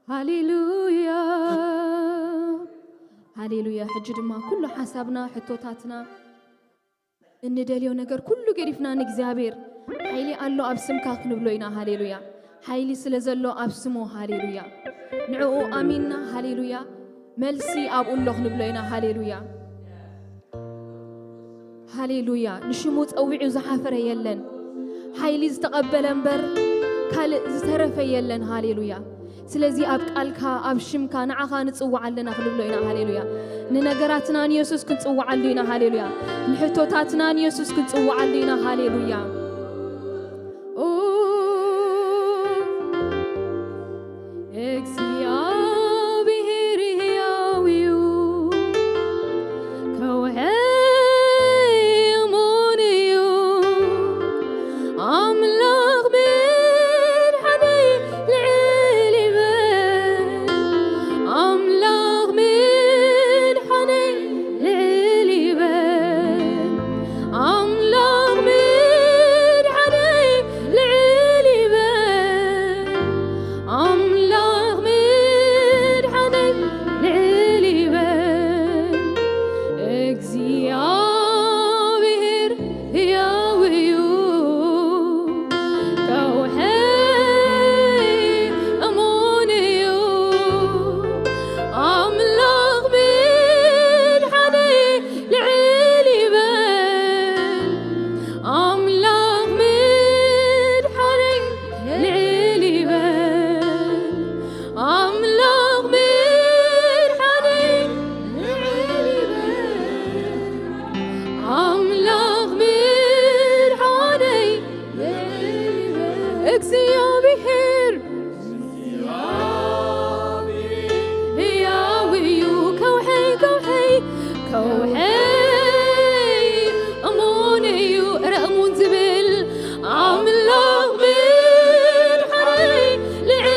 ሃሌሉያ፣ ሃሌሉያ። ሕጂ ድማ ኩሉ ሓሳብና፣ ሕቶታትና፣ እንደልዮ ነገር ኩሉ ገዲፍና ንእግዚኣብሔር፣ ሓይሊ ኣሎ ኣብ ስምካ ክንብሎ ኢና። ሃሌሉያ። ሓይሊ ስለ ዘሎ ኣብ ስሙ፣ ሃሌሉያ፣ ንዕኡ ኣሚንና፣ ሃሌሉያ፣ መልሲ ኣብኡ ኣሎ ክንብሎ ኢና። ሃሌሉያ፣ ሃሌሉያ። ንሽሙ ጸዊዑ ዝሓፈረ የለን። ሓይሊ ዝተቐበለ እምበር ካልእ ዝተረፈ የለን። ሃሌሉያ። ስለዚ ኣብ ቃልካ፣ ኣብ ሽምካ ንዓኻ ንጽውዓ ኣለና ክንብሎ ኢና። ሃሌሉያ። ንነገራትና ንየሱስ ክንጽውዓሉ ኢና። ሃሌሉያ። ንሕቶታትና ንየሱስ ክንጽውዓሉ ኢና። ሃሌሉያ። ኦ፣ እግዚኣብሔር ሕያው እዩ፣ ከውሒ እሙን እዩ፣ ኣምላኽ ምድሓነይ ልዕል ይበል፣ ኣምላኽ ምድሓነይ ልዕል ይበል፣ ኣምላኽ ምድሓነይ ልዕል ይበል፣ ኣምላኽ ምድሓነይ ልዕል ይበል። እግዚኣብሔር ሕያው እዩ፣ ከውሒ እሙን እዩ፣ ኣምላኽ ምድሓነይ ልዕል ይበል፣ ኣምላኽ ምድሓነይ ልዕል ይበል፣ ኣምላኽ ምድሓነይ ልዕል ይበል፣ ኣምላኽ ምድሓነይ ልዕል ይበል። እግዚኣብሔር ሕያው እዩ፣ ከውሒ፣ ከውሒ፣ ከውሒ እሙን እዩ። እረ እሙን ዝብል ኣምላኽ ምድሓነይ ልዕል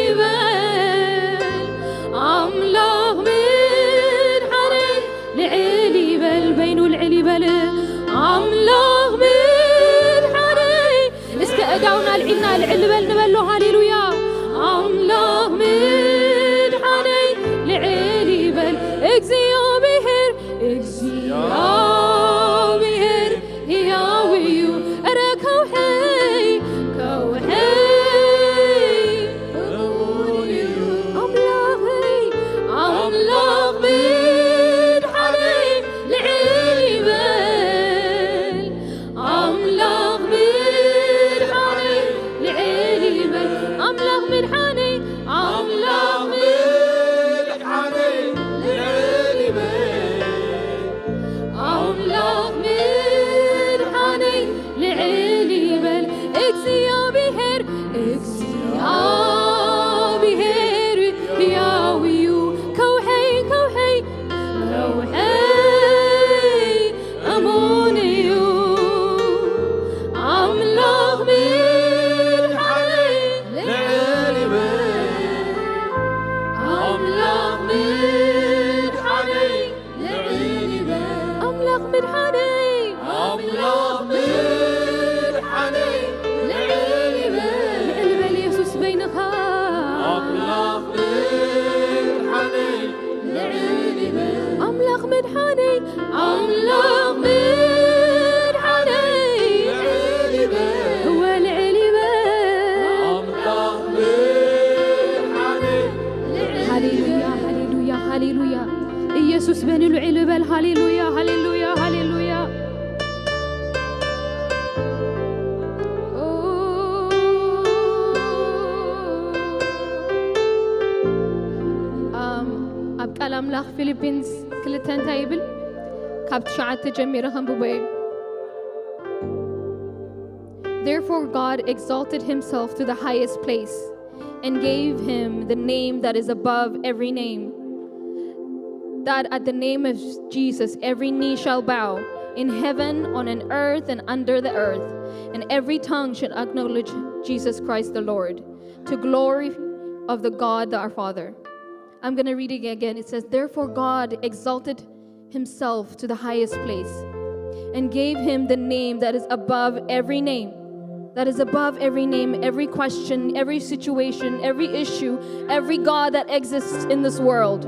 ይበል፣ ኣምላኽ ምድሓነይ ልዕል ይበል፣ በይኑ ልዕል ይበል፣ ኣምላኽ ምድሓነይ እስከ እዳውና ኣልዒልና ልዕል በል ንበሎ። ሃሌሉያ። ኣምላኽ ምድሓነይ ልዕል ይበል። እግዚኣብሔር፣ እግዚኣብሔር ሕያው እዩ። እረ ከውሒ፣ ከውሒ ኣምላኸይ፣ ኣምላኽ ምድሓነይ ልዕል ይበል። ኣምላኽ ምድሓነይ ልዕል ይበል። ኣምላኽ ምድሓነይ፣ ኣምላኽ ምድሓነይ ልዕል ይበል። ኣምላኽ ምድሓነይ ልዕል ይበል። እግዚኣብሔር፣ እግዚኣብሔር ሕያው እዩ። ከውሒ፣ ከውሒ፣ ከውሒ እሙን እዩ። ኣምላኽ ምድሓነይ ልዕል ይበል። ኣምላኽ ምድሓነይ ልዕል ይበል። ኣምላኽ ምድሓነይ፣ ኣምላኽ ምድሓነይ ልዕል ይበል። ልዕል በል የሱስ በይንኻ። ኣምላኽ ምድሓነይ ልዕል ይበል። ኣምላኽ ምድሓነይ፣ ኣምላኽ ምድሓነይ ልዕል ይበል። እወ ልዕል ይበል። ኣምላኽ ምድሓነይ ልዕል ሃሌሉያ፣ ይበል። ሃሌሉያ፣ ሃሌሉያ። ኢየሱስ በኒ ልዕል ይበል። ሃሌሉያ፣ ሃሌሉያ፣ ሃሌሉያ። ኦ፣ ኣም፣ ኣብ ቃል ኣምላኽ ፊሊፒንስ ክልተ እንታይ ይብል? ካብ ትሽዓተ ጀሚረ ከንብቦ እየ። Therefore God exalted himself to the highest place and gave him the name that is above every name, that at the name of Jesus every knee shall bow, in heaven, on an earth, and under the earth, and every tongue should acknowledge Jesus Christ the Lord, to glory of the God our Father. I'm going to read it again. It says, "Therefore God exalted himself to the highest place and gave him the name that is above every name, that is above every name, every question, every situation, every issue, every God that exists in this world.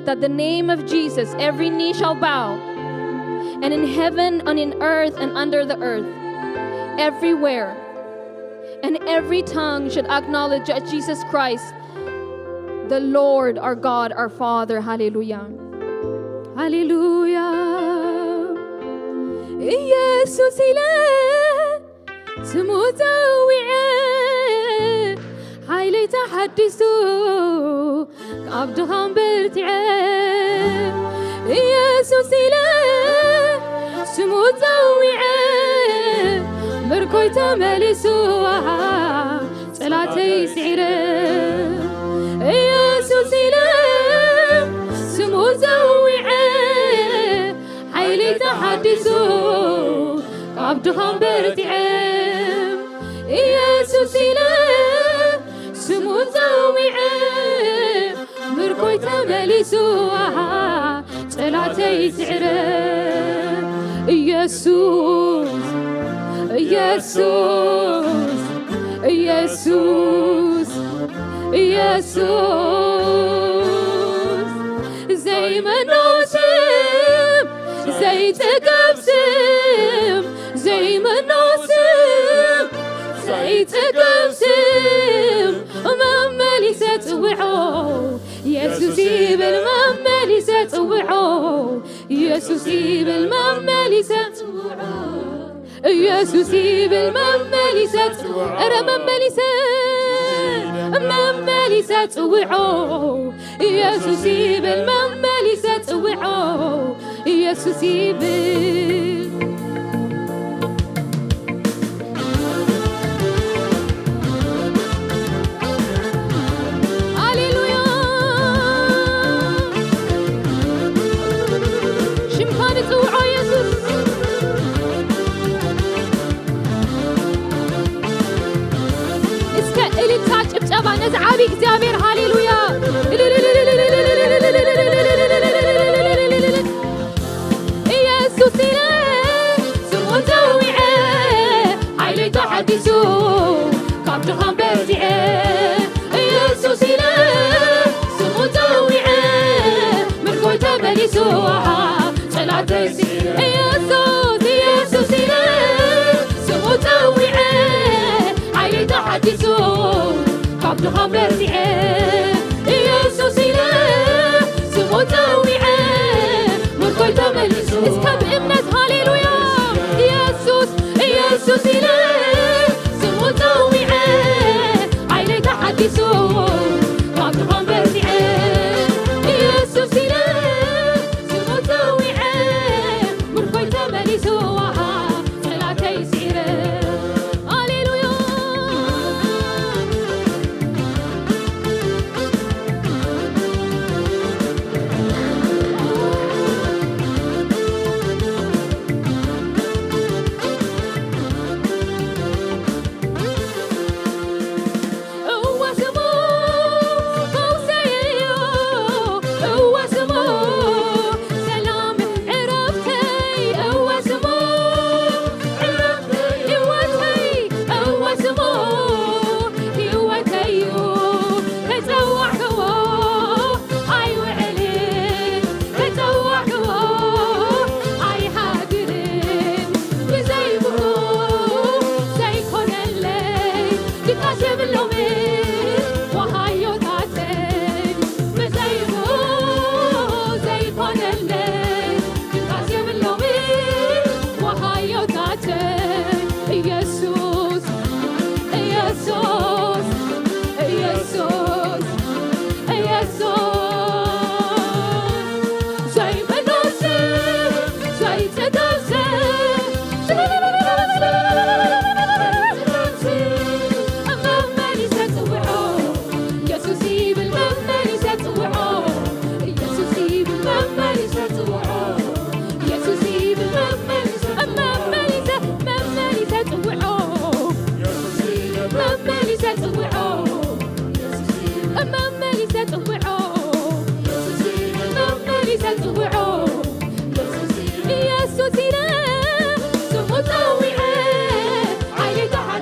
That the name of Jesus, every knee shall bow, and in heaven and in earth and under the earth, everywhere, and every tongue should acknowledge that Jesus Christ, the Lord, our God, our Father. ሃሌሉያ፣ ሃሌሉያ። ኢየሱስ ኢለ ስሙ ጸዊዐ፣ ሓይለይ ተሓዲሱ ካብ ድኻም በርቲዐ። ኢየሱስ ኢለ ስሙ ጸዊዐ፣ ምርኮይ ተመሊሱ፣ ኣሃ፣ ጸላተይ ስዒረ። ኢየሱስ ኢለ ስሙ ጸዊዐ፣ ሓይለይ ተሓዲሱ ካብ ድኻም በርቲዐ። ኢየሱስ ኢለ ስሙ ጸዊዐ፣ ምርኮይ ተመሊሱ፣ ኣሃ፣ ጸላተይ ስዕረ። ኢየሱስ፣ ኢየሱስ፣ ኢየሱስ፣ ኢየሱስ፣ ዘይመኖ ስም፣ ዘይጽገብ ስም፣ ዘይመኖ ስም፣ ዘይጽገብ ስም፣ መመሊሰ ጽውዖ፣ ኢየሱስ ይብል መመሊሰ ጽውዖ፣ ኢየሱስ ይብል መመሊሰ ጽውዖ፣ ኢየሱስ ይብል መመሊሰ ጽውዖ፣ እረ መመሊሰ፣ መመሊሰ ጽውዖ፣ ኢየሱስ ይብል መመሊሰ ጽውዖ፣ ኢየሱስ ይብል። ሃሌሉያ። ሽምካ ንጽውዖ ኢየሱስ። እስከ እልልታ ጭብጨባ ነዚ ዓቢ እግዚኣብሔር። ሃሌሉያ። ኢየሱስ ኢለ ስሙ ጸዊዐ፣ ሓይለይ ተሓዲሱ ካብ ድኻም በርቲዐ። ኢየሱስ ኢለ ስሙ ጸዊዐ፣ ምርኮይ ተመሊሱ፣ ኣሃ፣ ጸላተይ ሲ-፣ ኢየሱስ፣ ኢየሱስ ኢለ ስሙ ጸዊዐ፣ ሓይለይ ተሓዲሱ ካብ ድኻም በርቲዐ። ኢየሱስ ኢለ ስሙ ጸዊዐ፣ ምርኮይ ተመሊሱ። እስከ ብእምነት ሃሌሉያ። ኢየሱስ፣ ኢየሱስ ኢለ ስሙ ጸዊዐ፣ ሓይለይ ተሓዲሱ ካብ ድኻም በርቲዐ። ኢየሱስ ኢለ ስሙ ጸዊዐ፣ ምርኮይ ተመሊሱ፣ ኣሃ፣ ጸላተይ ስዒረ። ሃሌሉያ። እወ ስሙ ፈውሰይ እዩ፣ እወ ስሙ ሰላም ዕረፍተይ፣ እወ ስሙ ዕረፍቲ ህይወተይ፣ እወ ስሙ ህይወተይ እዩ። ተጸዋዕክዎ ኣይውዕልን፣ ተጸዋዕክዎ ኣይሃድርን። ብዘይ ብኡ ዘይኮነለይ ድቃስ የብሎምን ወሃዮታተይ። ብዘይ ብኡ ዘይኮነለይ ድቃስ የብሎምን ወሃዮታተይ። ኢየሱስ፣ ኢየሱስ፣ ኢየሱስ፣ ኢየሱስ። ዘይመኖ ስም፣ ዘይጽገብ ስም፣ መመሊሰ ጽውዖ፣ ኢየሱስ ይብል መመሊሰ ጽውዖ፣ ኢየሱስ ይብል መመሊሰ ጽውዖ፣ ኢየሱስ ይብል መመሊሰ፣ መመሊሰ፣ መመሊሰ ጽውዖ፣ መመሊሰ ጽውዖ፣ መመሊሰ ጽውዖ፣ መመሊሰ ጽውዖ። ኢየሱስ ኢለ ስሙ ጸዊዐ፣ ዓይነይ ተሓ-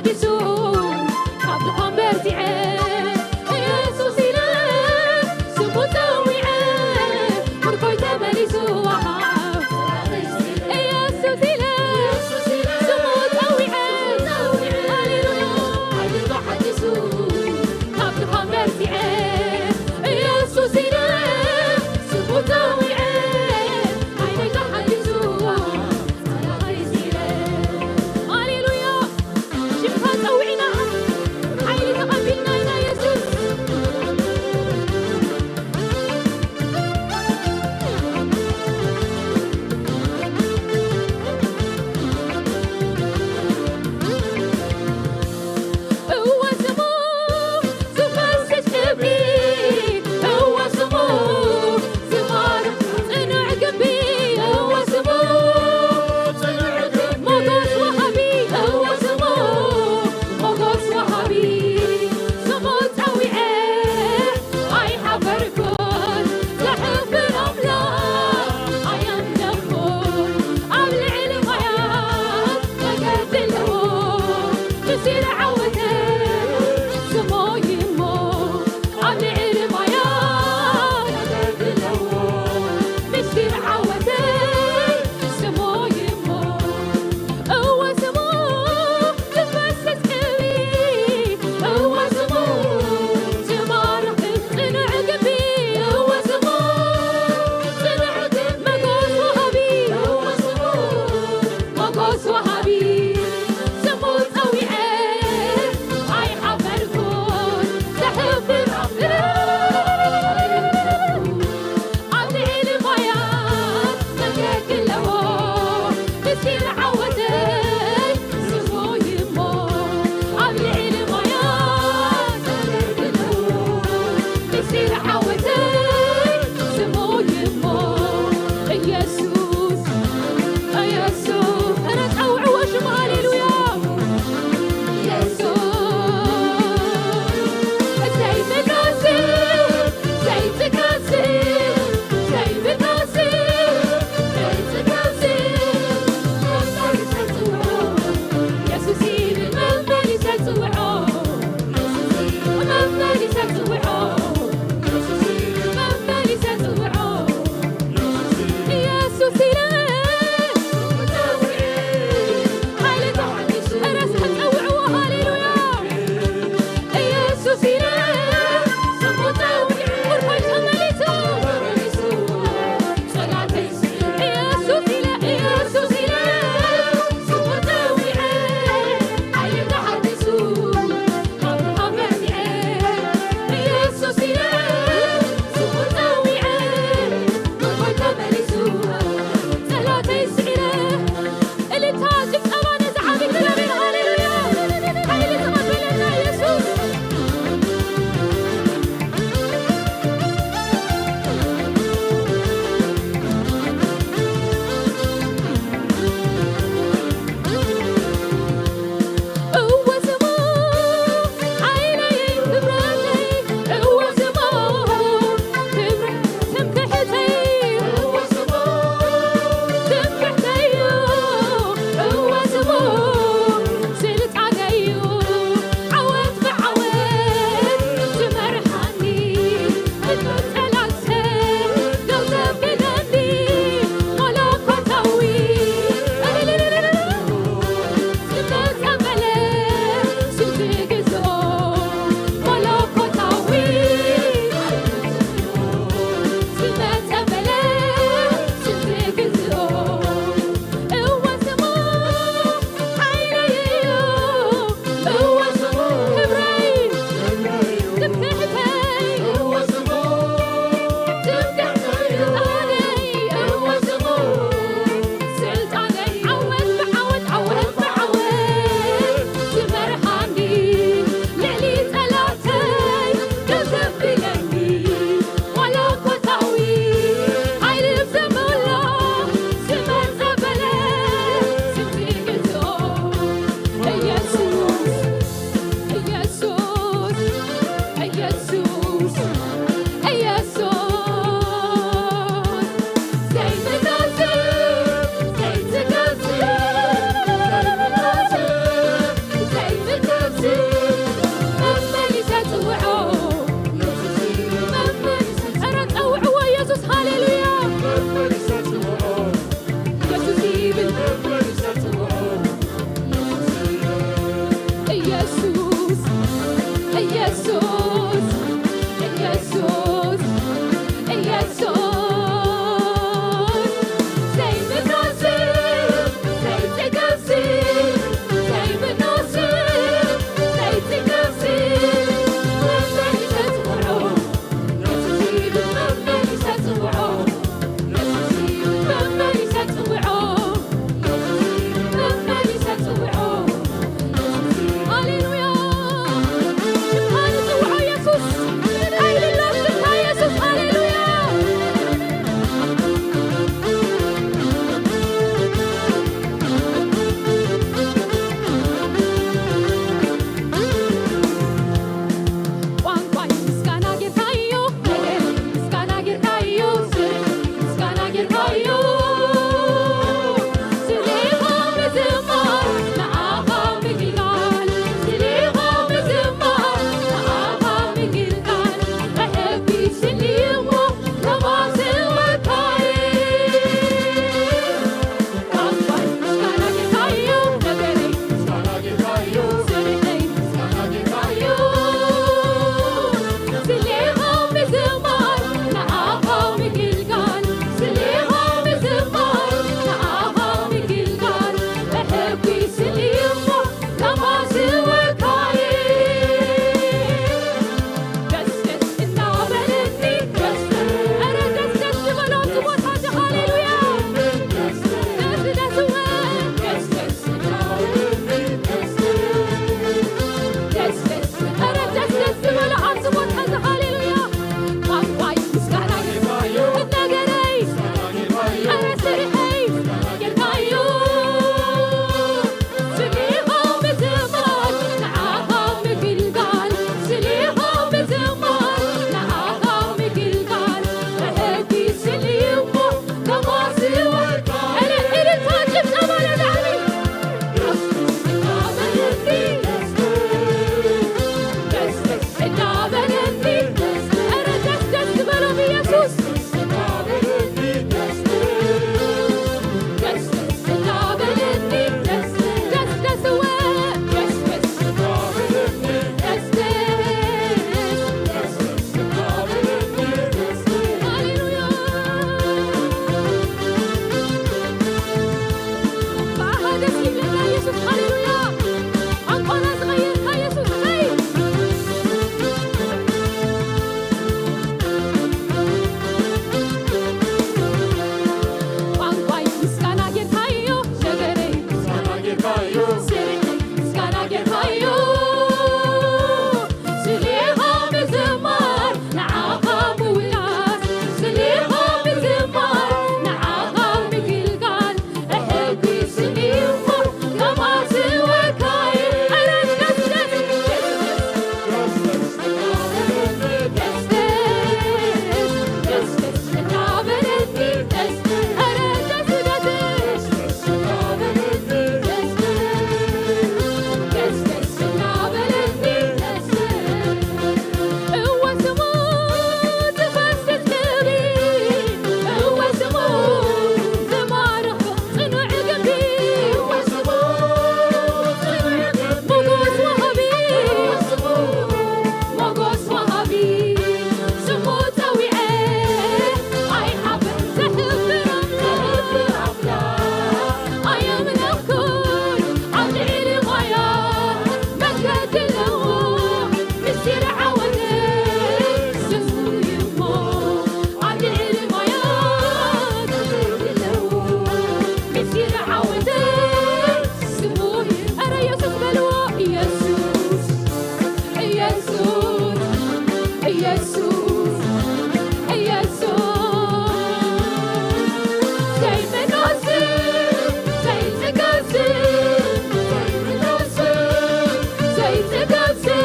ዘይትገብር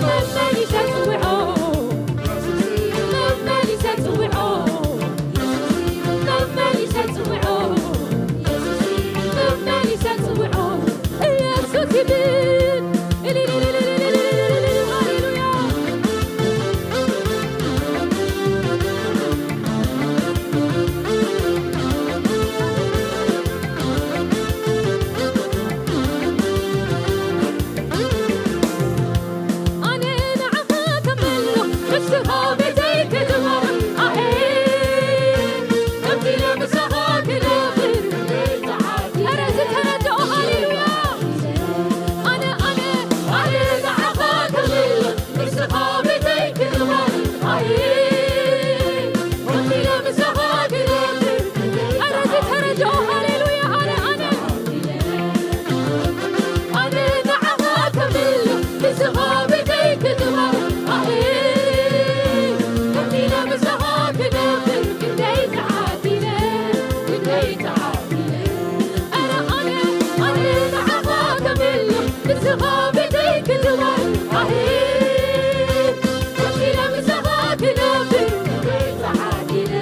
መመሊሰ ጽውዖ፣ መመሊሰ ጽውዖ፣ መመሊሰ ጽውዖ፣ መመሊሰ ጽውዖ። ኢየሱስ ይብል። ሃሌሉያ። ኣነ ንዓኻ ከመልኽ፣ ንስኻ ቤተይ ክትባርኽ፣ ኣሄ፣ ከምቲ ኢለ ምሳኻ ክነብር። ኧረ ዝተረድኦ ሃሌሉያ። ኣነ፣ ኣነ፣ ኣነ ንዓኻ ከመልኽ፣ ንስኻ ቤተይ ክትባርኽ፣ ኣሄ፣ ከምቲ ኢለ ምሳኻ ክነብር። ኧረ ዝተረድኦ ሃሌሉያ። ኣነ፣ ኣነ ኣነ ንዓኻ ከብል ንስኻ ቤተይ ክትባርኽ፣ ኣየ፣ ከምቲ ኢለ ምሳኻ ክነብር ክንደይ ተዓዲለ፣ ክንደይ ተዓዲለ። ኣረ ኣነ፣ ኣነ ንዓኻ ከብል ንስኻ ቤተይ ክትባርኽ፣ ኣየ፣ ከምቲ ኢለ ምሳኻ ክነብር ክንደይ ተዓዲለ።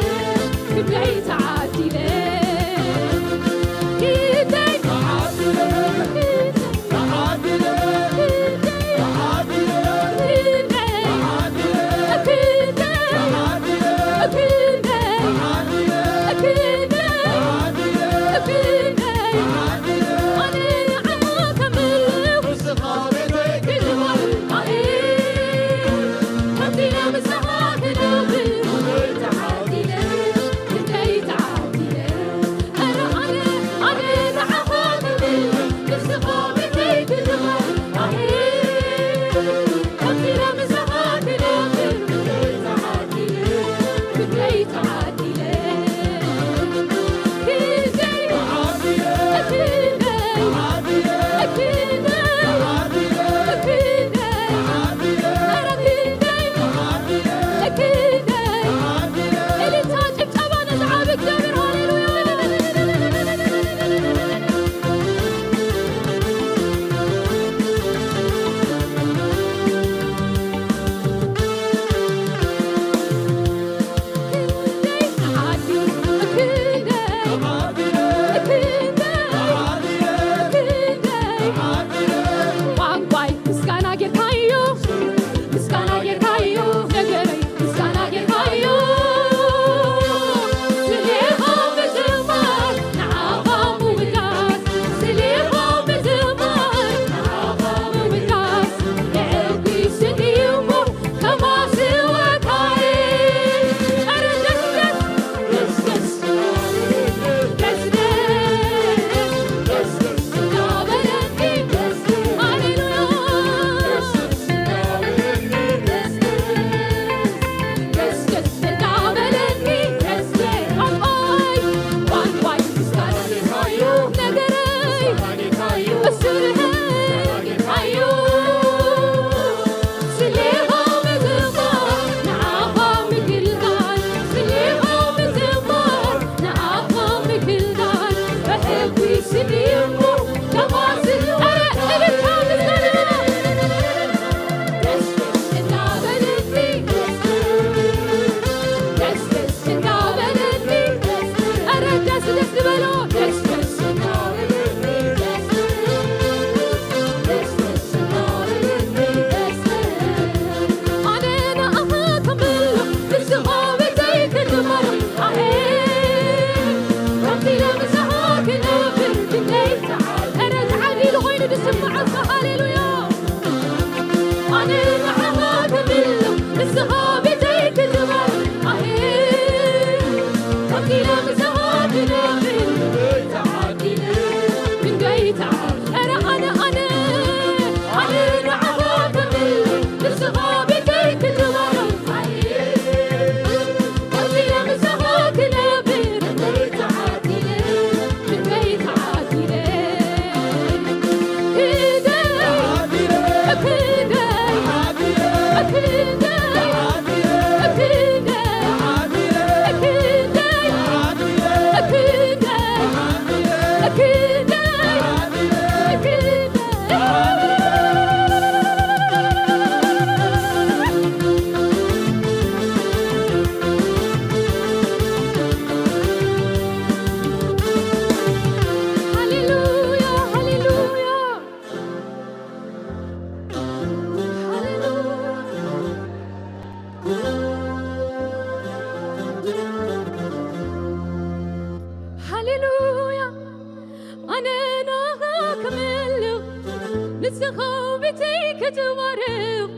ክትባርኽ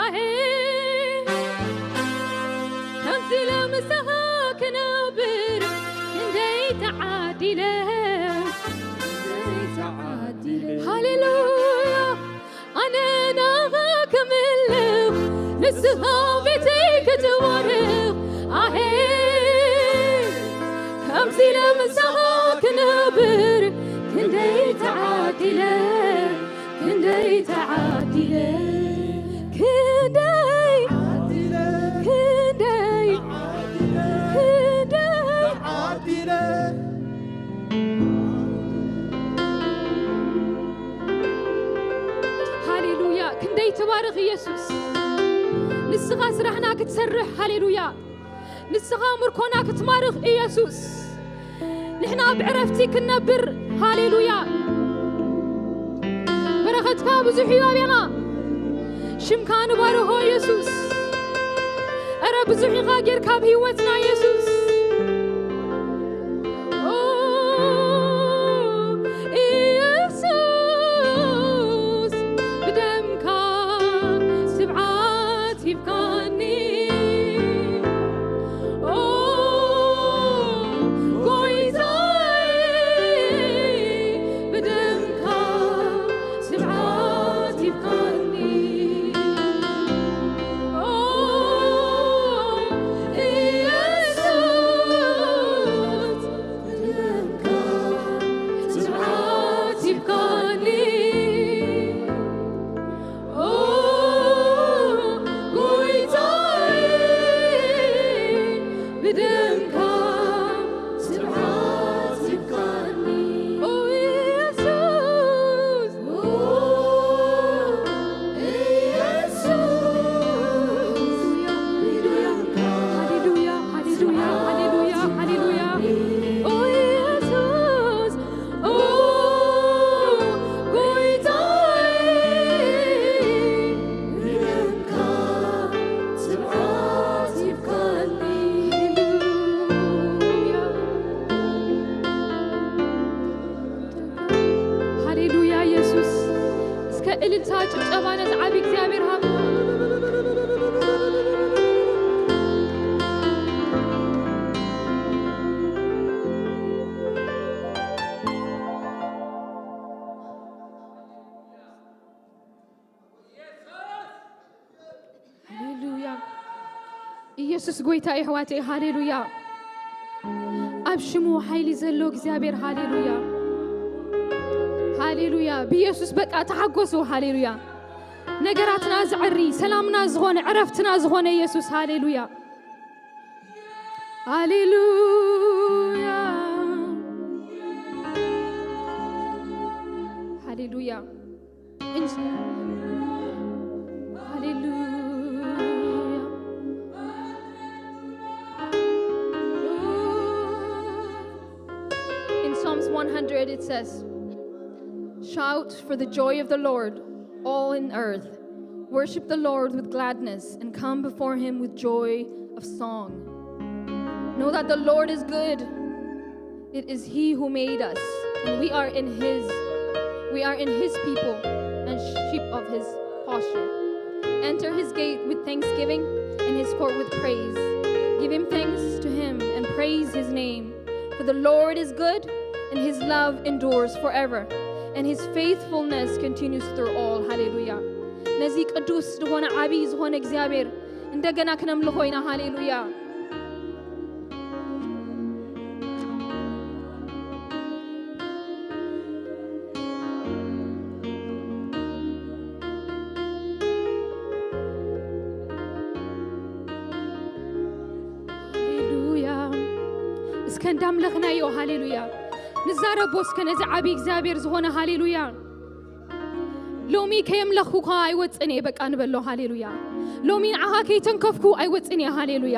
ኣሄ ከምዚ ኢለ ምሳኻ ክነብር ክንደይ ተዓዲለ ክንደይ ተዓዲለ ሃሌሉያ ኣነ ናኻ ክምልኽ ንስኻ ቤተይ ክትባርኽ ኣሄ ከምዚ ኢለ ምሳኻ ክነብር ክንደይ ተዓዲለ ክንደይ ተዓዲለ ክንደይ ክንደይ ክንደይ ሃሌሉያ ክንደይ ትባርኽ ኢየሱስ ንስኻ ስራሕና ክትሰርሕ ሃሌሉያ ንስኻ ምርኮና ክትማርኽ ኢየሱስ ንሕና ብዕረፍቲ ክንነብር ሃሌሉያ በረኸትካ ብዙሕ እዩ ኣበና ሽምካ ንባርኾ ኢየሱስ እረ ብዙሕ ኢኻ ጌርካ ብህይወትና ኢየሱስ ኦ ኢየሱስ ብደምካ ስብዓት ሂብካኒ ኦ ጎይታዬ ብደምካ ስብዓት ሂብካኒ ኦ ኢየሱስ ብደምካ ስብዓት ሂብካኒ ኦ ጎይታዬ ብደምካ ስብዓት ሂብካኒ ኦ ኢየሱስ ኦ ኢየሱስ ሃሌሉያ ሃሌሉያ ሃሌሉያ ሃሌሉያ ሃሌሉያ ኦ ኢየሱስ ኦ ጎይታዬ ብደምካ ስብዓት ሂብካኒ ሃሌሉያ ሃሌሉያ ኢየሱስ እስከ እልልታ ጭብጨባ ነዚ ዓቢ እግዚኣብሔር ሃብ ሃሌሉያ ኢየሱስ ጎይታ የሕዋተይ ሃሌሉያ ኣብ ሽሙ ሓይሊ ዘሎ እግዚኣብሔር ሃሌሉያ ሃሌሉያ ብኢየሱስ በቃ ተሓጎሱ ሃሌሉያ ነገራትና ዘዕሪ ሰላምና ዝኾነ ዕረፍትና ዝኾነ ኢየሱስ ሃሌሉያ ሃሌሉያ ሃሌሉያ እንጂ ሃሌሉያ In Psalms one hundred it says, Shout for the joy of the Lord, all in earth. Worship the Lord with gladness and come before him with joy of song. Know that the Lord is good. It is he who made us, and we are in his we are in his people and sheep of his pasture. Enter his gate with thanksgiving and his court with praise. Give him thanks to him and praise his name. For the Lord is good, and his love endures forever, and his faithfulness continues through all. ሃሌሉያ ነዚ ቅዱስ ዝኾነ ዓብዪ ዝኾነ እግዚኣብሔር እንደገና ክነምልኾ ኢና ሃሌሉያ ሃሌሉያ እስከ እንዳምለኽናዮ ሃሌሉያ ንዛረቦ እስከ ነዚ ዓብዪ እግዚኣብሔር ዝኾነ ሃሌሉያ ሎሚ ከየምለኽኩኻ ኣይወፅን እየ በቃ ንበሎ ሃሌሉያ ሎሚ ንዓኻ ከይተንከፍኩ ኣይወፅን እየ ሃሌሉያ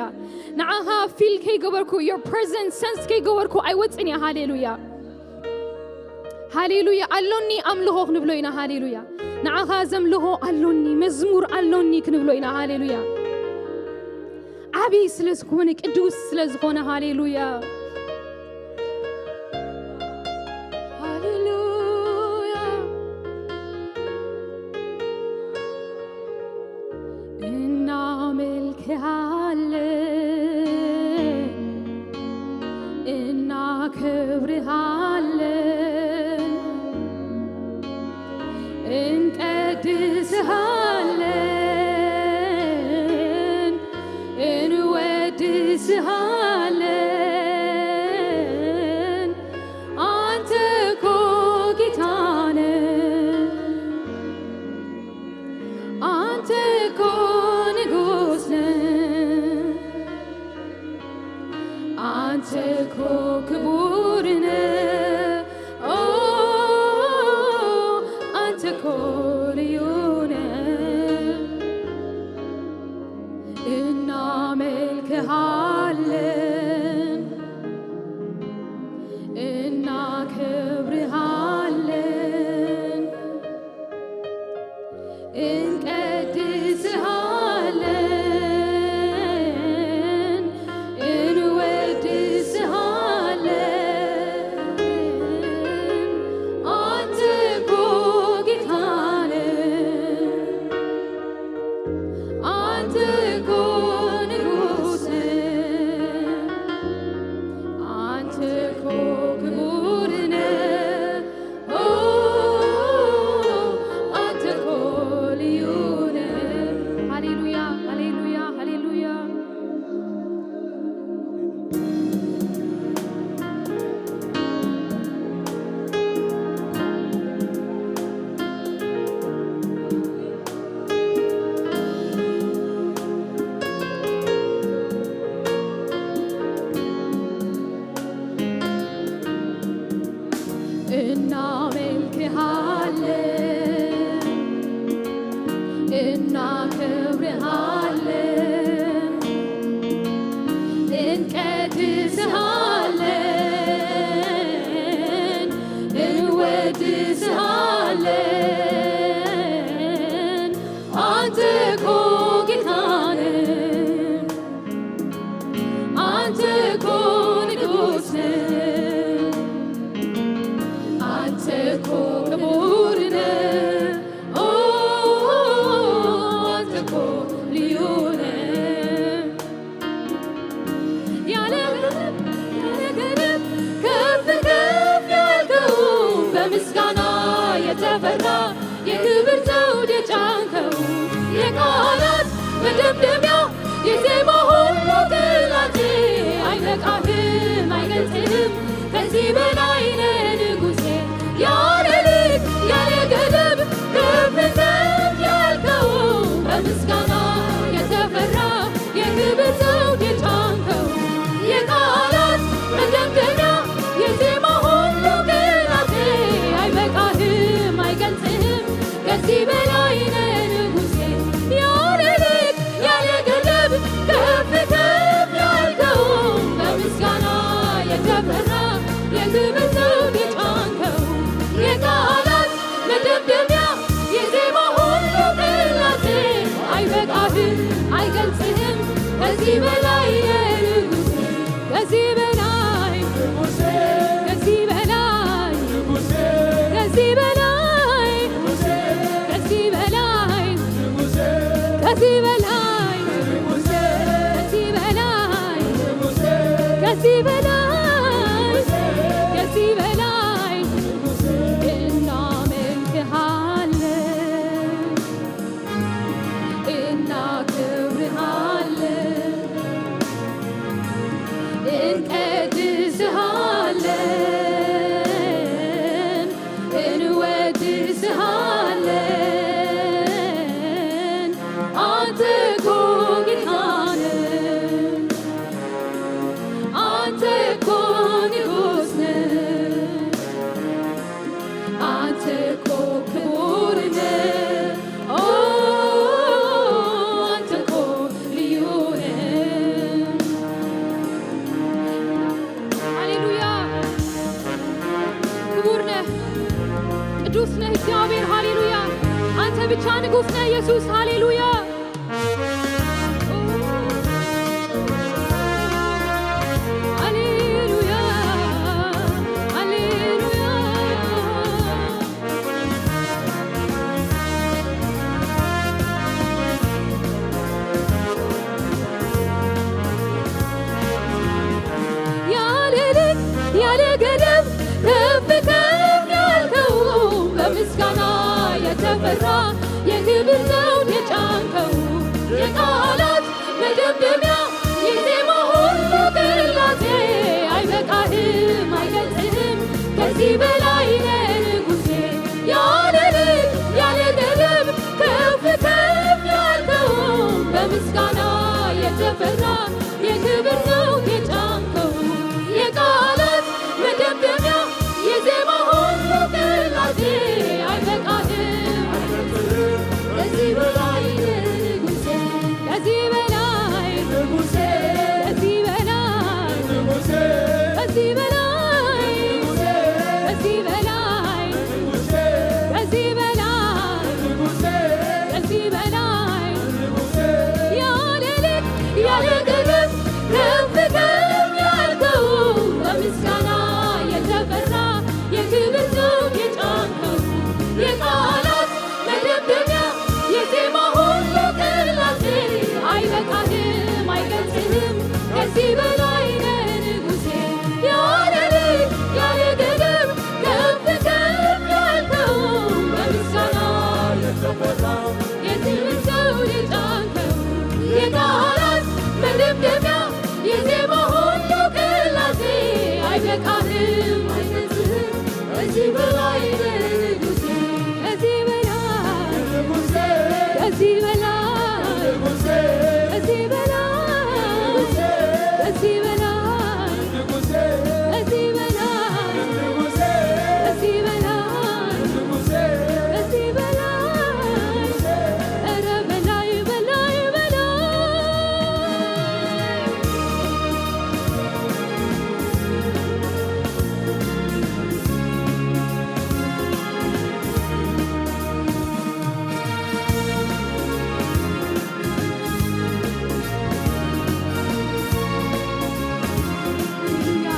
ንዓኻ ፊል ከይገበርኩ your presence sense ከይገበርኩ ኣይወፅን እየ ሃሌሉያ ሃሌሉያ ኣሎኒ ኣምልኾ ክንብሎ ኢና ሃሌሉያ ንዓኻ ዘምልኾ ኣሎኒ መዝሙር ኣሎኒ ክንብሎ ኢና ሃሌሉያ ዓብዪ ስለ ዝኾነ ቅዱስ ስለ ዝኾነ ሃሌሉያ ሃሌሉያ እናመልክሃለን፣ እናከብርሃለን፣ እንቀድስሃለን፣ እንወድስሃለን። አንተ እኮ ጌታ ነህ። አንተ እኮ ንጉስ ነህ። አንተ እኮ ክቡር ነህ። ኦ፣ አንተ እኮ ልዩ ነህ። እናመልክሃለን፣ እናከብርሃለን፣ እንቀድስሃለን፣ እንወድስሃለን። አንተ እኮ ጌታ ነህ። አንተ እኮ ንጉስ ነህ። አንተ እኮ ክቡር ነህ። ኦ፣ አንተ እኮ ልዩ ነህ። ሃሌሉያ፣ ሃሌሉያ፣ ሃሌሉያ። እናመልክሃለን፣ እናከብርሃለን፣ እንቀድስሃለን፣ እንወድስሃለን። አንተ እኮ ጌታ ነህ። አንተ እኮ ንጉስ ነህ። አንተ እኮ ክቡር ነህ። ኦ፣ አንተ እኮ ልዩ ነህ። ያለ ገደብ፣ ያለ ገደብ ከፍ ከፍ ያልከው፣ በምስጋና የተፈራ የክብር ዘውድ የጫንከው፣ የቃላት መደምደሚያ፣ የዜማ ሁሉ ቅላጼ፣ አይበቃህም፣ አይገልጽህም፣ ከዚህ በላይ ነህ ንጉሴ። ያለ ልክ፣ ያለ ገደብ ከፍ ከፍ ያልከው፣ በምስጋና የተፈራ የክብር ዘውድ የጫንከው፣ የቃላት መደምደሚያ፣ የዜማ ሁሉ ቅላጼ፣ አይበቃህም፣ አይገልጽህም፣ ከዚህ በላይ ነህ ንጉሴ። ያለ ልክ፣ ያለ ገደብ ከፍ ከፍ ያልከው፣ በምስጋና የተፈራ የክብር ዘውድ የጫንከው፣ የቃላት መደምደሚያ፣ የዜማ ሁሉ ቅላጼ፣ አይበቃህም፣ አይገልጽህም፣ ከዚህ በላይ ነህ ንጉሴ። ከዚህ በላይ፣ ከዚህ በላይ፣ ከዚህ በላይ፣ ከዚህ በላይ፣ ከዚህ በላይ፣ ከዚህ በላይ፣ ከዚህ በላይ፣ ከዚህ በላይ እናመልክሃለን፣ እናከብርሃለን፣ እንቀድስሃለን፣ እንወድስሃለን። አንተ እኮ ጌታ ነህ። አንተ እኮ ንጉስ ነህ። አንተ እኮ ክቡር ነህ። ኦ፣ አንተ እኮ ልዩ ነህ። ሃሌሉያ። ክቡር ነህ፣ ቅዱስ ነህ እግዚአብሔር። ሃሌሉያ። አንተ ብቻ ንጉስ ነህ ኢየሱስ። ሃሌሉያ። ሃሌሉያ፣ ሃሌሉያ። የክብር ዘውድ የጫንከው፣ የቃላት መደምደሚያ፣ የዜማ ሁሉ ቅላሴ አይበቃህም። ከዚህ በላይ ንጉሴ፣ ከዚህ በላይ ንጉሴ፣ ከዚህ በላይ ንጉሴ፣ ከዚህ በላይ ንጉሴ፣ ከዚህ በላይ ንጉሴ፣ ከዚህ በላይ ንጉሴ፣ ከዚህ በላይ ንጉሴ፣ ያለ ልክ ያለ ገደብ ከፍ ከፍ ያልከው፣ በምስጋና የተፈራ የክብር ዘውድ የጫንከው፣ የቃላት መደምደሚያ፣ የዜማ ሁሉ ቅላሴ አይበቃህም፣ አይገልጽህም። ከዚህ በላይ ነህ ንጉሴ፣ ያለ ልክ ያለ ገደብ ከፍ ከፍ ያልከው፣ በምስጋና የተፈራ የክብር ዘውድ የጫንከው፣ የቃላት መደምደሚያ፣ የዜማ ሁሉ ቅላሴ አይበቃህም፣ አይገልጽህም። ከዚህ በላይ ነህ ንጉሴ፣ ከዚህ በላይ ንጉሴ፣ ከዚህ በላይ ንጉሴ፣ ከዚህ በላይ ንጉሴ፣ ከዚህ በላይ ንጉሴ፣ ከዚህ በላይ ንጉሴ፣ ከዚህ በላይ ንጉሴ፣ ከዚህ በላይ ንጉሴ፣ ኧረ በላይ በላይ በላይ። ሃሌሉያ።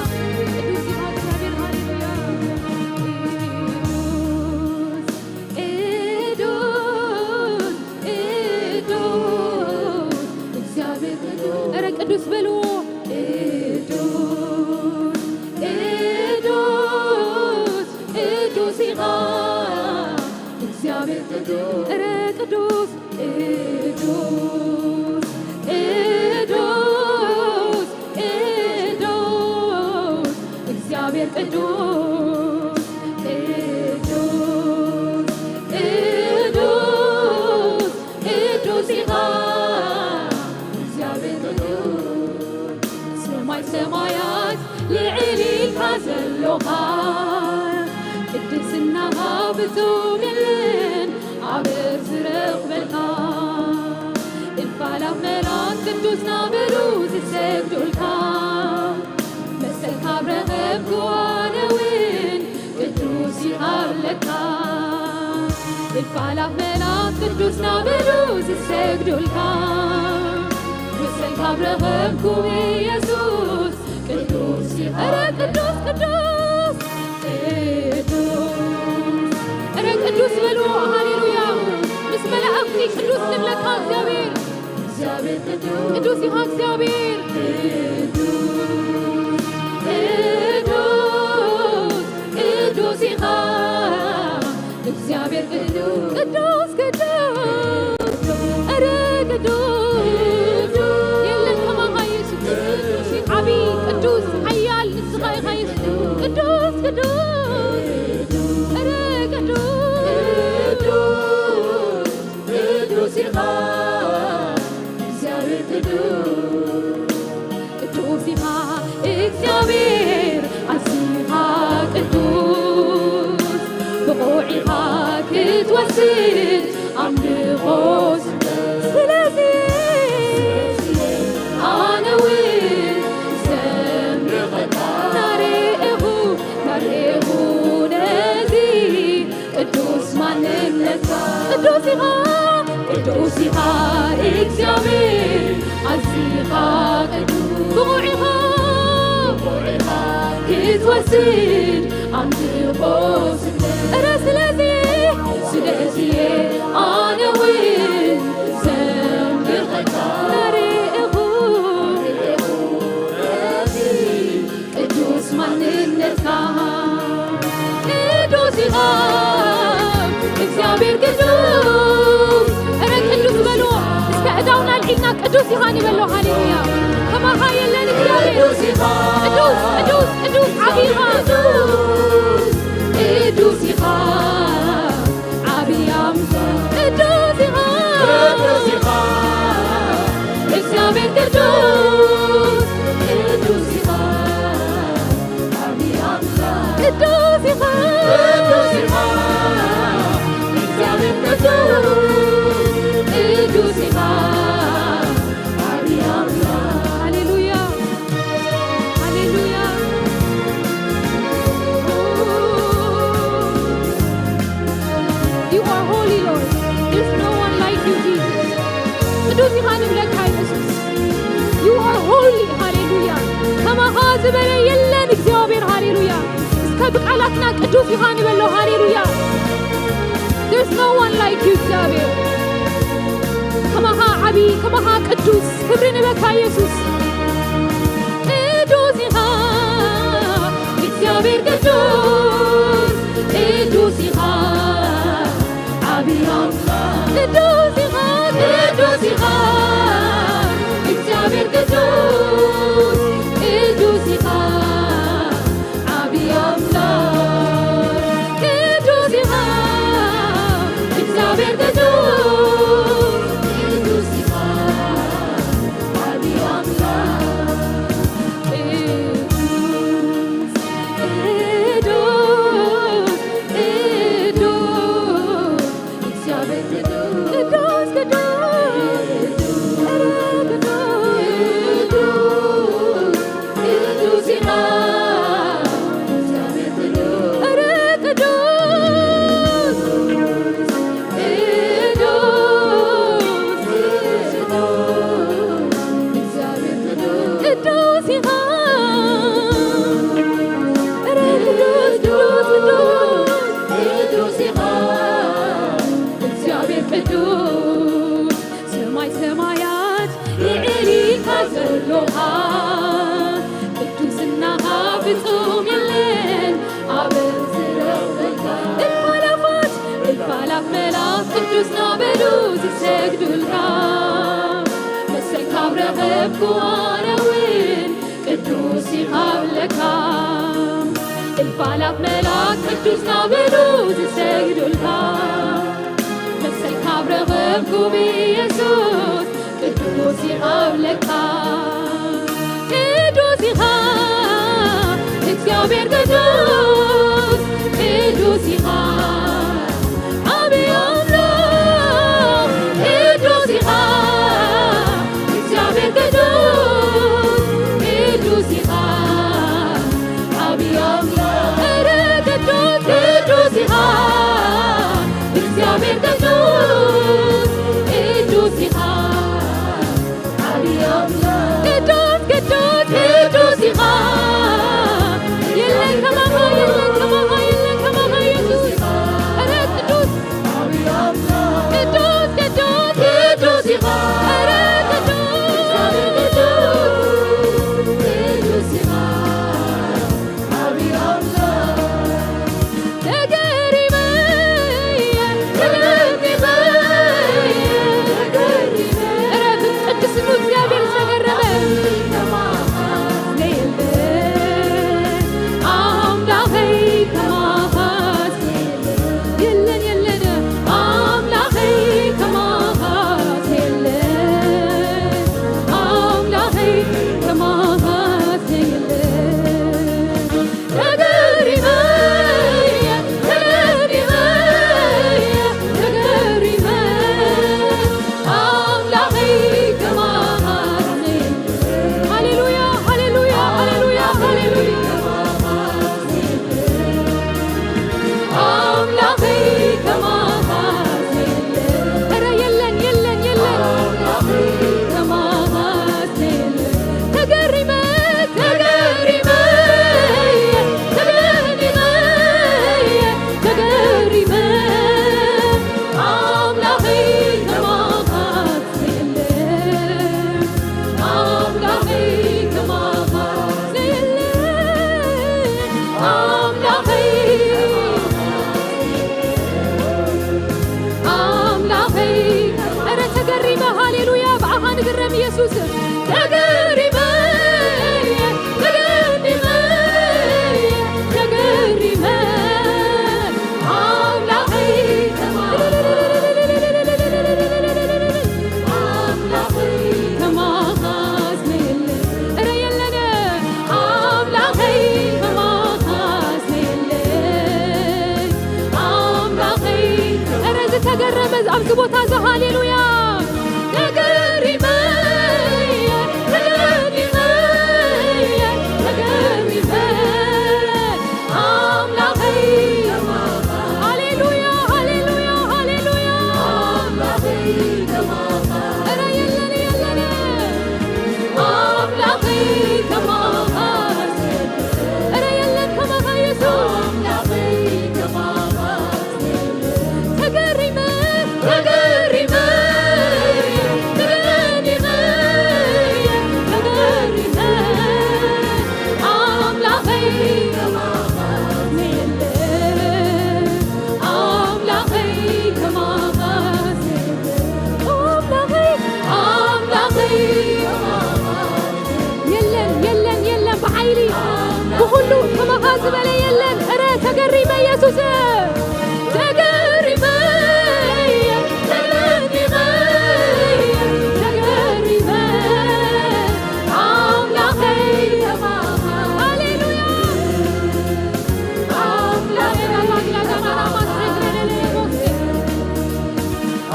ቅዱስ ይሁን እግዚአብሔር። ሃሌሉያ። ቅዱስ፣ ቅዱስ፣ ቅዱስ እግዚአብሔር ቅዱስ። ኧረ ቅዱስ በሉ። ቅዱስ፣ ቅዱስ፣ ቅዱስ ኢኻ እግዚአብሔር ቅዱስ። ኧረ ቅዱስ፣ ቅዱስ፣ ቅዱስ፣ ቅዱስ እግዚአብሔር ቅዱስ፣ ቅዱስ፣ ቅዱስ፣ ቅዱስ ኢኻ እግዚአብሔር ቅዱስ። ሰማይ ሰማያት ልዕል ኢልካ ዘሎኻ፣ ቅድስናኻ ፍጹም የለን ኣበር ዝረኽበልካ። እልፍ ኣላፍ መላእክት ቅዱስ ናበሉ ዝሰግዱልካ፣ መሰል ካብ ረኸብኩ ኣነ እውን ቅዱስ ይሃብለካ። እልፍ ኣላፍ መላእክት ቅዱስ ናበሉ ዝሰግዱልካ፣ መሰል ካብ ረኸብኩ ኢየሱስ ቅዱስ ይሃ-፣ ኧረ ቅዱስ፣ ቅዱስ፣ ቅዱስ፣ ኧረ ቅዱስ በሉ። ሃሌሉያ። ምስ መላእክቲ ቅዱስ ንብለካ እግዚኣብሔር። ቅዱስ ኢኻ እግዚኣብሔር። ቅዱስ፣ ቅዱስ፣ ቅዱስ ኢኻ እግዚኣብሔር ቅዱስ። ቅዱስ፣ ቅዱስ፣ ኧረ ቅዱስ። የለን ከማኻ ኢየሱስ። ዓቢ፣ ቅዱስ፣ ሓያል ንስኻ ኢኻ ኢየሱስ። ቅዱስ፣ ቅዱስ፣ ኧረ ቅዱስ። ቅዱስ ኢኻ እግዚኣብሔር ቅዱስ። ቅዱስ ኢኻ እግዚኣብሔር ኣዚኻ ቅዱስ። ብቑዕ ኢኻ ክትወስድ ኣምልኾ። ስለዚ ኣነ እውን ዘምልኸካ ናርኤኹ፣ ናርኤኹ ነዚ ቅዱስ ማንነትካ። ቅዱስ ኢኻ፣ ቅዱስ ኢኻ እግዚኣብሔር ኣዚኻ ቅዱስ። ብቑዕ ኢኻ፣ ብቑዕ ኢኻ ክትወስድ ኣምልኾ ስግደት። እረ ስለዚ፣ ስለዚ ኣነ እውን ዘምልኸካ ናርኤኹ ቅዱስ ማንነትካ። ቅዱስ ኢኻ እግዚኣብሔር ቅዱስ። እረ ቅዱስ በሉ። እስከ እዳውና ኣልዒልና ቅዱስ ኢኻ ንበሎ። ሃሌሉያ። ከማኻ የለን እግዚኣብሔር። ቅዱስ ኢኻ። ቅዱስ፣ ቅዱስ፣ ቅዱስ፣ ዓቢ ኢኻ። ቅዱስ ኢኻ። ዓቢ ኣምሳ-፣ ቅዱስ ኢኻ። ቅዱስ ኢኻ። እግዚኣብሔር ቅዱስ። ዝበለ የለን እግዚኣብሔር። ሃሌሉያ። እስከ ብቃላትና ቅዱስ ኢኻ ንበሎ። ሃሌሉያ። There's no one like you እግዚኣብሔር። ከማኻ ዓቢ፣ ከማኻ ቅዱስ። ክብሪ ንበካ ኢየሱስ። ቅዱስ ኢኻ እግዚኣብሔር ቅዱስ፣ ቅዱስ ኢኻ ዓቢ ኣምላኽ። ቅዱስ ኢኻ፣ ቅዱስ ኢኻ እግዚኣብሔር ቅዱስ፣ ቅዱስ ኢኻ ዓቢ ኣምላኽ። ቅዱስ ኢኻ እግዚኣብሔር ቅዱስ፣ ቅዱስ ኢኻ ዓቢ ኣምላኽ። ቅዱስ፣ ቅዱስ፣ ቅዱስ እግዚኣብሔር ቅዱስ፣ ቅዱስ፣ ቅዱስ፣ ኧረ ቅዱስ፣ ቅዱስ ኢኻ። ኧረ ቅዱስ፣ ቅዱስ፣ ቅዱስ ኢኻ። ኧረ ቅዱስ፣ ቅዱስ፣ ቅዱስ፣ ቅዱስ ኢኻ እግዚኣብሔር ቅዱስ። ሰማይ ሰማያት ልዕል ኢልካ ዘሎኻ፣ ቅድስናኻ ፍጹም የለን ኣበ ዝረኽበካ። እልፍ ኣላፋት፣ እልፍ ኣላፍ መላእኽት ቅዱስ ናበሉ ዝሰግዱልካ፣ መሰል ካብ ረኸብኩ ኣነ እውን ቅዱስ ኢኻ ብለካ። እልፍ ኣላፍ መላእክት ቅዱስ ናበሉ ዝሰግዱልካ፣ መሰል ካብ ረኸብኩ ብኢየሱስ ቅዱስ ኢኻ ብለካ። ቅዱስ ኢኻ እግዚኣብሔር ቅዱስ፣ ቅዱስ ኢኻ ዓቢ ኣምላኽ። ቅዱስ ኢኻ እግዚኣብሔር ቅዱስ፣ ቅዱስ ኢኻ ዓቢ ኣምላኽ። ኧረ ቅዱስ፣ ቅዱስ ኢኻ እግዚኣብሔር ቅዱስ፣ ቅዱስ ኢኻ ዓቢ ኣምላኽ። ቅዱስ፣ ቅዱስ፣ ቅዱስ ኢኻ። የለን ከማኻ፣ የለን ከማኻ፣ የለን ከማኻ ኢየሱስ። ኧረ ቅዱስ፣ ቅዱስ፣ ቅዱስ፣ ቅዱስ ኢኻ። ኧረ ቅዱስ፣ ቅዱስ ኢኻ። ዓቢ ኣምላኽ። ተገሪመ እየ፣ ተገሪመ እየ፣ ተገሪመ። ኧረ ብቅድስኑ እግዚኣብሔር ዝተገረመ የለን። ኣምላኸይ ከማኻስ የለን፣ የለን። ኣምላኸይ ከማኻስ የለን፣ ኣምላኸይ ከማኻስ የለን። ተገሪመ እየ፣ ተገሪመ እየ፣ ተገሪመ። ኣምላኸይ ከማኻስ የለን። ሃሌሉያ፣ ሃሌሉያ፣ ሃሌሉያ፣ ሃሌሉያ። ኣምላኸይ ከማኻስ የለን። ኧረ የለን፣ የለን፣ የለን። ኣምላኸይ ከማኻስ የለን። ተገሪመ፣ ተገሪመ፣ ተገሪመ፣ ተገሪመ። ኣምላኸይ ከማኻስ የለን። ኣምላኸይ ከማኻ የለን። ኣምላኸይ፣ ኣምላኸይ፣ ኧረ ተገሪመ፣ ሃሌሉያ፣ ብኣኻ ንግረም ኢየሱስ። ተገሪመ፣ ተገሪመ፣ ተገሪመ። ኣምላኸይ ከማኻ፣ ኣምላኸይ ከማኻስ የለን። ኧረ የለን። ኣምላኸይ ከማኻስ የለን። ኣምላኸይ፣ ኧረ ዝተገረመ ኣብዚ ቦታ እዚ ሃሌሉያ። ተገሪመ እየ፣ ተገሪመ እየ፣ ተገሪመ። ኣምላኸይ፣ ሃሌሉያ፣ ሃሌሉያ፣ ሃሌሉያ። ኣምላኸይ ከማኻ፣ ኧረ የለን፣ የለን። ኣምላኸይ ከማኻስ ተገሪመ፣ ተደኒቐ፣ ተገሪመ፣ ኣምላኸይ ተባረኽ። ሃሌሉያ። ኣምላኸይ ተባረኽ።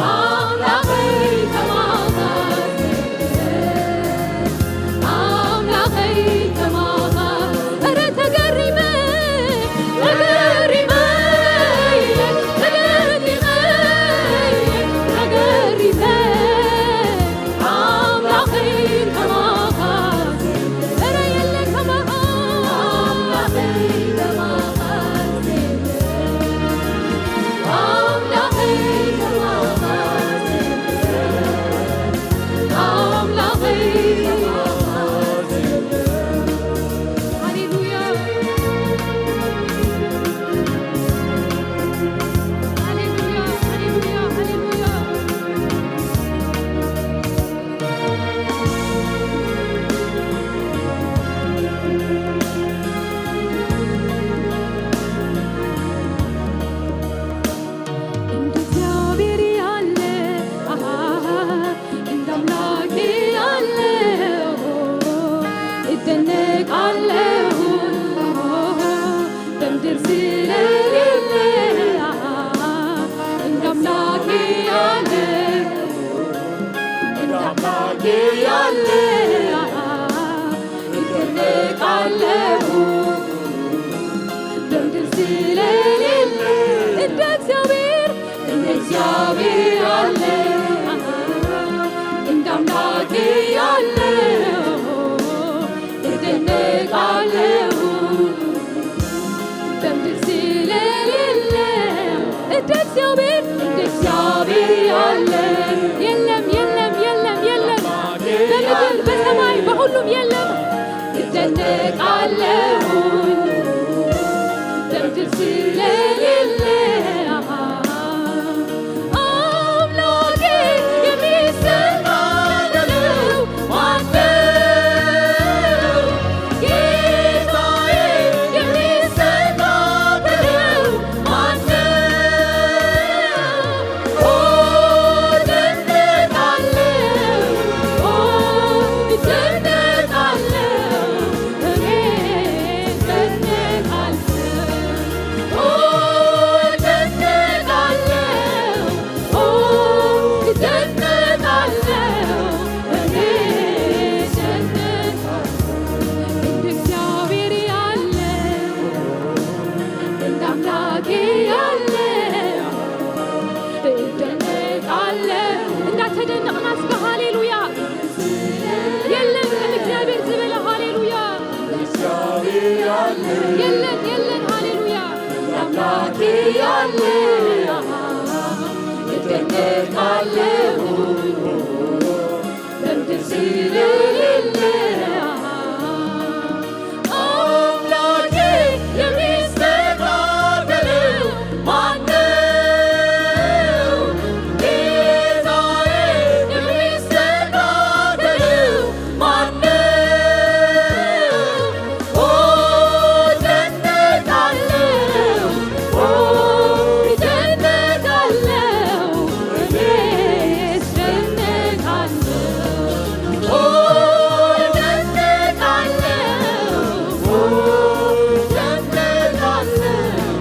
ኣምላኸይ ተባረኽ። ኣምላኸይ ተባረኽ። ኧረ ተገሪመ፣ ተገሪመ፣ ተገሪመ፣ ተገሪመ፣ ኣምላኸይ ተባረኽ። ኧረ የለን ከማኻ። ኣምላኸይ ተባረኽ። ኣምላኸይ ተባረኽ። ኣምላኸይ ሃሌሉያ። ሃሌሉያ፣ ሃሌሉያ፣ ሃሌሉያ። እንደ እግዚአብሔር ያለ፣ አሃ፣ እንደ አምላኬ ያለ፣ እደነቃለሁ፣ በምድር ስለሌለ። አሃ፣ እንደ አምላኬ ያለ፣ እንደ አምላኬ ያለ፣ አሃ፣ እደነቃለሁ፣ በምድር ስለሌለ። እንደ እግዚአብሔር፣ እንደ እግዚአብሔር ያለ፣ እንደ አምላኬ ያለ፣ እደነቃለሁ፣ በምድር ስለሌለ። እንደ እግዚአብሔር፣ እንደ እግዚአብሔር ያለ የለም፣ የለም፣ የለም፣ የለም። በምድር በሰማይ በሁሉም የለም። እደነቃለሁ፣ በምድር ስለሌለ። አምላኬ የሚሰናከለው ማነው? ጌታዬ የሚሰናከለው ማነው? ኦ፣ እደነቃለሁ፣ ኦ፣ እደነቃለሁ፣ እኔ እደነቃለሁ። ኦ፣ እደነቃለሁ፣ ኦ፣ እደነቃለሁ፣ እኔ እደነቃለሁ። እንደ እግዚአብሔር ያለ፣ እንደ አምላኬ ያለ እደነቃለሁ። እንዳተደነቕና እስከ ሃሌሉያ። የለን ከም እግዚኣብሔር ዝበለ ሃሌሉያ። የለን፣ የለን፣ ሃሌሉያ። አምላኬ ያለ እደነቃለሁ፣ በምድር ስለሌለ። አምላኬ የሚስተካከለው ማነው? ጌታዬ የሚስተካከለው ማነው? ኦ፣ እደነቃለሁ፣ ኦ፣ እደነቃለሁ፣ እኔስ እደነቃለሁ። ኦ፣ እደነቃለሁ፣ ኦ፣ እደነቃለሁ፣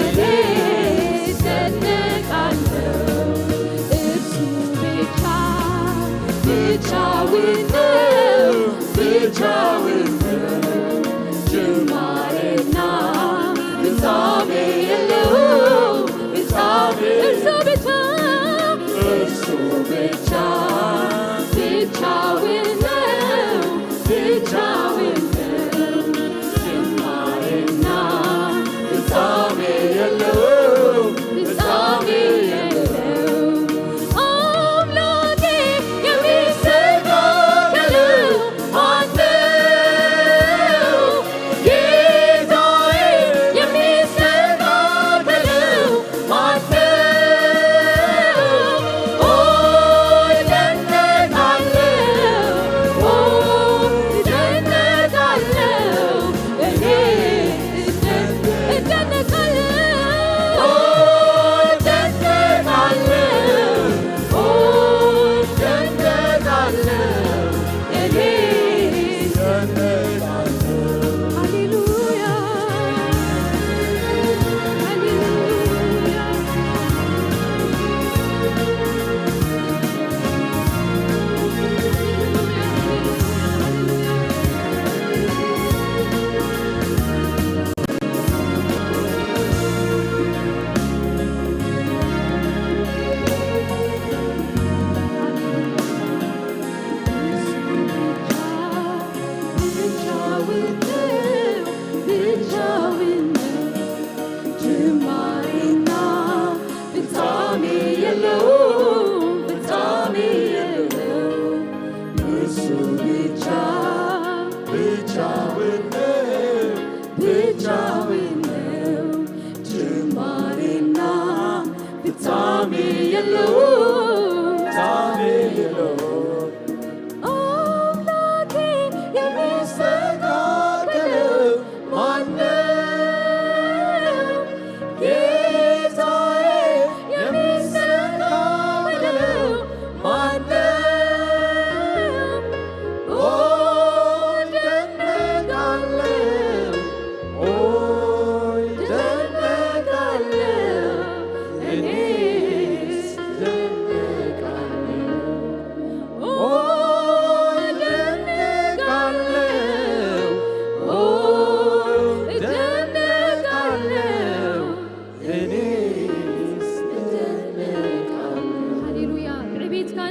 እኔስ እደነቃለሁ። እርሱ ብቻ፣ ብቻውን ነው፣ ብቻውን ነው። ጅማሬና ፍጻሜ የለው፣ ፍጻሜ። እርሱ ብቻ፣ እርሱ ብቻ፣ ብቻውን ነው፣ ብቻውን ነው። ጅማሬና ፍጻሜ የለው፣ ፍጻሜ የለው። አምላኬ የሚስተካከለው ማነው?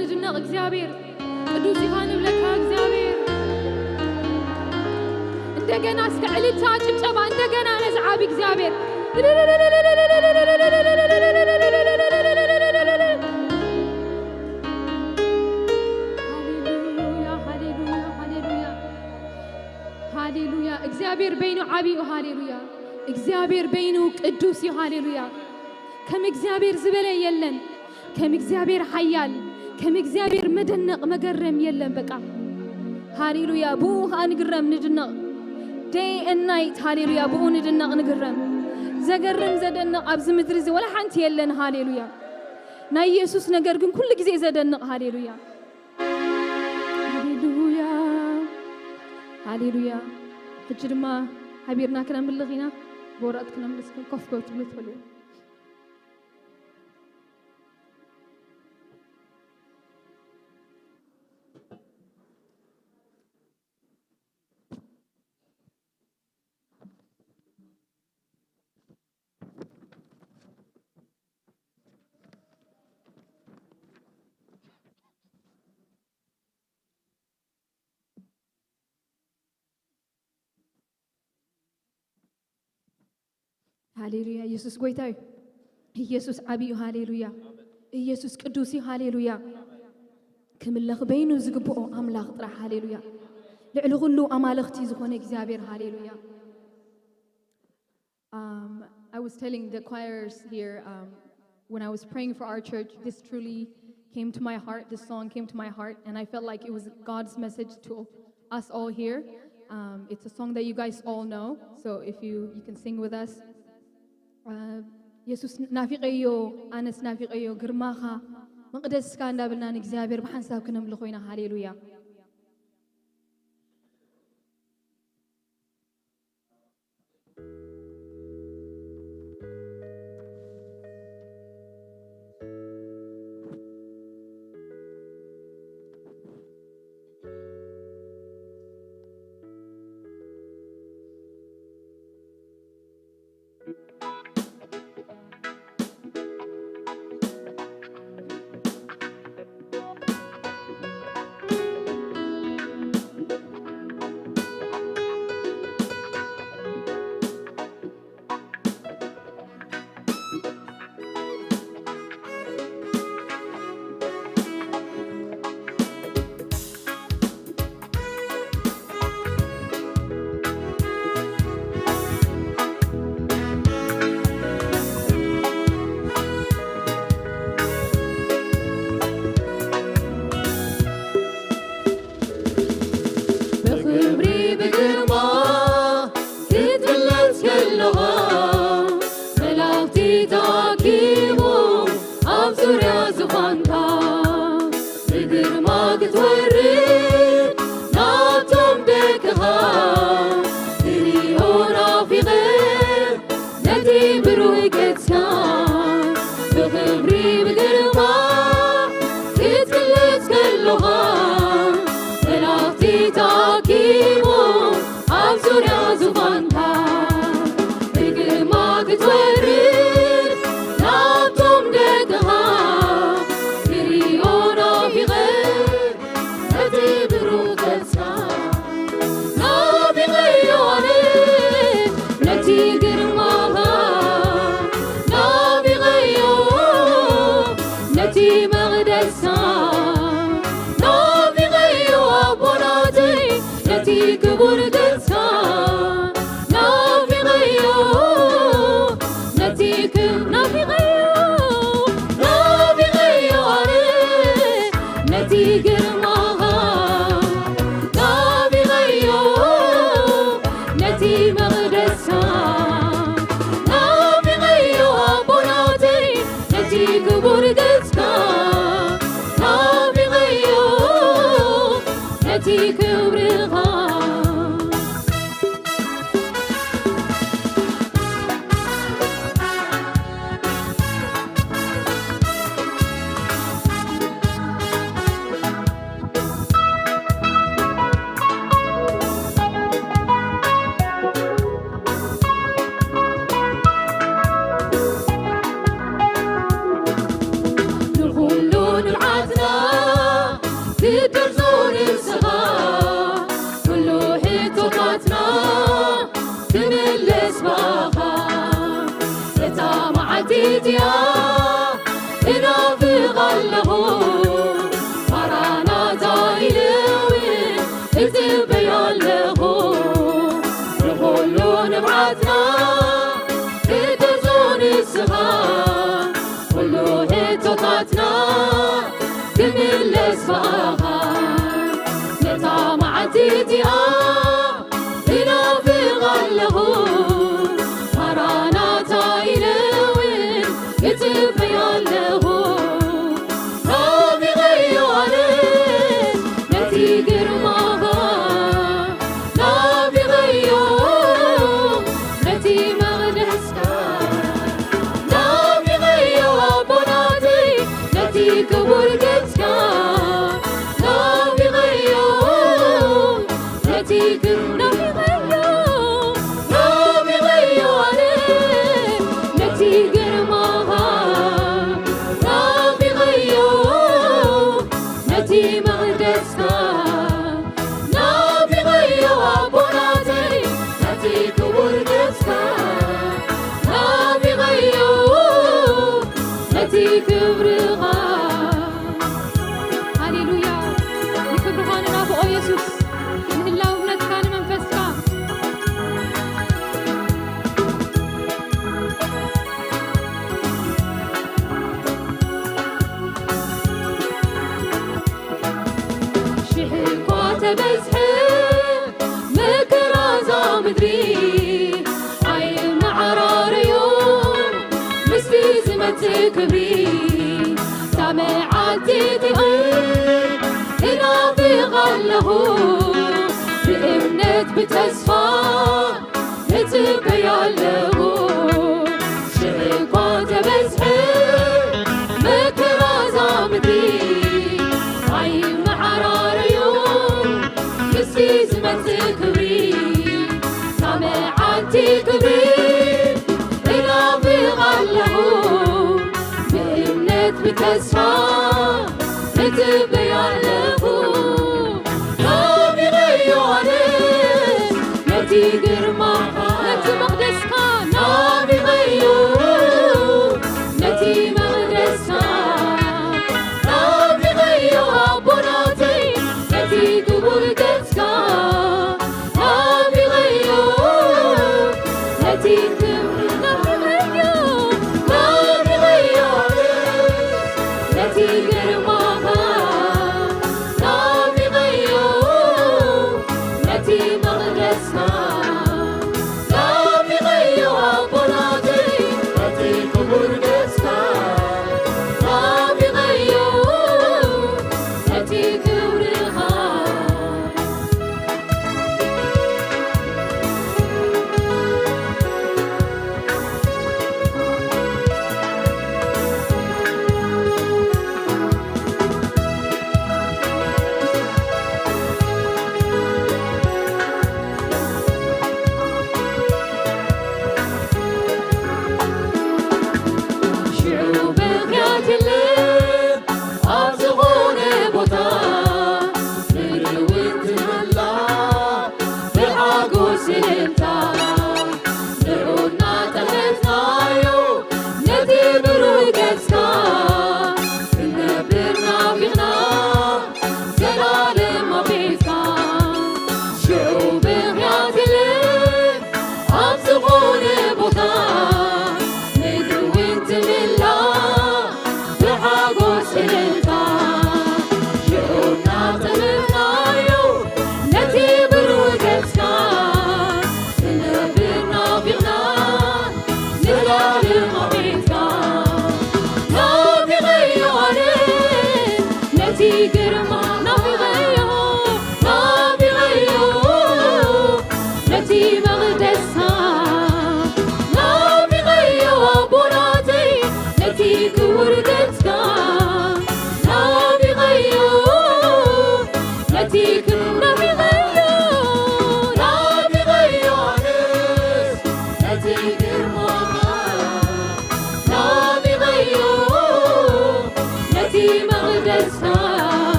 ንድነቕ እግዚኣብሔር፣ ቅዱስ ኢኻ ንብለካ እግዚኣብሔር። እንደገና እስከ ዕልልታ፣ ጭብጨባ፣ እንደገና ነዚ ዓቢ እግዚኣብሔር። ሃሌሉያ፣ ሃሌሉያ፣ ሃሌሉያ፣ ሃሌሉያ። ሃሌሉያ። እግዚኣብሔር በይኑ ዓቢ እዩ። ሃሌሉያ። እግዚኣብሔር በይኑ ቅዱስ እዩ። ሃሌሉያ። ከም እግዚኣብሔር ዝበለ የለን። ከም እግዚኣብሔር ሓያል፣ ከም እግዚኣብሔር መደነቕ መገረም የለን። በቃ ሃሌሉያ። ብኡ ኸኣ ንግረም ንድነቕ። Day and night፣ ሃሌሉያ፣ ብኡ ንድነቕ ንግረም። ዘገርም ዘደንቕ ኣብዚ ምድሪ እዚ ወላ ሓንቲ የለን። ሃሌሉያ። ናይ ኢየሱስ ነገር ግን ኩሉ ግዜ ዘደንቕ። ሃሌሉያ፣ ሃሌሉያ፣ ሃሌሉያ። ሕጂ ድማ ሓቢርና ክነምልኽ ኢና። ብወረቐት ክነምልስ፣ ኮፍ ክትብሉ ትኽእሉ። ሃሌሉያ። ኢየሱስ ጎይታ እዩ። ኢየሱስ ዓቢ እዩ። ሃሌሉያ። ኢየሱስ ቅዱስ እዩ። ሃሌሉያ። ክምለኽ በይኑ ዝግብኦ ኣምላኽ ጥራሕ። ሃሌሉያ። ልዕሊ ኩሉ ኣማልኽቲ ዝኾነ እግዚኣብሔር። ሃሌሉያ። Um, I was telling the choirs here, um, when I was praying for our church, this truly came to my heart. This song came to my heart, and I felt like it was God's message to us all here. Um, it's a song that you guys all know, so if you, you can sing with us. Uh, የሱስ ናፊቐዮ፣ ኣነስ ናፊቐዮ ግርማኻ፣ መቕደስካ እንዳበልና ንእግዚኣብሔር ብሓንሳብ ክነምልኾ ኢና። ሃሌሉያ። ብኽብሪ ብግርማ ክትግለጽ ከለኻ፣ መላእኽቲ ተኣኪቦም ኣብ ዙርያ ዙፋንካ፣ ብግርማ ክትወርድ ናብቶም ደቅኻ፣ ክሪኦ ናፊቐ ነቲ ብሩህ ገጽካ፣ ብኽብሪ ብግርማ ክትግለጽ ከለኻ፣ መላእኽቲ ተኣኪቦም ኣብ ዙርያ ዙፋንካ፣ ብግርማ ክትወርድ ናብቶም ደቅኻ፣ ክሪኦ ናፊቐ ነቲ ብሩህ ገጽካ፣ ናፊቐዮ ኣነ ነቲ ግርማኻ፣ ናፊቐዮ ነቲ መቕደስካ፣ ናፊቐዮ ኣቦ ናተይ ነቲ ክቡር ገጽካ፣ ናፊቐዮ ነቲ ክብ-፣ ናፊቐዮ፣ ናፊቐዮ ኣነ ነቲ ግርማኻ፣ ናፊቐዮ ነቲ መቕደስካ፣ ናፊቐዮ ኣቦ ናተይ ነቲ ክቡር ገጽካ፣ ናፊቐዮ ነቲ ክብርኻ። ደርዞ ንስኻ ኩሉ ሕቶታትና ክምለስ ብኣኻ። እታ መዓልቲ እቲኣ እናፍቕ ኣለኹ፣ ማራናታ ኢለ እውን እጽበዮ ኣለኹ። ንኹሉ ንብዓትና ክትገዝኦ ንስኻ፣ ኩሉ ሕቶታትና ክምለስ ብኣኻ። ነታ መዓልቲ እቲኣ እናፍቕ ኣለኹ፣ ማራናታ ኢለ እውን እጽበዮ ኣለኹ። ናፊቐዮ ኣነ ነቲ ግርማኻ፣ ናፊቐዮ ነቲ መቕደስካ፣ ናፊቐዮ ኣቦ ናተይ ነቲ ክቡር ገጽካ፣ ናፊቐዮ ነቲ ግር-፣ ናፊቐዮ፣ ናፊቐዮ ኣነ ነቲ ግርማኻ፣ ናፊቐዮ ነቲ መቕደስካ፣ ናፊቐዮ ኣቦ ናተይ ነቲ ክቡር ገጽካ፣ ናፊቐዮ ነቲ ክብርኻ። ሃሌሉያ! ንክብርኻ ንናፍቖ የሱስ፣ ንህላውነትካ ንመንፈስካ። ሽሕ እኳ ተበዝሐ መከራ እዛ ምድሪ፣ ኣይመዓራረዮ ምስቲ ዝመጽእ ክብሪ። እታ መዓልቲ ትቕር እናፍቕ ኣለኹ፣ ብእምነት ብተስፋ እጽበዮ ኣለኹ። ሽሕ እኳ ተበዝሐ መከራ እዛ ምድሪ፣ ኣይመዓራረዮ ምስቲ ዝመጽእ ክብሪ። እታ መዓልቲ ክብሪ እናፍቕ ኣለኹ፣ ብእምነት ብተስፋ እጽበዮ ኣለኹ። ናፊቐዮ ኣነ ነቲ ግርማኻ፣ ነቲ መቕደስካ፣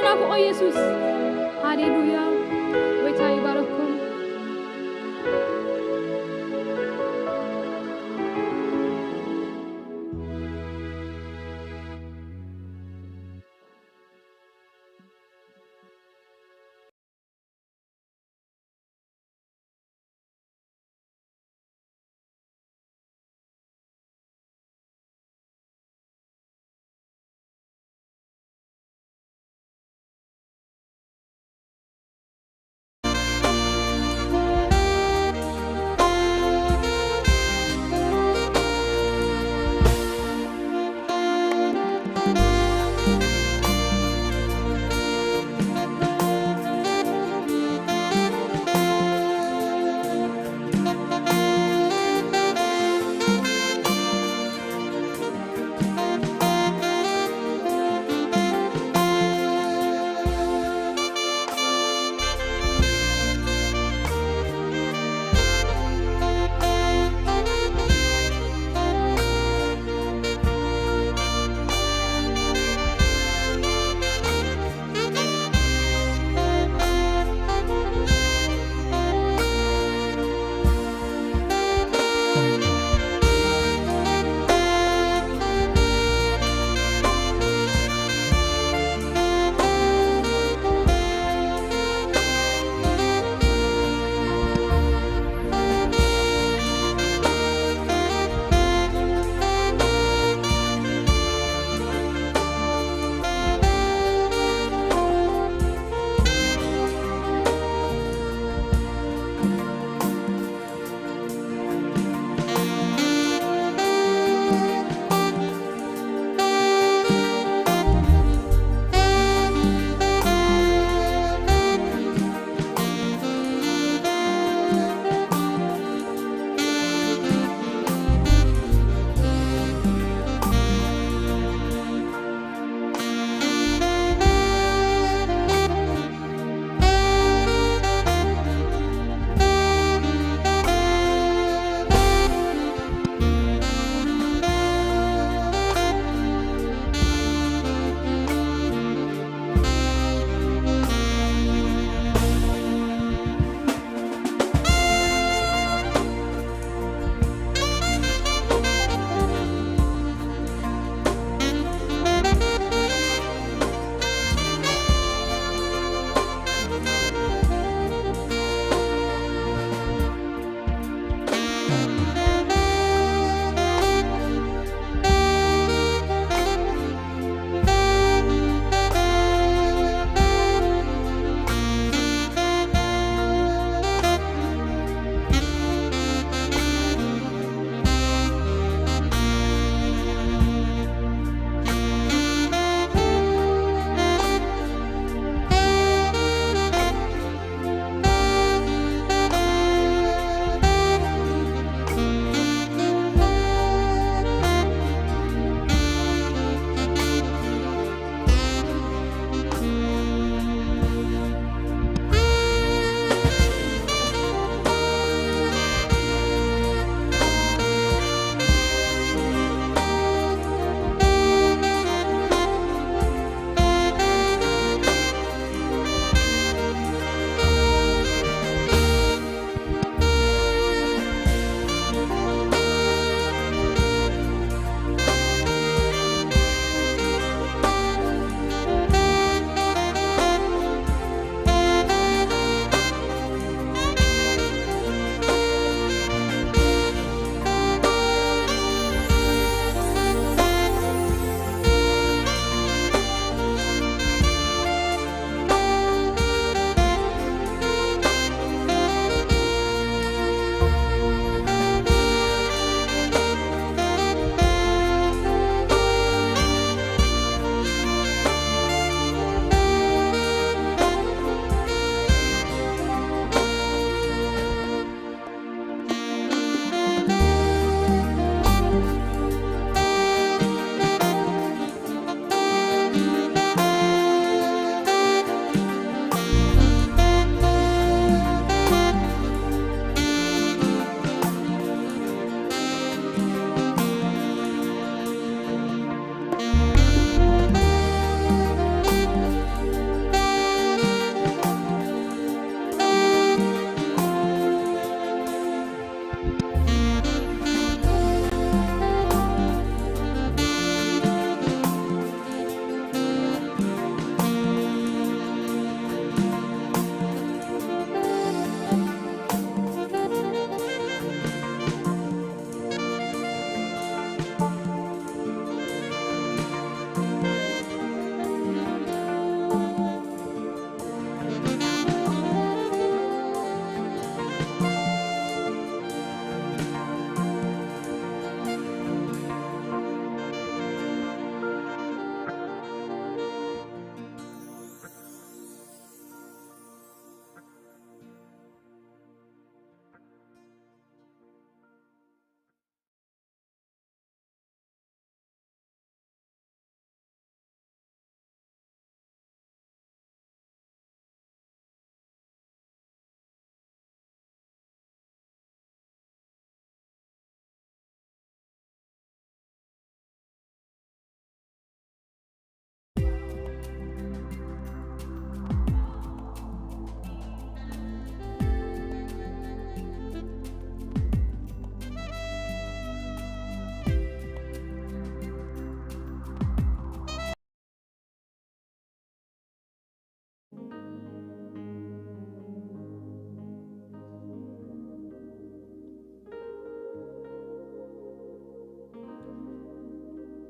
ናፍቆ ኢየሱስ። ሃሌሉያ። ጎይታ ይባረኩም።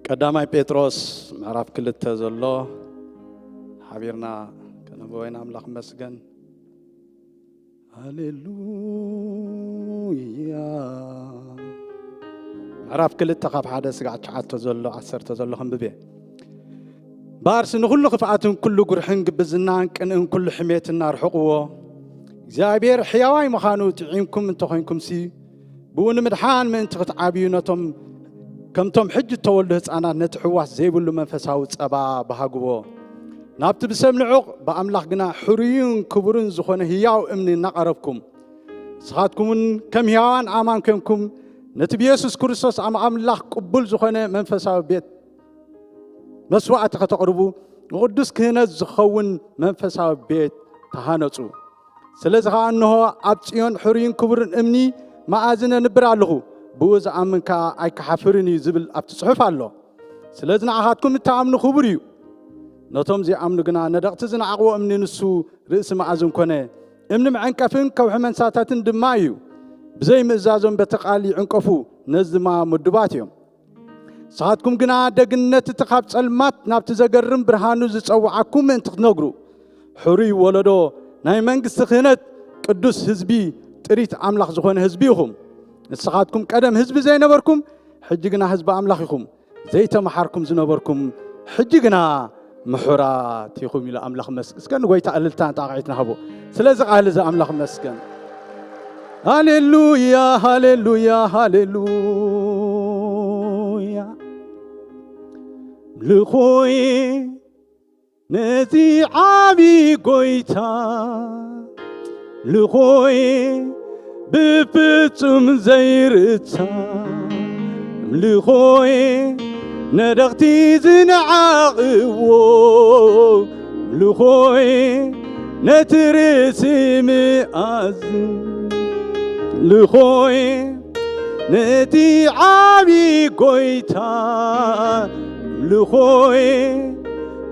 ቀዳማይ ጴጥሮስ ምዕራፍ ክልተ ዘሎ ሓቢርና ከነንብቦ ኢና። ኣምላኽ ይመስገን። ሃሌሉያ። ምዕራፍ ክልተ ካብ ሓደ ስጋዕ ትሽዓተ ዘሎ፣ ዓሰርተ ዘሎ ከንብብ እየ። ባርስ ንኹሉ ክፍኣትን ኩሉ ጉርሕን ግብዝናን ቅንእን ኩሉ ሕሜትን ኣርሕቕዎ። እግዚኣብሔር ሕያዋይ ምዃኑ ጥዒምኩም እንተኾይንኩምሲ፣ ብኡ ንምድሓን ምእንቲ ክትዓብዩ ነቶም ከምቶም ሕጂ እተወልዱ ህፃናት ነቲ ሕዋስ ዘይብሉ መንፈሳዊ ጸባ በሃግዎ። ናብቲ ብሰብ ንዑቕ ብኣምላኽ ግና ሕሩይን ክቡርን ዝኾነ ህያው እምኒ እናቐረብኩም፣ ንስኻትኩም እውን ከም ህያዋን ኣማን ኮንኩም ነቲ ብየሱስ ክርስቶስ ኣብ ኣምላኽ ቅቡል ዝኾነ መንፈሳዊ ቤት መስዋዕቲ ከተቕርቡ ንቅዱስ ክህነት ዝኸውን መንፈሳዊ ቤት ተሃነጹ። ስለዚ ኸዓ እንሆ ኣብ ጽዮን ሕሩይን ክቡርን እምኒ መኣዝን ኣንብር ኣለኹ፣ ብኡ ዝኣምን ከኣ ኣይከሓፍርን እዩ ዝብል ኣብቲ ጽሑፍ ኣሎ። ስለዚ ንዓኻትኩም እትኣምኑ ክቡር እዩ። ነቶም ዘይኣምኑ ግና ነደቕቲ ዝነዓቕዎ እምኒ ንሱ ርእሲ መኣዝን ኮነ። እምኒ መዐንቀፍን ከውሒ መንሳታትን ድማ እዩ። ብዘይ ምእዛዞም በቲ ቃል ይዕንቀፉ፣ ነዚ ድማ ምዱባት እዮም። ንስኻትኩም ግና ደግነት እቲ ካብ ጸልማት ናብቲ ዘገርም ብርሃኑ ዝጸውዓኩም ምእንቲ ክትነግሩ፣ ሕሩይ ወለዶ፣ ናይ መንግስቲ ክህነት፣ ቅዱስ ህዝቢ፣ ጥሪት ኣምላኽ ዝኾነ ህዝቢ ኢኹም። ንስኻትኩም ቀደም ህዝቢ ዘይነበርኩም፣ ሕጂ ግና ህዝቢ ኣምላኽ ኢኹም። ዘይተመሓርኩም ዝነበርኩም፣ ሕጂ ግና ምሑራት ኢኹም ኢሉ ኣምላኽ መስገን። እስከ ንጎይታ እልልታን ጣቕዒትን ሃቦ። ስለዚ ቃል እዚ ኣምላኽ መስገን። ሃሌሉያ፣ ሃሌሉያ፣ ሃሌሉያ። ልኾይ ነዚ ዓቢ ጎይታ፣ ልኾይ ብፍጹም ዘይርታ፣ ልኾይ ነደቕቲ ዝነዓቕዎ፣ ልኾይ ነቲ ርእሲ ምኣዝን፣ ልኾይ ነቲ ዓቢ ጎይታ፣ ልኾይ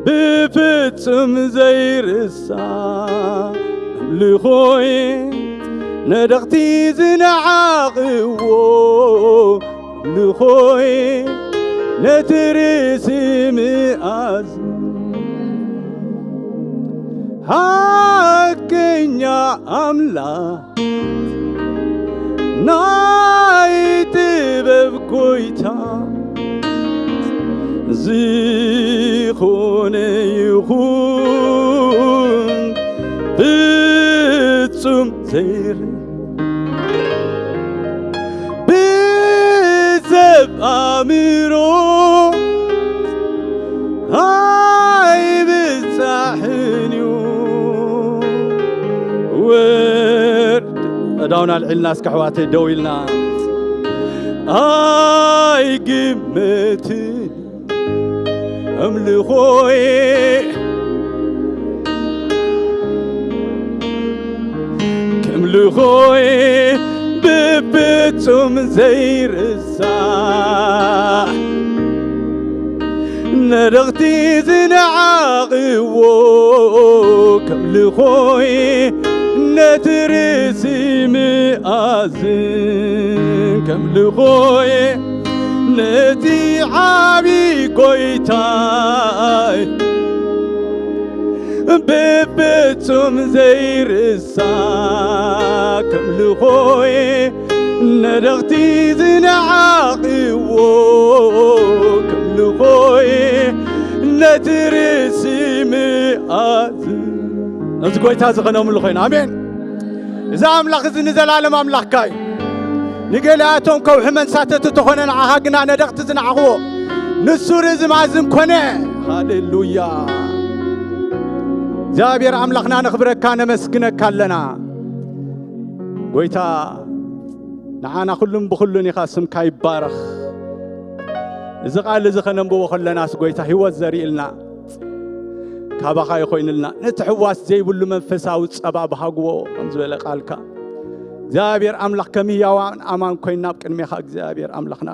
ብፍጹም ዘይርሳ፣ ልኾይ ነደቕቲ ዝነዓቕዎ፣ ልኾይ ነቲ ርእሲ ምኣዝ። ሓቀኛ ኣምላኽ ናይ ጥበብ ጎይታ፣ ዝኾነ ይኹን ፍጹም ዘይር ብሰብ ኣእምሮ ኣይብጻሕን እዩ። ወርድ እዳውና ኣልዒልና እስከ ኣሕዋተይ ደው ኢልና። ኣይግመትን ኣምልኾይ ከም ልኾይ ብፍጹም ዘይርሳዕ ነደቕቲ ዝነዓቕዎ ከም ልኾይ ነቲ ርእሲ ምኣዝን ከም ልኾይ ነቲ ዓቢ ጎይታይ ብፍጹም ዘይርሳ ከም ልኾይ ነደቕቲ ዝነዓቕዎ ከም ልኾይ ነቲ ርእሲ ምኣዝ ነዚ ጎይታ እዚ ኸነምሉ ኾይና። ኣሜን። እዚ ኣምላኽ እዚ ንዘላለም ኣምላኽካ እዩ። ንገሊኣቶም ከውሒ መንሳተቲ ተኾነ፣ ንዓኻ ግና ነደቕቲ ዝነዓቕዎ ንሱ ርእዚ ማእዝን ኮነ። ሃሌሉያ። እግዚኣብሔር ኣምላኽና ነኽብረካ ነመስግነካ ኣለና። ጎይታ ንዓና ኩሉን ብኹሉን ኢኻ፣ ስምካ ይባረኽ። እዚ ቃል እዚ ኸነንብቦ ኸለናስ ጎይታ ህይወት ዘርእልና ካባኻ ይኾይንልና። ነቲ ሕዋስ ዘይብሉ መንፈሳዊ ጸባ ብሃግዎ ከም ዝበለ ቃልካ እግዚኣብሔር ኣምላኽ ከም ህያዋን ኣማን ኮይንና ኣብ ቅድሜኻ እግዚኣብሔር ኣምላኽና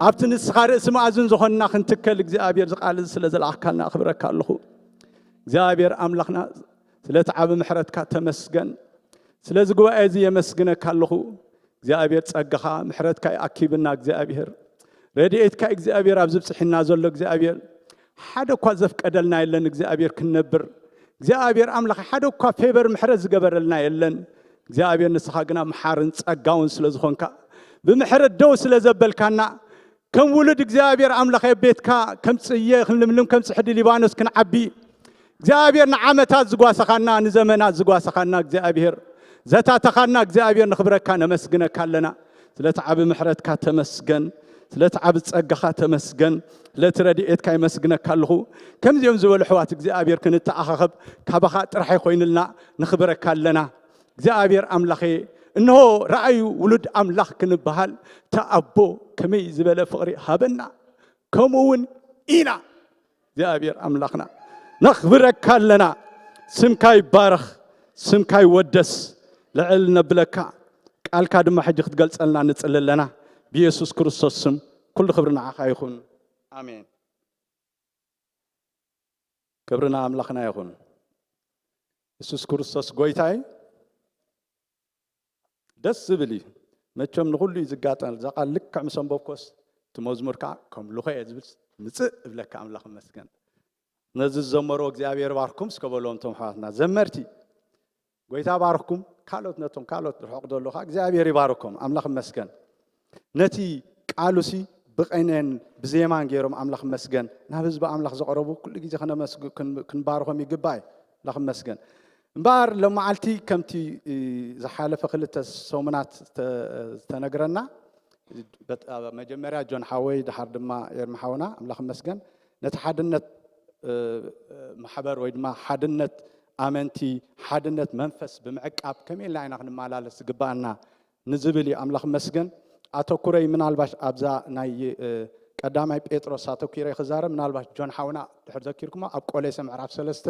ኣብቲ ንስኻ ርእሲ መኣዝን ዝኾንና ክንትከል እግዚኣብሔር እዚ ቃል እዚ ስለ ዝለኣኽካልና ኣኽብረካ ኣለኹ። እግዚኣብሔር ኣምላኽና ስለቲ ዓቢ ምሕረትካ ተመስገን። ስለዚ ጉባኤ እዚ የመስግነካ ኣለኹ። እግዚኣብሔር ጸጋኻ ምሕረትካ ይኣኪብና እግዚኣብሔር። ረድኤትካ እግዚኣብሔር ኣብ ዝብፅሕና ዘሎ እግዚኣብሔር ሓደ እኳ ዘፍቀደልና የለን እግዚኣብሔር ክንነብር እግዚኣብሔር ኣምላኽ ሓደ እኳ ፌበር ምሕረት ዝገበረልና የለን። እግዚኣብሔር ንስኻ ግና መሓርን ጸጋውን ስለ ዝኾንካ ብምሕረት ደው ስለ ዘበልካና ከም ውሉድ እግዚኣብሔር ኣምላኽ ኣብ ቤትካ ከም ጽየ ክንልምልም ከም ጽሕዲ ሊባኖስ ክንዓቢ እግዚኣብሔር ንዓመታት ዝጓሰኻና ንዘመናት ዝጓሰኻና እግዚኣብሔር ዘታተኻና እግዚኣብሔር ንኽብረካ ነመስግነካ ኣለና። ስለቲ ዓቢ ምሕረትካ ተመስገን። ስለቲ ዓቢ ጸጋኻ ተመስገን። ስለቲ ረድኤትካ ይመስግነካ ኣለኹ። ከምዚኦም ዝበሉ ኣሕዋት እግዚኣብሔር ክንተኣኻኸብ ካባኻ ጥራሕ ይኾይንልና። ንኽብረካ ኣለና። እግዚኣብሔር ኣምላኸ እንሆ ረኣዩ ውሉድ ኣምላኽ ክንበሃል ተኣቦ ከመይ ዝበለ ፍቕሪ ሃበና። ከምኡ እውን ኢና እግዚኣብሔር ኣምላኽና ነኽብረካ ኣለና። ስምካ ይባረኽ። ስምካ ይወደስ። ልዕል ነብለካ። ቃልካ ድማ ሕጂ ክትገልጸልና ንጽሊ ኣለና። ብየሱስ ክርስቶስ ስም ኩሉ ክብሪ ንዓኻ ይኹን። ኣሜን። ክብሪ ንኣምላኽና ይኹን። የሱስ ክርስቶስ ጎይታይ። ደስ ዝብል እዩ። መቸም ንኹሉ እዩ ዝጋጠም። እዛ ቃል ልክዕ ምስ ኣንበብኮስ እቲ መዝሙር ከዓ ከም ልኾ እየ ዝብል ምፅእ እብለካ። ኣምላኽ ይመስገን። ነዚ ዝዘመሩ እግዚኣብሔር ባርኩም እስከ በልዎም እቶም ኣሕዋትና ዘመርቲ። ጎይታ ባርኩም። ካልኦት ነቶም ካልኦት ርሑቕ ዘለዉ ከዓ እግዚኣብሔር ይባርኮም። ኣምላኽ ይመስገን። ነቲ ቃሉሲ ብቐይነን ብዜማን ገይሮም ኣምላኽ ይመስገን ናብ ህዝቢ ኣምላኽ ዘቕረቡ ኩሉ ግዜ ክነመስግ- ክን- ክንባርኾም ይግባእ እዩ። ኣምላኽ ይመስገን። እምበኣር ሎመዓልቲ ከምቲ እ፣ ዝሓለፈ ክልተ ሰሙናት ዝተ- ዝተነግረና በት- ኣብ መጀመርያ ጆን ሓወይ ድሓር ድማ ኤርሚ ሓውና ኣምላኽ ይመስገን ነቲ ሓድነት እ፣ እ፣ ማሕበር ወይ ድማ ሓድነት ኣመንቲ ሓድነት መንፈስ ብምዕቃብ ከመይ ኢልና ኢና ክንመላለስ ዝግባኣና ንዝብል እዩ። ኣምላኽ ይመስገን። ኣተኩረይ ምናልባሽ ኣብዛ ናይ እ፣ ቀዳማይ ጴጥሮስ ኣተኩረ ክዛረብ ምናልባሽ ጆን ሓውና ድሕር ዘኪርኩሞ ኣብ ቆሌሰ ምዕራፍ ሰለስተ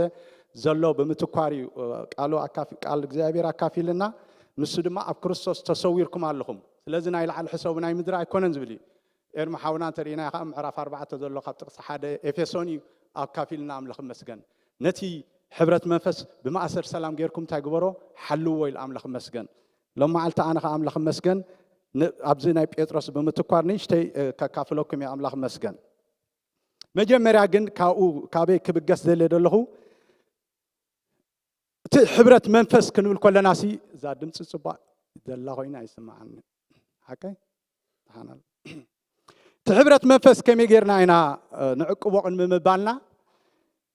ዘሎ ብምትኳር እዩ እ፣ ቃሉ ኣካፊ- ቃል እግዚኣብሔር ኣካፊልና። ንሱ ድማ ኣብ ክርስቶስ ተሰዊርኩም ኣለኹም ስለዚ ናይ ላዕሊ ሕሰቡ ናይ ምድሪ ኣይኮነን ዝብል እዩ። ኤርሚ ሓውና እንተርኢናዮ ከዓ ምዕራፍ ኣርባዕተ ዘሎ ካብ ጥቕሲ ሓደ ኤፌሶን እዩ ኣካፊልና። ኣምላኽ ይመስገን። ነቲ ሕብረት መንፈስ ብማእሰር ሰላም ጌርኩም እንታይ ግበሮ ሓልዎ ኢሉ ኣምላኽ ይመስገን። ሎም መዓልቲ ኣነ ከዓ ኣምላኽ ይመስገን ን- ኣብዚ ናይ ጴጥሮስ ብምትኳር ንእሽተይ እ፣ ከካፍለኩም እየ። ኣምላኽ ይመስገን። መጀመርያ ግን ካብኡ ካበይ ክብገስ ዘለ ዘለኹ እቲ ሕብረት መንፈስ ክንብል ከለና ሲ እዛ ድምፂ ፅባቅ ዘላ ኮይና ኣይስማዓኒ ሓቀይ ሓናል እቲ ሕብረት መንፈስ ከመይ ጌርና ኢና እ፣ ንዕቅቦ ቅድሚ ምባልና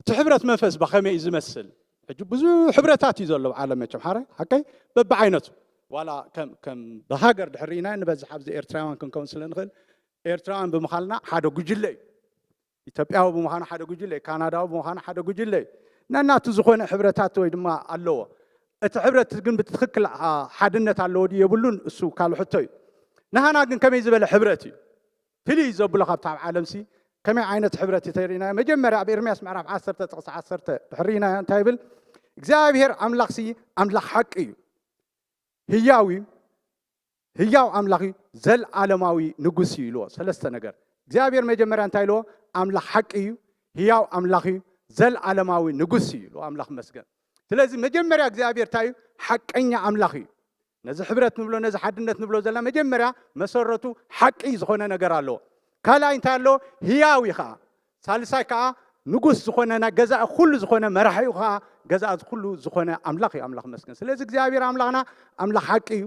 እቲ ሕብረት መንፈስ ብኸመይ እዩ ዝመስል? ሕጂ ብዙ ሕብረታት እዩ ዘሎ ኣብ ዓለም መቸም ሓረ ሓቀይ በብዓይነቱ ዋላ ከም ከም ብሃገር ድሕር ኢና ንበዝሕ ኣብዚ ኤርትራውያን ክንከውን ስለ ንኽእል ኤርትራውያን ብምዃልና ሓደ ጉጅለ እዩ። ኢትዮጵያዊ ብምዃኑ ሓደ ጉጅለ እዩ። ካናዳዊ ብምዃኑ ሓደ ጉጅለ እዩ። ነናቱ ዝኾነ ሕብረታት ወይ ድማ ኣለዎ። እቲ ሕብረት ግን ብትኽክል ሓድነት ኣለዎ ድዩ የብሉን እሱ ካልእ ሕቶ እዩ። ንሃና ግን ከመይ ዝበለ ሕብረት እዩ ፍልይ ዘብሎ ካብቲ ኣብ ዓለምሲ ከመይ ዓይነት ሕብረት እዩ ተሪእናዮ? መጀመርያ ኣብ ኤርምያስ ምዕራፍ ዓሰርተ ጥቕሲ ዓሰርተ ድሕር ኢናዮ እንታይ ይብል? እግዚኣብሔር ኣምላኽሲ ኣምላኽ ሓቂ እዩ፣ ህያው እዩ፣ ህያው ኣምላኽ እዩ፣ ዘለዓለማዊ ንጉስ እዩ ኢልዎ። ሰለስተ ነገር እግዚኣብሔር መጀመርያ እንታይ ኢልዎ? ኣምላኽ ሓቂ እዩ፣ ህያው ኣምላኽ እዩ፣ ዘለዓለማዊ ንጉስ እዩ ኢልዎ። ኣምላኽ መስገን። ስለዚ መጀመርያ እግዚኣብሔር እንታይ እዩ? ሓቀኛ ኣምላኽ እዩ። ነዚ ሕብረት ንብሎ ነዚ ሓድነት ንብሎ ዘለና መጀመርያ መሰረቱ ሓቂ ዝኾነ ነገር ኣለዎ። ካልኣይ እንታይ ኣለዎ? ህያው እዩ ከዓ። ሳልሳይ ከዓ ንጉስ ዝኾነ ናይ ገዛእ ኩሉ ዝኾነ መራሒ እዩ ከዓ ገዛእ ኩሉ ዝኾነ ኣምላኽ እዩ። ኣምላኽ መስገን። ስለዚ እግዚኣብሔር ኣምላኽና ኣምላኽ ሓቂ እዩ፣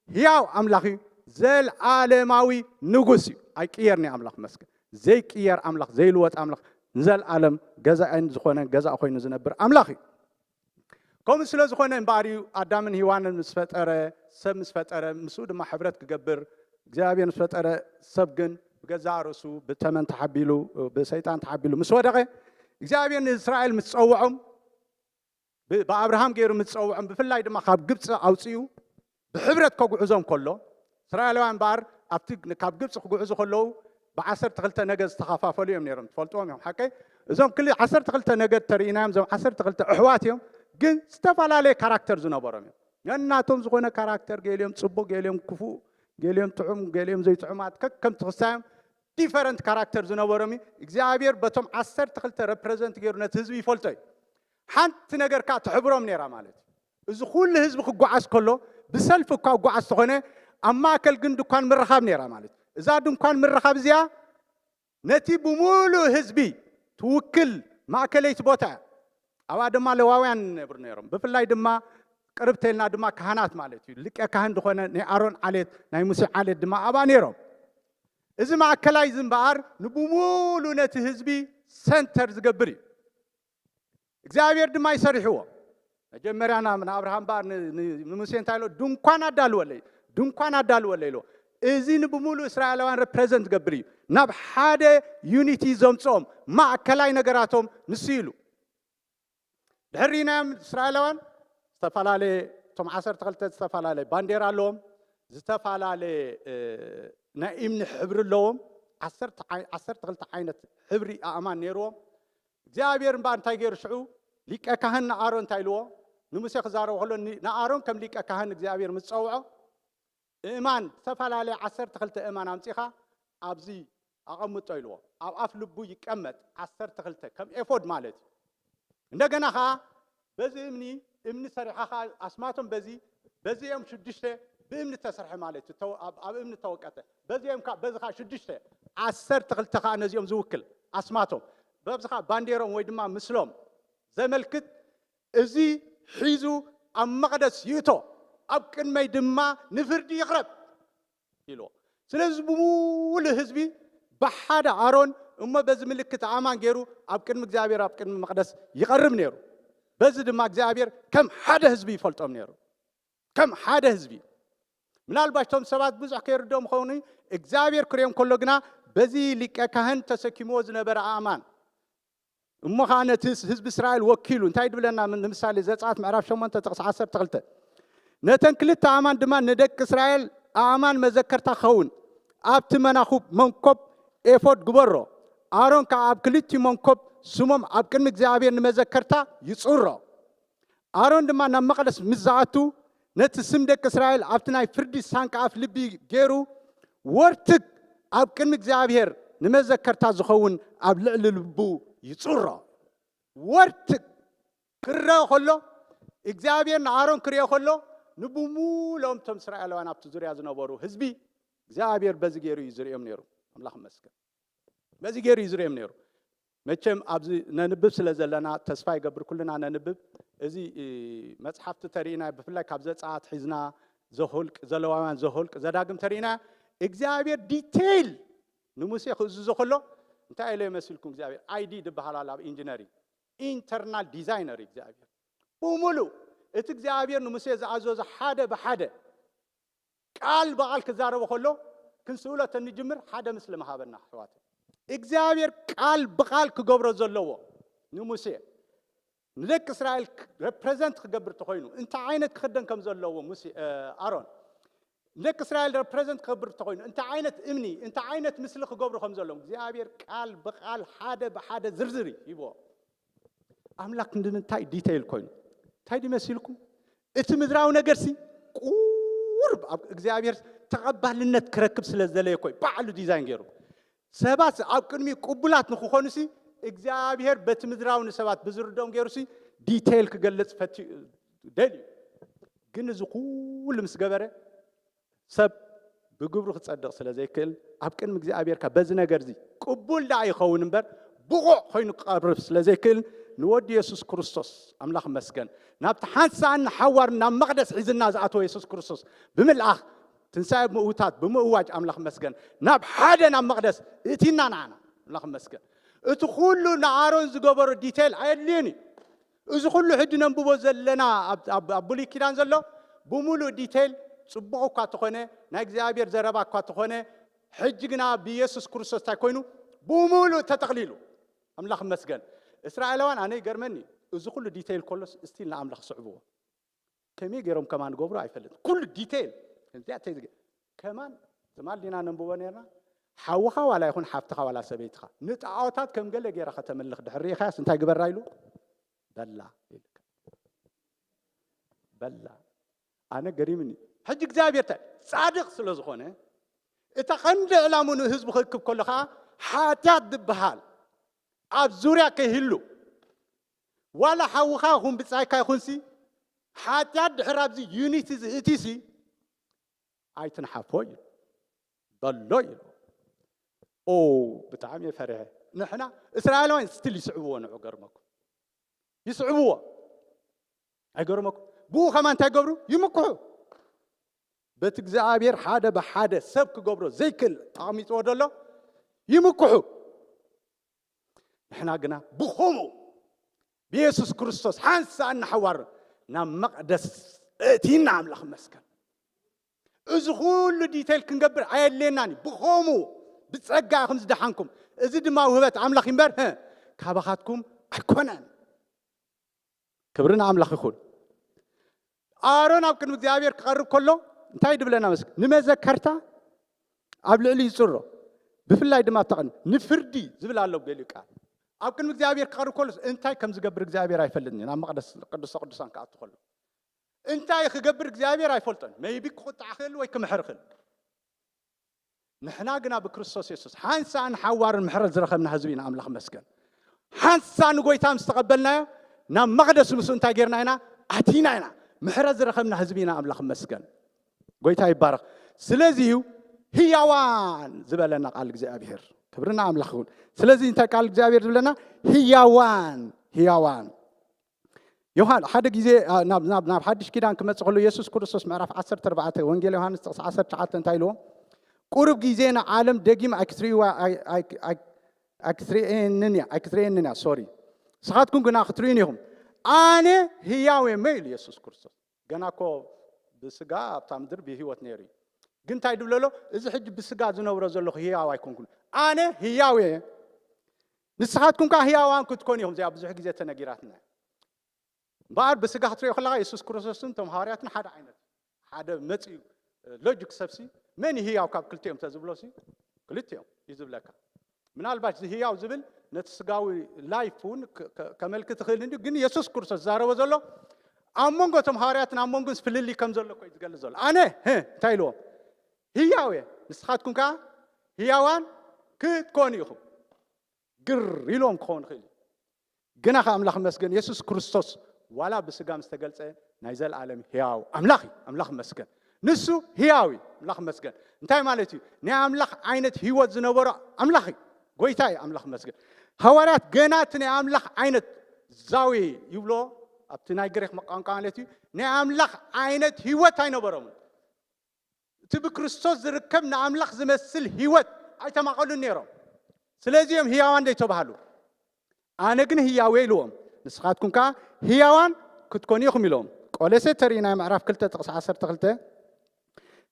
ህያው ኣምላኽ እዩ፣ ዘልዓለማዊ ንጉስ እዩ። ኣይቅየርን እዩ። ኣምላኽ መስገን። ዘይቅየር ኣምላኽ ዘይልወጥ ኣምላኽ ንዘልዓለም ገዛእን ዝኾነ ገዛእ ኮይኑ ዝነብር ኣምላኽ እዩ። ከምኡ ስለ ዝኾነ እምበኣር እዩ ኣዳምን ሂዋንን ምስ ፈጠረ ሰብ ምስ ፈጠረ ምስኡ ድማ ሕብረት ክገብር እግዚኣብሔር ምስ ፈጠረ ሰብ ግን ብገዛእ ርእሱ ብተመን ተሓቢሉ ብሰይጣን ተሓቢሉ ምስ ወደቐ እግዚኣብሔር ንእስራኤል ምስ ጸውዖም ብኣብርሃም ገይሩ ምስ ጸውዖም ብፍላይ ድማ ካብ ግብፂ ኣውፅኡ ብሕብረት ከጉዕዞም ከሎ እስራኤላውያን እምበኣር ኣብቲ ካብ ግብፂ ክጉዕዙ ከለዉ ብዓሰርተ ክልተ ነገድ ዝተኸፋፈሉ እዮም ነይሮም ትፈልጥዎም እዮም ሓቀይ እዞም ክል ዓሰርተ ክልተ ነገድ ተርእናዮም እዞም ዓሰርተ ክልተ ኣሕዋት እዮም ግን ዝተፈላለየ ካራክተር ዝነበሮም እዮም ነናቶም ዝኾነ ካራክተር ገሊኦም ፅቡቅ ገሊኦም ክፉእ ገሊኦም ጥዑም ገሊኦም ዘይጥዑማት ከከምቲ ክሳዮም ዲፈረንት ካራክተር ዝነበሮም እዩ እግዚኣብሔር በቶም ዓሰርተ ክልተ ረፕረዘንት ገይሩ ነቲ ህዝቢ ይፈልጦ እዩ ሓንቲ ነገር ከዓ ትሕብሮም ነይራ ማለት እዩ እዚ ኩሉ ህዝቢ ክጓዓዝ ከሎ ብሰልፊ እኳ ጓዓዝ ተኾነ ኣብ ማእከል ግን ድኳን ምርኻብ ነይራ ማለት እዩ እዛ ድንኳን ምርኻብ እዚኣ ነቲ ብምሉእ ህዝቢ ትውክል ማእከለይቲ ቦታ እያ። ኣብኣ ድማ ለዋውያን ነብሩ ነይሮም። ብፍላይ ድማ ቅርብቲ ኢልና ድማ ካህናት ማለት እዩ። ሊቀ ካህን ዝኾነ ናይ ኣሮን ዓሌት፣ ናይ ሙሴ ዓሌት ድማ ኣብኣ ነይሮም። እዚ ማእከላይ እዚ እምበኣር ንብምሉእ ነቲ ህዝቢ ሰንተር ዝገብር እዩ። እግዚኣብሔር ድማ ይሰርሕዎ። መጀመርያ ናብ ንኣብርሃም እምበኣር ን- ን- ንሙሴ እንታይ ኢሎ? ድንኳን ኣዳልወለይ፣ ድንኳን ኣዳልወለይ ኢሎ። እዚ ንብምሉእ እስራኤላውያን ሬፕሬዘንት ዝገብር እዩ። ናብ ሓደ ዩኒቲ ዘምፅኦም ማእከላይ ነገራቶም ንሱ ኢሉ። ድሕሪናዮም እስራኤላውያን ዝተፈላለየ፣ እቶም ዓሰርተ ክልተ ዝተፈላለየ ባንዴራ ኣለዎም፣ ዝተፈላለየ እ፣ ናይ እምኒ ሕብሪ ኣለዎም። ዓሰርተ ዓይ- ዓሰርተ ክልተ ዓይነት ሕብሪ ኣእማን ነይርዎም። እግዚኣብሔር እምበኣር እንታይ ገይሩ ሽዑ? ሊቀ ካህን ንኣሮን እንታይ ኢልዎ? ንሙሴ ክዛረቦ ከሎ ን- ንኣሮን ከም ሊቀ ካህን እግዚኣብሔር ምስ ጸውዖ፣ እእማን ዝተፈላለየ ዓሰርተ ክልተ እእማን ኣምጺኻ ኣብዚ ኣቐምጦ ኢልዎ። ኣብ ኣፍ ልቡ ይቀመጥ። ዓሰርተ ክልተ ከም ኤፎድ ማለት እዩ። እንደገና ኸዓ በዚ እምኒ እምኒ ሰሪሓ ኸዓ ኣስማቶም በዚ በዚኦም ሽዱሽተ ብእምኒ ተሰርሐ ማለት እዩ። ተወ- ኣብ ኣብ እምኒ ተወቀጠ። በዚኦም ከዓ በዚ ከዓ ሽዱሽተ ዓሰርተ ክልተ ከዓ ነዚኦም ዝውክል ኣስማቶም በዚ ከዓ ባንዴሮም ወይ ድማ ምስሎም ዘመልክት እዚ ሒዙ ኣብ መቕደስ ይእቶ፣ ኣብ ቅድመይ ድማ ንፍርዲ ይቕረብ ኢልዎ። ስለዚ ብምሉእ ህዝቢ ብሓደ ኣሮን እሞ በዚ ምልክት ኣእማን ገይሩ ኣብ ቅድሚ እግዚኣብሔር ኣብ ቅድሚ መቕደስ ይቐርብ ነይሩ። በዚ ድማ እግዚኣብሔር ከም ሓደ ህዝቢ ይፈልጦም ነይሩ። ከም ሓደ ህዝቢ። ምናልባት እቶም ሰባት ብዙሕ ከይርድኦም ኸውን እግዚኣብሔር ክርእዮም ከሎ ግና በዚ ሊቀ ካህን ተሰኪምዎ ዝነበረ ኣእማን እሞ ኸዓ ነቲ ህዝቢ እስራኤል ወኪሉ እንታይ ድብለና? ንምሳሌ ዘጸኣት ምዕራፍ ሸሞንተ ጥቕሲ ዓሰርተ ክልተ ነተን ክልተ ኣእማን ድማ ንደቂ እስራኤል ኣእማን መዘከርታ ክኸውን ኣብቲ መናኹብ መንኮብ ኤፎድ ግበሮ። ኣሮን ከዓ ኣብ ክልቲኡ መንኮብ ስሞም ኣብ ቅድሚ እግዚኣብሔር ንመዘከርታ ይጽሮ። ኣሮን ድማ ናብ መቕደስ ምስ ዝኣቱ ነቲ ስም ደቂ እስራኤል ኣብቲ ናይ ፍርዲ ሳንቃ ኣፍ ልቢ ገይሩ ወርትግ ኣብ ቅድሚ እግዚኣብሔር ንመዘከርታ ዝኸውን ኣብ ልዕሊ ልቡ ይጽሮ። ወርትግ ክረአ ከሎ እግዚኣብሔር ንኣሮን ክርእዮ ከሎ ንብሙሎም እቶም እስራኤላውያን ኣብቲ ዙርያ ዝነበሩ ህዝቢ እግዚኣብሔር በዚ ገይሩ እዩ ዝርእዮም ነይሩ። ኣምላኽ ይመስገን። በዚ ገይሩ እዩ ዝርእዮም ነይሩ። መቸም ኣብዚ ነንብብ ስለ ዘለና ተስፋ ይገብር ኩልና ነንብብ። እዚ መፅሓፍቲ ተሪእና ብፍላይ ካብ ዘፀኣት ሒዝና ዘሁልቅ ዘለዋውያን ዘሁልቅ ዘዳግም ተሪእና እግዚኣብሔር ዲቴይል ንሙሴ ክእዝዞ ከሎ እንታይ ኢለ ይመስልኩም እግዚኣብሔር? ኣይዲ ዝበሃል ኣሎ ኣብ ኢንጂነሪንግ ኢንተርናል ዲዛይነር እዩ እግዚኣብሔር ብምሉእ እቲ እግዚኣብሔር ንሙሴ ዝኣዘዞ ሓደ ብሓደ ቃል ብቓል ክዛረቦ ከሎ ክንስእሎ ተንጅምር ሓደ ምስሊ መሃበና ኣሕዋት። እግዚኣብሔር ቃል ብቓል ክገብሮ ዘለዎ ንሙሴ ንደቂ እስራኤል ሬፕሬዘንት ክገብር ተኮይኑ እንታይ ዓይነት ክክደን ከም ዘለዎ ሙሴ ኣሮን ንደቂ እስራኤል ሬፕሬዘንት ክገብር ተኮይኑ እንታይ ዓይነት እምኒ እንታይ ዓይነት ምስሊ ክገብሩ ከም ዘለዎም እግዚኣብሔር ቃል ብቃል ሓደ ብሓደ ዝርዝር እዩ ሂብዎ። ኣምላክ ንምንታይ ዲቴይል ኮይኑ እንታይ ድመሲልኩም እቲ ምድራዊ ነገርሲ ቁርብ ኣብ እግዚኣብሔር ተቐባልነት ክረክብ ስለ ዝደለየ ኮይ ባዕሉ ዲዛይን ገይሩ ሰባት ኣብ ቅድሚ ቅቡላት ንክኾኑሲ እግዚኣብሔር በቲ ምድራዊ ንሰባት ብዝርድኦም ገይሩሲ ዲቴይል ክገልጽ ፈትዩ ደልዩ። ግን እዚ ኩሉ ምስ ገበረ ሰብ ብግብሩ ክጸድቕ ስለ ዘይክእል ኣብ ቅድሚ እግዚኣብሔር ከኣ በዚ ነገር እዚ ቅቡል ደኣ ይኸውን እምበር ብቑዕ ኮይኑ ክቐርብ ስለ ዘይክእል ንወዲ የሱስ ክርስቶስ ኣምላኽ መስገን ናብቲ ሓንሳእን ሓዋር ናብ መቕደስ ሒዝና ዝኣተወ የሱስ ክርስቶስ ብምልኣኽ ትንሳኤ ምእውታት ብምእዋጅ ኣምላኽ መስገን ናብ ሓደ ናብ መቕደስ እእቲና ንዓና ኣምላኽ መስገን እቲ ኩሉ ንኣሮን ዝገበሮ ዲቴል ኣየድልዮን እዩ። እዚ ኩሉ ሕጂ ነንብቦ ዘለና ኣብ ብሉይ ኪዳን ዘሎ ብምሉእ ዲቴል ፅቡቕ እኳ ተኾነ ናይ እግዚኣብሔር ዘረባ እኳ ተኾነ ሕጂ ግና ብየሱስ ክርስቶስ እንታይ ኮይኑ ብምሉእ ተጠቕሊሉ ኣምላኽ መስገን እስራኤላውያን ኣነ ይገርመኒ እዚ ኩሉ ዲቴል ከሎስ ስቲል ንኣምላኽ ስዕብዎ ከመይ ገይሮም ከማን ገብሩ ኣይፈልጥ ኩሉ ዲቴል እዚኣ ተይዝገ ከማን ትማል ዲና ነንብቦ ነርና ሓውኻ ዋላ ይኹን ሓፍትኻ ዋላ ሰበይትኻ ንጣዖታት ከም ገለ ገይራ ከተምልኽ ድሕሪ ኢኻያስ እንታይ ግበራ ኢሉ በላ በላ ኣነ ገሪምኒ ሕጂ እግዚኣብሔር ተ ጻድቕ ስለ ዝኾነ እታ ቀንዲ ዕላሙ ንህዝቡ ክእክብ ከሎ ከዓ ሓጢኣት ዝበሃል ኣብ ዙርያ ከይህሉ ዋላ ሓውኻ ይኹን ብጻይካ ይኹንሲ ሓጢኣት ድሕር ኣብዚ ዩኒቲ ዝእቲሲ ኣይትንሓፎ እዩ በሎ እዩ ኦ ብጣዕሚ እየ ፈሪሐ። ንሕና እስራኤላውያን ስትል ይስዕብዎ ንዑ ገርመኩም ይስዕብዎ ኣይገርመኩም። ብኡ ከማ እንታይ ገብሩ ይምክሑ። በቲ እግዚኣብሔር ሓደ ብሓደ ሰብ ክገብሮ ዘይክእል ኣቐሚጥዎ ደሎ ይምክሑ። ንሕና ግና ብኸምኡ ብየሱስ ክርስቶስ ሓንሳእ እናሓዋር ናብ መቕደስ እእቲና ኣምላኽ መስከን። እዚ ኩሉ ዲቴል ክንገብር ኣየድልየናን እዩ። ብኸምኡ ብጸጋ ኢኹም ዝደሓንኩም። እዚ ድማ ውህበት ኣምላኽ እምበር ህ፣ ካባኻትኩም ኣይኮነን። ክብሪ ንኣምላኽ ይኹን። ኣሮን ኣብ ቅድሚ እግዚኣብሔር ክቐርብ ከሎ እንታይ ድብለና መስክ ንመዘከርታ ኣብ ልዕሊ ይጽሮ። ብፍላይ ድማ ኣብታ ቅድሚ ንፍርዲ ዝብል ኣሎ ገሊኡ ቃል ኣብ ቅድሚ እግዚኣብሔር ክቐርብ ከሎ እንታይ ከም ዝገብር እግዚኣብሔር ኣይፈልጥን እዩ። ናብ መቕደስ ቅዱሰ ቅዱሳን ክኣቱ ከሎ እንታይ ክገብር እግዚኣብሔር ኣይፈልጦን። መይቢ ክቁጣዕ ክእል ወይ ክምሕር ክእል። ንሕና ግና ብክርስቶስ የሱስ ሓንሳእን ሓዋርን ምሕረት ዝረኸብና ህዝቢ ኢና። ኣምላኽ መስገን። ሓንሳእ ንጎይታ ምስ ተቐበልናዮ ናብ መቕደስ ምስኡ እንታይ ጌርና ኢና? ኣቲና ኢና። ምሕረት ዝረኸብና ህዝቢ ኢና። ኣምላኽ መስገን። ጎይታ ይባረኽ። ስለዚ እዩ ህያዋን ዝበለና ቃል እግዚኣብሔር። ክብርና ኣምላኽ ይኹን። ስለዚ እንታይ ቃል እግዚኣብሔር ዝብለና? ህያዋን፣ ህያዋን። ዮሃን ሓደ ግዜ ናብ ናብ ናብ ሓድሽ ኪዳን ክመጽእ ከሎ የሱስ ክርስቶስ ምዕራፍ ዓሰርተ ኣርባዕተ ወንጌል ዮሃንስ ጥቕሲ ዓሰርተ ትሽዓተ እንታይ ኢልዎ? ቁሩብ ግዜ ንዓለም ደጊም ኣይክትርእይዋ ኣይክትርእየንን እያ ኣይክትርእየንን እያ። ሶሪ። ንስኻትኩም ግና ክትርእዩን ኢኹም። ኣነ ህያው እየ ኢሉ የሱስ ክርስቶስ። ገና እኮ ብስጋ ኣብታ ምድር ብህይወት ነይሩ እዩ። ግን እንታይ ድብለሎ? እዚ ሕጂ ብስጋ ዝነብሮ ዘለኹ ህያው ኣይኮንኩን። ኣነ ህያው እየ። ንስኻትኩም ከዓ ህያዋን ክትኮኑ ኢኹም። እዚኣ ብዙሕ ግዜ ተነጊራትና። እምበኣር ብስጋ ክትሪኦ ከለኻ የሱስ ክርስቶስን እቶም ሃዋርያትን ሓደ ዓይነት ሓደ መፂኡ ሎጂክ ሰብሲ መን ህያው ካብ ክልቲኦም ተዝብሎሲ ክልቲኦም እዩ ዝብለካ። ምናልባት እዚ ህያው ዝብል ነቲ ስጋዊ ላይፍ እውን ከመልክት ይኽእል እንዲ ግን የሱስ ክርስቶስ ዝዛረቦ ዘሎ ኣብ መንጎ እቶም ሃዋርያትን ኣብ መንጎን ፍልልይ ከም ዘሎ እኮ እዩ ዝገልጽ ዘሎ። ኣነ እንታይ ኢልዎም? ህያው እየ፣ ንስኻትኩም ከዓ ህያዋን ክትኮኑ ኢኹም። ግር ኢልዎም ክኸውን ይኽእል እዩ። ግና ከ ኣምላኽ መስገን የሱስ ክርስቶስ ዋላ ብስጋ ምስ ተገልጸ ናይ ዘለኣለም ህያው ኣምላኽ እዩ። ኣምላኽ መስገን ንሱ ህያው እዩ። ኣምላኽ መስገን እንታይ ማለት እዩ? ናይ ኣምላኽ ዓይነት ህይወት ዝነበሮ ኣምላኽ እዩ። ጎይታ እዩ። ኣምላኽ መስገን ሃዋርያት ገና እቲ ናይ ኣምላኽ ዓይነት ዛዊ ይብሎ ኣብቲ ናይ ግሪክ ቋንቋ ማለት እዩ። ናይ ኣምላኽ ዓይነት ህይወት ኣይነበሮምን። እቲ ብክርስቶስ ዝርከብ ንኣምላኽ ዝመስል ህይወት ኣይተማቐሉን ነይሮም። ስለዚ እዮም ህያዋን ዘይተባሃሉ። ኣነ ግን ህያው እየ ኢልዎም፣ ንስኻትኩም ከኣ ህያዋን ክትኮኑ ኢኹም ኢሎም። ቆሎሴ ተሪእናዮ ምዕራፍ ክልተ ጥቕሲ ዓሰርተ ክልተ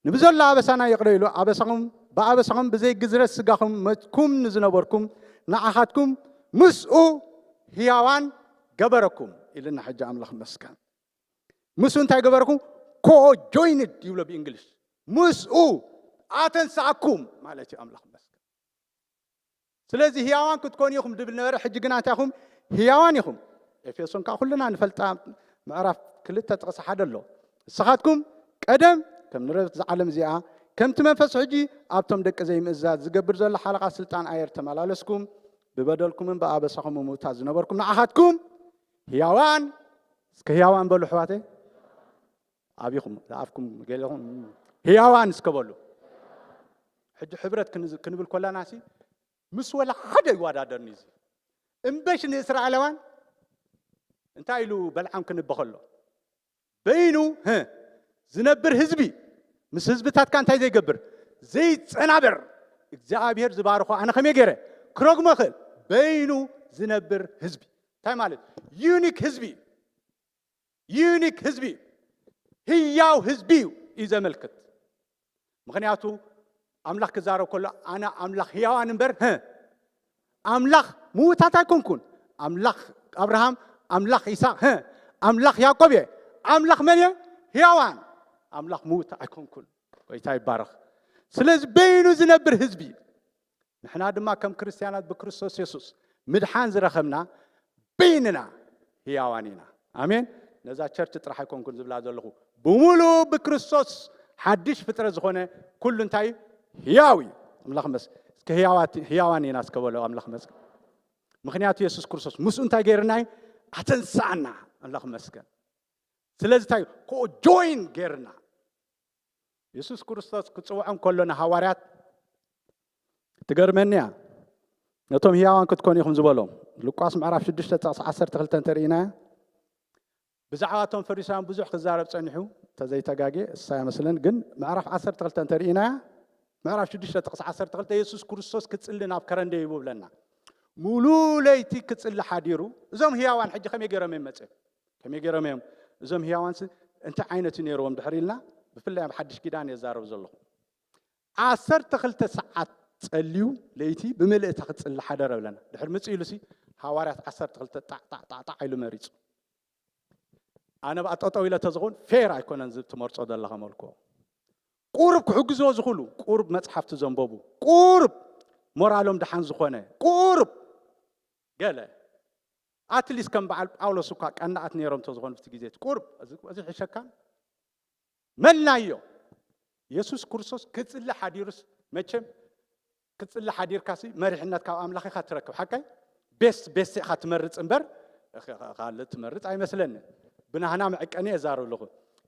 ንብዘሎ ኣበሳና ይቕረ ኢሉ ኣበሳኹም ብኣበሳኹም ብዘይ ግዝረት ስጋኹም መትኩም ንዝነበርኩም ንዓኻትኩም ምስኡ ህያዋን ገበረኩም ኢልና ሕጂ ኣምላኽ መስከን። ምስኡ እንታይ ገበረኩም? ኮጆይንድ ይብሎ ብእንግሊሽ። ምስኡ ኣተንሳኣኩም ማለት እዩ። ኣምላኽ መስገን። ስለዚ ህያዋን ክትኮኑ ኢኹም ድብል ነበረ። ሕጂ ግና እንታይ ኢኹም? ህያዋን ኢኹም። ኤፌሶን ከዓ ኩልና ንፈልጣ ምዕራፍ ክልተ ጥቕሲ ሓደ ኣሎ። ንስኻትኩም ቀደም ከም ንረት ዝዓለም እዚኣ ከምቲ መንፈስ ሕጂ ኣብቶም ደቂ ዘይምእዛዝ ዝገብር ዘሎ ሓለቓ ስልጣን ኣየር ተመላለስኩም ብበደልኩምን ብኣበሳኹም ምውታት ዝነበርኩም ንዓኻትኩም ህያዋን እስከ ህያዋን በሉ ኣሕዋተይ። ኣቢኹም ዝኣፍኩም ገለኹም ህያዋን እስከ በሉ። ሕጂ ሕብረት ክንብል ከለና ሲ ምስ ወላ ሓደ ይወዳደርኒ እዚ እምበሽ ንእስራኤላውያን እንታይ ኢሉ በልዓም ክንበ ከሎ በይኑ ዝነብር ህዝቢ ምስ ህዝብታትካ እንታይ ዘይገብር ዘይጸናበር እግዚኣብሔር ዝባርኾ ኣነ ከመይ ገይረ ክረግሞ እኽእል? በይኑ ዝነብር ህዝቢ እንታይ ማለት ዩኒክ ህዝቢ ዩኒክ ህዝቢ ህያው ህዝቢ እዩ እዩ ዘመልክት። ምኽንያቱ ኣምላኽ ክዛረብ ከሎ ኣነ ኣምላኽ ህያዋን እምበር ኣምላኽ ምዉታት ኣይኮንኩን። ኣምላኽ ኣብርሃም ኣምላኽ ይስቅ ኣምላኽ ያዕቆብ እየ። ኣምላኽ መን እየ? ህያዋን። ኣምላኽ ምዉት ኣይኮንኩን። ጎይታ ይባረኽ። ስለዚ በይኑ ዝነብር ህዝቢ ንሕና ድማ ከም ክርስትያናት ብክርስቶስ የሱስ ምድሓን ዝረኸብና በይንና ህያዋን ኢና። ኣሜን። ነዛ ቸርች ጥራሕ ኣይኮንኩን ዝብላ ዘለኹ ብምሉእ ብክርስቶስ ሓድሽ ፍጥረት ዝኾነ ኩሉ እንታይ ህያው እዩ። ኣምላኽ መስ እስከ ህያዋት ህያዋን ኢና እስከ በሎ ኣምላኽ መስ ምክንያቱ የሱስ ክርስቶስ ምስኡ እንታይ ገይርና እዩ? ኣተንሳኣና። ኣምላኽ መስገን። ስለዚ እንታይ ኮ ጆይን ገይርና የሱስ ክርስቶስ ክጽውዖም ከሎ ንሃዋርያት ትገርመኒ እያ። ነቶም ህያዋን ክትኮኑ ኢኹም ዝበሎም። ሉቃስ ምዕራፍ ሽዱሽተ ጥቕሲ ዓሰርተ ክልተ እንተርኢናያ፣ ብዛዕባ እቶም ፈሪሳውያን ብዙሕ ክዛረብ ጸኒሑ፣ እንተዘይተጋጌ እሳ ይመስለን፣ ግን ምዕራፍ ዓሰርተ ክልተ እንተርኢናያ፣ ምዕራፍ ሽዱሽተ ጥቕሲ ዓሰርተ ክልተ የሱስ ክርስቶስ ክጽሊ ናብ ከረን ደይቡ ብለና። ሙሉ ለይቲ ክጽሊ ሓዲሩ፣ እዞም ህያዋን ሕጂ ከመይ ገይሮም እዮም መጽኦም? ከመይ ገይሮም እዮም? እዞም ህያዋንስ እንታይ ዓይነት እዩ ነይርዎም ድሕሪ ኢልና፣ ብፍላይ ኣብ ሓድሽ ኪዳን እየ ዝዛረብ ዘለኹ። ዓሰርተ ክልተ ሰዓት ጸልዩ ለይቲ ብምልእታ ክጽሊ ሓደረ ብለና። ድሕሪ ምጽእ ኢሉሲ ሃዋርያት ዓሰርተ ክልተ ጣዕ ጣዕ ጣዕ ጣዕ ኢሉ መሪጹ። ኣነ ብኣ ጠጠው ኢለ ተዝኾን ፌር ኣይኮነን ዝብ ትመርጾ ዘለኻ መልክዎ። ቁሩብ ክሕግዝዎ ዝኽእሉ፣ ቁሩብ መጽሓፍቲ ዘንበቡ፣ ቁሩብ ሞራሎም ደሓን ዝኾነ፣ ቁሩብ ገለ ኣትሊስት ከም በዓል ጳውሎስ እኳ ቀናኣት ነይሮም ተዝኾኑ ብቲ ግዜ እቲ ቁሩብ እዚ እዚ ሕሸካን መናዮ የሱስ ክርስቶስ ክጽሊ ሓዲሩስ መቸም ክጽሊ ሓዲርካሲ መሪሕነት ካብ ኣምላኽ ኢኻ ትረክብ። ሓቀይ ቤስት ቤስት ኢኻ ትመርጽ እምበር ኸ- ኸ- ካልእ ትመርጽ ኣይመስለንን። ብናህና መዕቀኒ እየ ዛረብ ኣለኹ።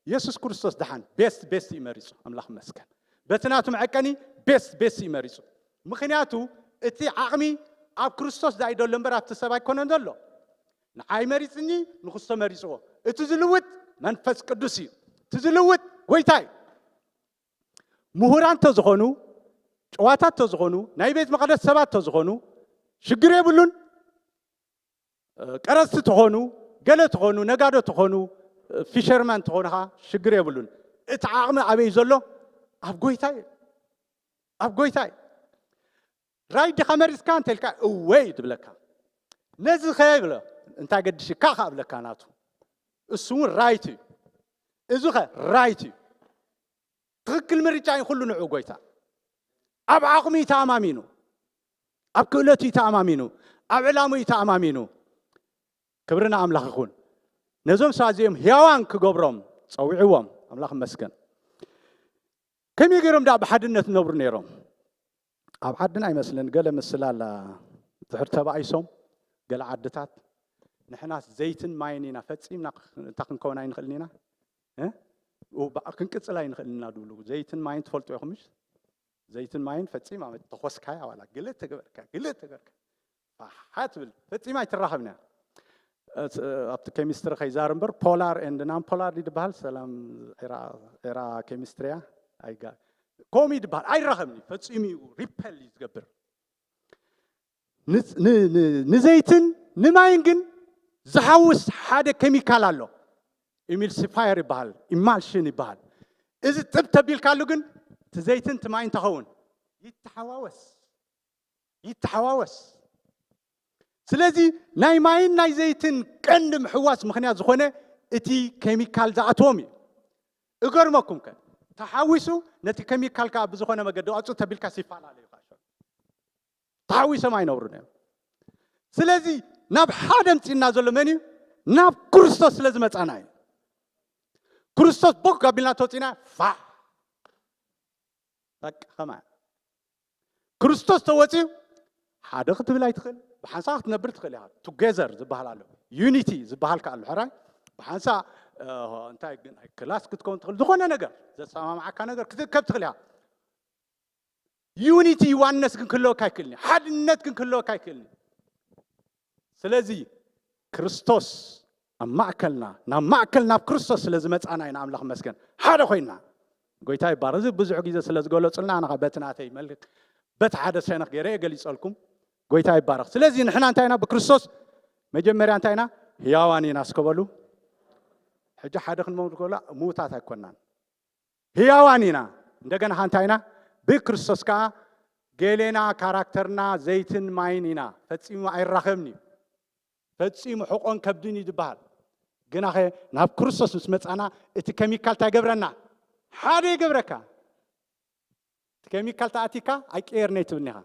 የሱስ ክርስቶስ ደሓን ቤስት ቤስት እዩ መሪጹ። ኣምላኽ መስገን። በቲ ናቱ መዕቀኒ ቤስት ቤስት እዩ መሪጹ። ምኽንያቱ እቲ ዓቕሚ ኣብ ክርስቶስ ዳይ ደሎ እምበር ኣብቲ ሰብ ኣይኮነን ዘሎ። ንዓይ መሪጽኒ ንክስቶ መሪጽዎ። እቲ ዝልውጥ መንፈስ ቅዱስ እዩ። እቲ ዝልውጥ ጎይታ እዩ። ምሁራን ተዝኾኑ፣ ጨዋታት ተዝኾኑ፣ ናይ ቤት መቕደስ ሰባት ተዝኾኑ ሽግር የብሉን። ቀረፅቲ ተኾኑ፣ ገለ ተኾኑ፣ ነጋዶ ተኾኑ፣ ፊሸርማን ተኾኑ ኸዓ ሽግር የብሉን። እቲ ዓቕሚ ኣበይ ዘሎ? ኣብ ጎይታ እዩ። ኣብ ጎይታ እዩ። ራይት ዲኻ መሪፅካ እንተልካ እወ እዩ ዝብለካ። ነዚ ኸ ይብሎ እንታይ ገድሽካ ኸዓ ብለካ ናቱ። እሱ እውን ራይት እዩ። እዚ ኸ ራይት እዩ። ትኽክል ምርጫ እዩ ኩሉ ንዑ ጎይታ። ኣብ ዓቕሙ እዩ ተኣማሚኑ፣ ኣብ ክእለቱ እዩ ተኣማሚኑ፣ ኣብ ዕላሙ እዩ ተኣማሚኑ። ክብሪ ንኣምላኽ ይኹን። ነዞም ሰባት እዚኦም ህያዋን ክገብሮም ጸዊዕዎም። ኣምላኽ ይመስገን። ከመይ ገይሮም ደኣ ብሓድነት ነብሩ ነይሮም? ኣብ ዓድና ኣይመስልን ገለ ምስላ ኣላ። ድሕር ተባኢሶም ገለ ዓድታት ንሕናስ ዘይትን ማይን ኢና ፈጺምና እንታ ክንከውን ኣይንኽእልን ኢና እ? ው በኣ ክንቅጽል ኣይንኽእልን ኢና ድብሉ። ዘይትን ማይን ትፈልጡ ኢኹም ምሽ? ዘይትን ማይን ፈጺማ ተኾስካያ ዋላ ግለ ተገበርካ ግለ ተገበርካ ፋሓ ትብል ፈጺማ ኣይትራኸብን እያ። ኣብቲ ኬሚስትሪ ከይዛር እምበር ፖላር ኤንድ ናን ፖላር ይድበሃል። ሰላም ዒራ ኬሚስትሪያ ኣይጋ ኮሚ ይድበሃል። ኣይራኸብን እዩ ፈጺሙ እዩ ሪፐል እዩ ዝገብር። ንዘይትን ንማይን ግን ዝሓውስ ሓደ ኬሚካል ኣሎ። ኢሚልሲፋየር ይበሃል፣ ኢማልሽን ይበሃል። እዚ ጥብ ተቢልካሉ ግን እቲ ዘይትን እቲ ማይን ተኸውን ይተሓዋወስ ይተሓዋወስ። ስለዚ ናይ ማይን ናይ ዘይትን ቀንዲ ምሕዋስ ምኽንያት ዝኾነ እቲ ኬሚካል ዝኣትዎም እዩ። እገርመኩም ከ ተሓዊሱ ነቲ ኬሚካል ከዓ ብዝኾነ መገዲ ኣፁ ተቢልካ ይፈላለዩ። ተሓዊሶም ኣይነብሩን እዮም። ስለዚ ናብ ሓደ ምፅና ዘሎ መን እዩ? ናብ ክርስቶስ ስለ ዝመፃና እዩ። ክርስቶስ ቦክ ኣቢልና ተወፂና ፋ በቃ ከማ ክርስቶስ ተወፂኡ ሓደ ክትብል ኣይትኽእል። ብሓንሳ ክትነብር ትኽእል ኢኻ። ቱጌዘር ዝበሃል ኣሎ፣ ዩኒቲ ዝበሃል ከ ኣሎ። ሕራይ ብሓንሳ እንታይ ግን ክላስ ክትከውን ትኽእል፣ ዝኾነ ነገር ዘሰማምዓካ ነገር ክትእከብ ትኽእል ኢኻ። ዩኒቲ ዋንነስ ግን ክህልወካ ኣይክእልን እዩ። ሓድነት ግን ክህልወካ ኣይክእልን እዩ። ስለዚ ክርስቶስ ኣብ ማእከልና ናብ ማእከል ናብ ክርስቶስ ስለ ዝመፃና ኢና ኣምላኽ መስገን ሓደ ኮይንና። ጎይታ ይባረክ። እዚ ብዙሕ ግዜ ስለ ዝገለፁልና ኣነ በቲ ናተይ መልክ በቲ ሓደ ሸነኽ ገይረ እየ ገሊፀልኩም። ጎይታ ይባረክ። ስለዚ ንሕና እንታይ ኢና ብክርስቶስ መጀመርያ እንታይ ኢና ህያዋን ኢና እስከበሉ። ሕጂ ሓደ ክንመምር ከሎ ምዉታት ኣይኮናን። ህያዋን ኢና። እንደገና ኸ እንታይ ኢና? ብክርስቶስ ከኣ ገሌና ካራክተርና ዘይትን ማይን ኢና። ፈጺሙ ኣይራኸብን እዩ። ፈጺሙ ሕቆን ከብድን እዩ ዝበሃል። ግናኸ ናብ ክርስቶስ ምስ መጻና እቲ ከሚካል እንታይ ገብረና? ሓደ ይገብረካ። እቲ ከሚካል ተኣቲካ ኣይቀየርነ ትብልኒ ኢኻ።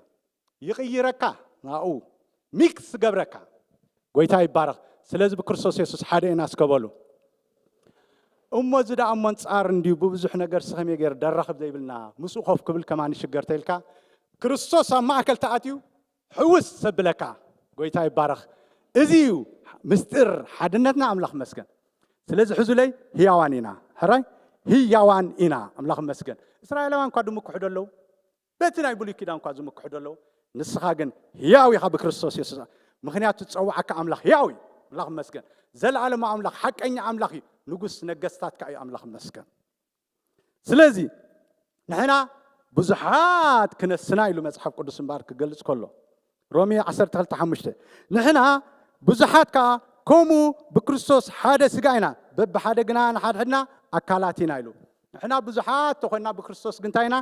ይቕይረካ ናኡ ሚክስ ገብረካ። ጎይታ ይባረኽ። ስለዚ ብክርስቶስ የሱስ ሓደ ኢና እስከ በሉ። እሞ እዚ ደኣ እሞ ኣንጻር እንድዩ ብብዙሕ ነገር ስኸመይ ገይር ደራኽብ ዘይብልና ምስኡ ኮፍ ክብል ከማን ይሽገር ተይልካ ክርስቶስ ኣብ ማእከል ተኣትዩ ሕውስ ሰብለካ። ጎይታ ይባረኽ። እዚ እዩ ምስጢር ሓድነትና። ኣምላኽ መስገን። ስለዚ ሕዙለይ ህያዋን ኢና። ሕራይ ህያዋን ኢና። ኣምላኽ መስገን። እስራኤላውያን እኳ ድምክሑ ደለዉ በቲ ናይ ብሉይ ኪዳን እኳ ዝምክሑ ዘለዉ፣ ንስኻ ግን ህያው ኢኻ ብክርስቶስ የሱስ። ምኽንያቱ ዝጸውዓካ ኣምላኽ ህያው እዩ። ኣምላኽ ይመስገን። ዘለኣለማዊ ኣምላኽ፣ ሓቀኛ ኣምላኽ እዩ። ንጉስ ነገስታት ከኣ እዩ። ኣምላኽ ይመስገን። ስለዚ ንሕና ብዙሓት ክነስና ኢሉ መጽሓፍ ቅዱስ እምበኣር ክገልጽ ከሎ፣ ሮሜ ዓሰርተ ክልተ ሓሙሽተ፣ ንሕና ብዙሓት ከኣ ከምኡ ብክርስቶስ ሓደ ስጋ ኢና፣ በብሓደ ግና ንሓድሕድና ኣካላት ኢና ኢሉ። ንሕና ብዙሓት ተኾይና ብክርስቶስ ግን እንታይ ኢና?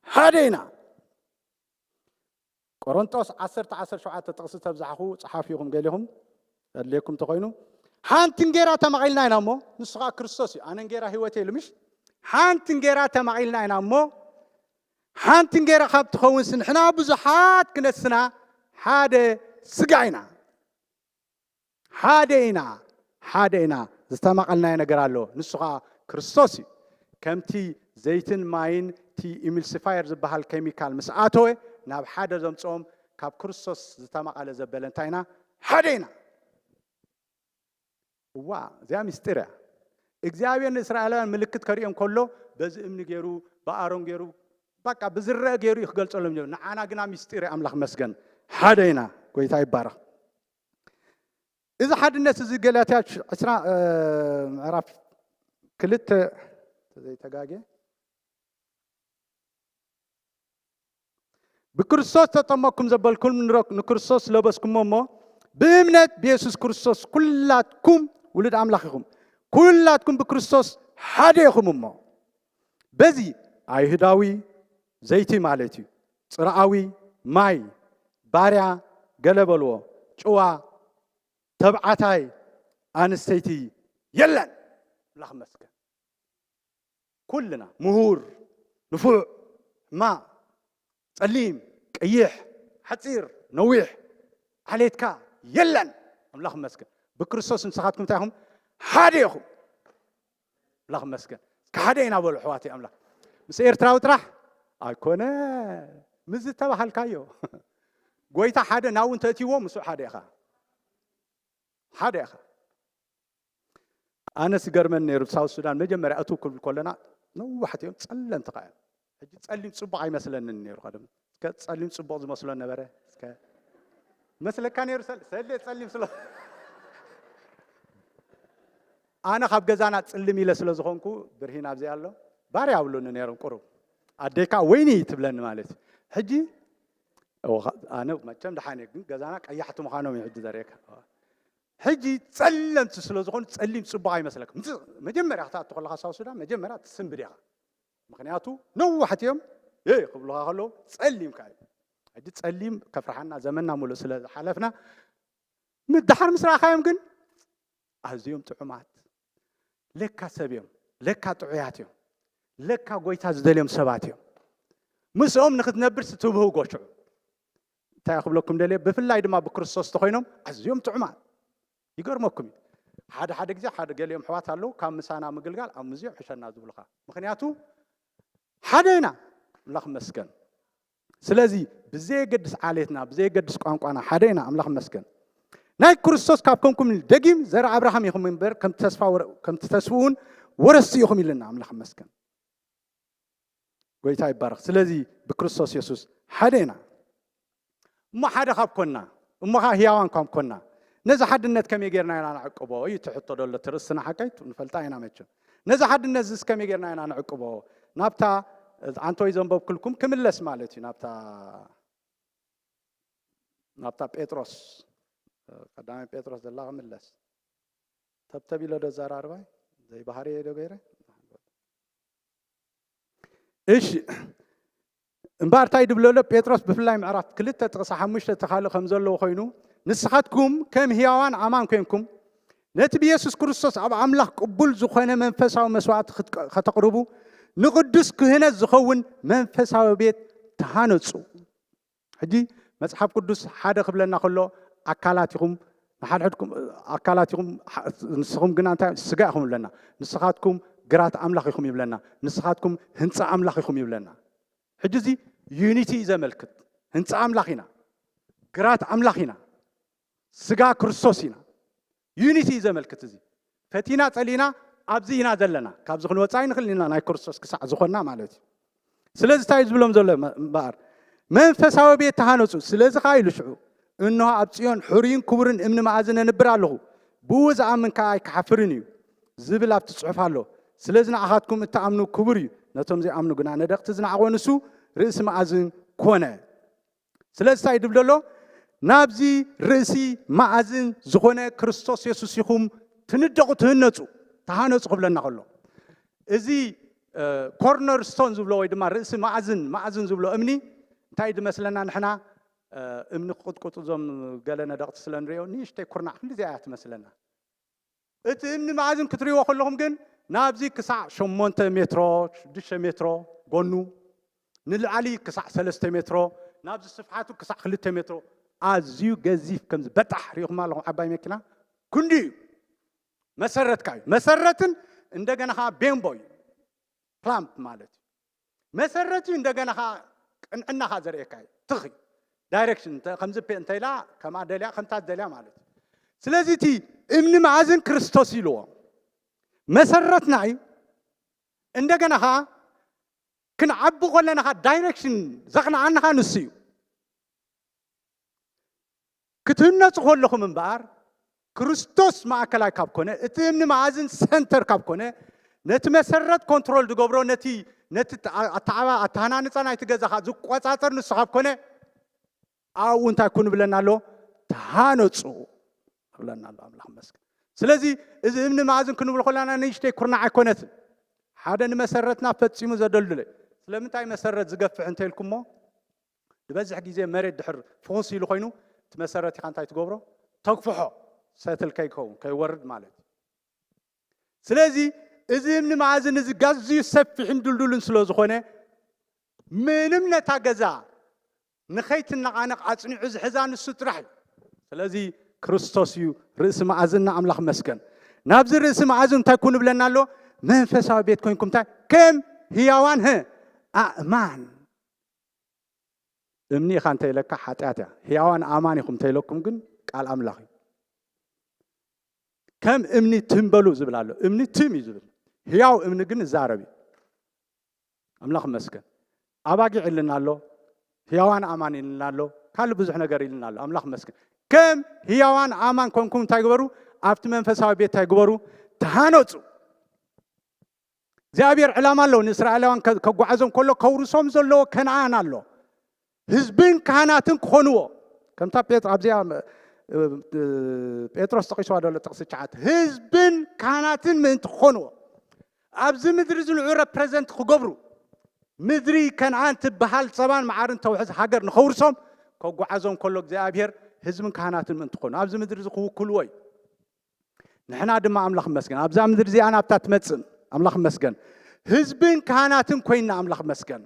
ሓደ ኢና። ቆሮንጦስ ዓሰርተ ዓሰርተ ሸውዓተ ጥቕሲ ተብዛሕኹ ጸሓፊኹም ገሊኹም ኣድልየኩም ተኾይኑ፣ ሓንቲ እንጌራ ተማቒልና ኢና እሞ፣ ንሱ ኸኣ ክርስቶስ እዩ። ኣነ እንጌራ ህይወት ኢሉ ምሽ ሓንቲ እንጌራ ተማቒልና ኢና እሞ፣ ሓንቲ እንጌራ ካብ ትኸውንስ ንሕና ብዙሓት ክነስና ሓደ ስጋ ኢና። ሓደ ኢና፣ ሓደ ኢና። ዝተማቐልናዮ ነገር ኣሎ፣ ንሱ ኸኣ ክርስቶስ እዩ። ከምቲ ዘይትን ማይን እቲ ኢሚልሲፋየር ዝበሃል ኬሚካል ምስ ኣተወ፣ ናብ ሓደ ዘምጽኦም ካብ ክርስቶስ ዝተማቐለ ዘበለ እንታይ ኢና? ሓደ ኢና። እዋ፣ እዚኣ ምስጢር እያ። እግዚኣብሔር ንእስራኤላውያን ምልክት ከርእዮም ከሎ፣ በዚ እምኒ ገይሩ፣ ብኣሮን ገይሩ፣ በቃ ብዝረአ ገይሩ እዩ ክገልጸሎም ነይሩ። ንዓና ግና ምስጢር እዩ፣ ኣምላኽ መስገን። ሓደ ኢና። ጎይታ ይባረኽ። እዚ ሓድነት እዚ ገላትያ ዕስራ፣ እ፣ ምዕራፍ ክልተ ተዘይተጋጌ፣ ብክርስቶስ ተጠመቅኩም ዘበልኩም ንረ-፣ ንክርስቶስ ለበስኩሞ እሞ፣ ብእምነት ብየሱስ ክርስቶስ ኩላትኩም ውሉድ ኣምላኽ ኢኹም። ኩላትኩም ብክርስቶስ ሓደ ኢኹም እሞ። በዚ ኣይሁዳዊ ዘይቲ ማለት እዩ፣ ጽርኣዊ ማይ፣ ባርያ፣ ገለ በልዎ፣ ጭዋ፣ ተብዓታይ፣ ኣንስተይቲ የለን። ኣምላኽ ይመስገን። ኩልና ምሁር፣ ንፉዕ፣ ሕማቕ፣ ጸሊም፣ ቀይሕ፣ ሓጺር፣ ነዊሕ፣ ዓሌትካ የለን። ኣምላኽ ይመስገን። ብክርስቶስ ንስኻትኩም እንታይ ኢኹም? ሓደ ኢኹም። ኣምላኽ ይመስገን። እስከ ሓደ ኢና በሉ ኣሕዋተይ። ኣምላኽ ምስ ኤርትራዊ ጥራሕ ኣይኮነ፣ ምስ ዝተባሃልካዮ። ጎይታ ሓደ ናብኡ እንተእትይዎ ምስኡ ሓደ ኢኻ። ሓደ ኢኻ። ኣነ ዝገርመኒ ነይሩ፣ ሳውት ሱዳን መጀመርያ እትው ክብል ከለና ነዋሕቲ እዮም፣ ጸለምቲ ኸዓ እዮም። ሕጂ ጸሊም ጽቡቕ ኣይመስለንን ነይሩ። ቀደም እስከ ጸሊም ጽቡቕ ዝመስሎ ነበረ። እስከ መስለካ ነይሩ፣ ሰል-፣ ሰሌ ጸሊም ስለ ኣነ ካብ ገዛና ጽልም ኢለ ስለ ዝኾንኩ፣ ብርሂን ኣብዚ ኣሎ፣ ባርያ ኣብሉኒ ነይሮም ቁሩብ። ኣዴካ ወይኒ ትብለኒ ማለት እዩ። ሕጂ፣ እወ፣ ኣነ መቸም ደሓን እየ፣ ግን ገዛና ቀያሕቲ ምዃኖም እዩ ሕጂ ዘርእየካ። ሕጂ ጸለምቲ ስለ ዝኾኑ ጸሊም ጽቡቕ ኣይመስለካ። ምስ-፣ መጀመርያ ክትኣቱ ከለኻ ሳውት ሱዳን፣ መጀመርያ ትስንብድ ኢኻ። ምኽንያቱ ነዋሕቲ እዮም፣ የ ክብሉኻ ከለዉ ጸሊም ከኣ እዩ። ሕጂ ጸሊም ከፍርሓና ዘመንና ሙሉእ ስለ ዝሓለፍና፣ ም-፣ ደሓር ምስ ረኣኻዮም ግን ኣዝዮም ጥዑማት። ለካ ሰብ እዮም፣ ለካ ጥዑያት እዮም፣ ለካ ጎይታ ዝደልዮም ሰባት እዮም። ምስኦም ንኽትነብር ትብህጎ ሽዑ። እንታይ ክብለኩም ደልየ? ብፍላይ ድማ ብክርስቶስ ተኾይኖም ኣዝዮም ጥዑማት። ይገርመኩም እዩ። ሓደ ሓደ ግዜ ሓደ ገሊኦም ኣሕዋት ኣለዉ፣ ካብ ምሳና ምግልጋል ኣብ ምዚኦም ሕሸና ዝብሉኻ። ምኽንያቱ ሓደ ኢና። ኣምላኽ ይመስገን። ስለዚ ብዘየገድስ ዓሌትና፣ ብዘየገድስ ቋንቋና ሓደ ኢና። ኣምላኽ ይመስገን። ናይ ክርስቶስ ካብ ኮንኩም ደጊም ዘር ኣብርሃም ኢኹም እምበር፣ ከምቲ ተስፋ ወረ-፣ ከምቲ ተስፍኡ እውን ወረስቲ ኢኹም ኢልና። ኣምላኽ ይመስገን። ጎይታ ይባረኽ። ስለዚ ብክርስቶስ የሱስ ሓደ ኢና። እሞ ሓደ ካብ ኮና፣ እሞ ኸዓ ህያዋን ካብ ኮና፣ ነዚ ሓድነት ከመይ ጌርና ኢና ነዕቅቦ እዩ እቲ ሕቶ ዘሎ። እቲ ርእስና ሓቀይ ንፈልጣ ኢና መቸም። ነዚ ሓድነት እዚስ ከመይ ጌርና ኢና ነዕቅቦ? ናብታ ኣንቶይ ዘንበብኩልኩም ክምለስ ማለት እዩ። ናብታ፣ ናብታ ጴጥሮስ፣ ቀዳማይ ጴጥሮስ ዘላ ክምለስ። ተብተብ ኢለ ዶ ዘራርባይ? ዘይባህሪ እየ ዶ ገይረ? እሺ፣ እምበኣር እንታይ ድብሎ ኣሎ? ጴጥሮስ ብፍላይ ምዕራፍ ክልተ ጥቕሲ ሓሙሽተ እቲ ካልእ ከም ዘለዎ ኮይኑ፣ ንስኻትኩም ከም ህያዋን ኣማን ኮንኩም፣ ነቲ ብየሱስ ክርስቶስ ኣብ ኣምላኽ ቅቡል ዝኾነ መንፈሳዊ መስዋዕቲ ክትቀ-፣ ከተቕርቡ፣ ንቕዱስ ክህነት ዝኸውን መንፈሳዊ ቤት ተሃነጹ። ሕጂ መጽሓፍ ቅዱስ ሓደ ክብለና ከሎ፣ ኣካላት ኢኹም፣ ንሓድሕድኩም ኣካላት ኢኹም፣ ሓ-፣ ንስኹም ግና እንታይ ስጋ ኢኹም ይብለና። ንስኻትኩም ግራት ኣምላኽ ኢኹም ይብለና። ንስኻትኩም ህንጻ ኣምላኽ ኢኹም ይብለና። ሕጂ እዚ ዩኒቲ እዩ ዘመልክት። ህንጻ ኣምላኽ ኢና። ግራት ኣምላኽ ኢና። ስጋ ክርስቶስ ኢና። ዩኒቲ እዩ ዘመልክት እዚ። ፈቲና ጸሊና ኣብዚ ኢና ዘለና። ካብዚ ክንወጽእ ኣይንኽእልን ኢና፣ ናይ ክርስቶስ ክሳዕ ዝኾንና ማለት እዩ። ስለዚ እንታይ እዩ ዝብሎም ዘሎ እምበኣር? መንፈሳዊ ቤት ተሃነፁ። ስለዚ ከኣ ኢሉ ሽዑ፣ እንሆ ኣብ ጽዮን ሕሩይን ክቡርን እምኒ መኣዝን እነብር ኣለኹ፣ ብኡ ዝኣምን ከኣ ኣይክሓፍርን እዩ ዝብል ኣብቲ ጽሑፍ ኣሎ። ስለዚ ንኣኻትኩም እትኣምኑ ክቡር እዩ፣ ነቶም ዘይኣምኑ ግና። ነደቕቲ ዝነዓቖ ንሱ ርእሲ መኣዝን ኮነ። ስለዚ እንታይ ይድብል ዘሎ? ናብዚ ርእሲ መኣዝን ዝኾነ ክርስቶስ የሱስ ኢኹም ትንደቑ፣ ትህነፁ፣ ተሃነፁ ክብለና ከሎ፣ እዚ ኮርነር ስቶን ዝብሎ ወይ ድማ ርእሲ መኣዝን፣ መኣዝን ዝብሎ እምኒ እንታይ ድመስለና ንሕና? እምኒ ክቕጥቅጡ እዞም ገለ ነደቕቲ ስለ ንሪኦ ንእሽተይ ኩርናዕ ክንዲዚኣ እያ ትመስለና። እቲ እምኒ መኣዝን ክትሪእዎ ከለኹም ግን ናብዚ ክሳዕ ሸሞንተ ሜትሮ፣ ሽዱሽተ ሜትሮ ጎኑ፣ ንላዕሊ ክሳዕ ሰለስተ ሜትሮ፣ ናብዚ ስፍሓቱ ክሳዕ ክልተ ሜትሮ፣ ኣዝዩ ገዚፍ፣ ከምዚ በጣሕ ሪኢኹም ኣለኹም ዓባይ መኪና ክንዲ እዩ። መሰረትካ እዩ። መሰረትን እንደገና ከዓ ቤምቦ እዩ። ፕላምፕ ማለት እዩ። መሰረት እዩ። እንደገና ከዓ ቅንዕና ከዓ ዘርእየካ እዩ። ትኺ ዳይሬክሽን እንተ- ከምዚ ፔ- እንተ ኢላ ከምኣ ደልያ ከምታ ደልያ ማለት እዩ። ስለዚ እቲ እምኒ መኣዝን ክርስቶስ ኢልዎ መሰረትና እዩ። እንደገና ከዓ ክንዓቢ ከለና ከዓ ዳይሬክሽን ዘቕንዓና ከዓ ንሱ እዩ። ክትህነፁ ከለኹም እምበኣር ክርስቶስ ማእከላይ ካብ ኮነ፣ እቲ እምኒ መኣዝን ሰንተር ካብ ኮነ፣ ነቲ መሰረት ኮንትሮል ዝገብሮ፣ ነቲ ነቲ ኣተዓባ ኣተሃናንፃ ናይቲ ገዛ ከዓ ዝቆፃፀር ንሱ ካብ ኮነ፣ ኣብኡ እንታይ ኩኑ ብለና ኣሎ? ተሃነፁ ብለና ኣሎ። ኣምላኽ መስገን። ስለዚ እዚ እምኒ መኣዝን ክንብሎ ከለና ንእሽተይ ኩርናዕ ኣይኮነትን። ሓደ ንመሰረትና ፈፂሙ ዘደልድለ። ስለምንታይ መሰረት ዝገፍሕ እንተኢልኩሞ፣ ዝበዝሕ ግዜ መሬት ድሕር ፍኹስ ኢሉ ኮይኑ፣ እቲ መሰረት ኢኻ እንታይ ትገብሮ? ተግፍሖ፣ ሰትል ከይከውን፣ ከይወርድ ማለት እዩ። ስለዚ እዚ እምኒ መኣዝን እዚ ኣዝዩ ሰፊሕን ድልዱልን ስለ ዝኾነ፣ ምንም ነታ ገዛ ንኸይትነቓነቕ ኣጽኒዑ ዝሕዛ ንሱ ጥራሕ እዩ። ስለዚ ክርስቶስ እዩ ርእሲ መኣዝንና። ኣምላኽ መስገን። ናብዚ ርእሲ መኣዝን እንታይ ኩኑ ብለና ኣሎ? መንፈሳዊ ቤት ኮይንኩም እንታይ ከም ህያዋን ህ ኣእማን። እምኒ ኢኻ እንተ ኢለካ ሓጢኣት እያ። ህያዋን ኣማን ኢኹም እንተ ኢለኩም ግን ቃል ኣምላኽ እዩ። ከም እምኒ ትም በሉ ዝብል ኣሎ። እምኒ ትም እዩ ዝብል። ህያው እምኒ ግን ይዛረብ እዩ። ኣምላኽ መስገን። ኣባጊዕ ኢልና ኣሎ፣ ህያዋን ኣማን ኢልና ኣሎ፣ ካልእ ብዙሕ ነገር ኢልና ኣሎ። ኣምላኽ መስገን። ከም ህያዋን ኣማን ኮንኩም እንታይ ግበሩ? ኣብቲ መንፈሳዊ ቤት እንታይ ግበሩ? ተሃነፁ። እግዚኣብሔር ዕላማ ኣለዎ። ንእስራኤላውያን ከ- ከጓዓዞም ከሎ ከውርሶም ዘለዎ ከነኣን ኣሎ። ህዝብን ካህናትን ክኾንዎ። ከምታ ጴጥ- ኣብዚኣ እ፣ እ፣ ጴጥሮስ ጠቂስዋ ዘሎ ጥቕሲ ትሽዓተ። ህዝብን ካህናትን ምእንቲ ክኾንዎ፣ ኣብዚ ምድሪ እዚ ንዑ ረፕረዘንት ክገብሩ፣ ምድሪ ከነኣን ትበሃል ጸባን መዓርን ተውሕዝ ሃገር ንኸውርሶም ከጓዓዞም ከሎ እግዚኣብሔር ህዝብን ካህናትን ምእንቲ ክኾኑ ኣብዚ ምድሪ እዚ ክውክልዎ እዩ። ንሕና ድማ ኣምላኽ መስገን ኣብዛ ምድሪ እዚኣ ናብታ ትመጽእ ኣምላኽ መስገን ህዝብን ካህናትን ኮይንና ኣምላኽ መስገን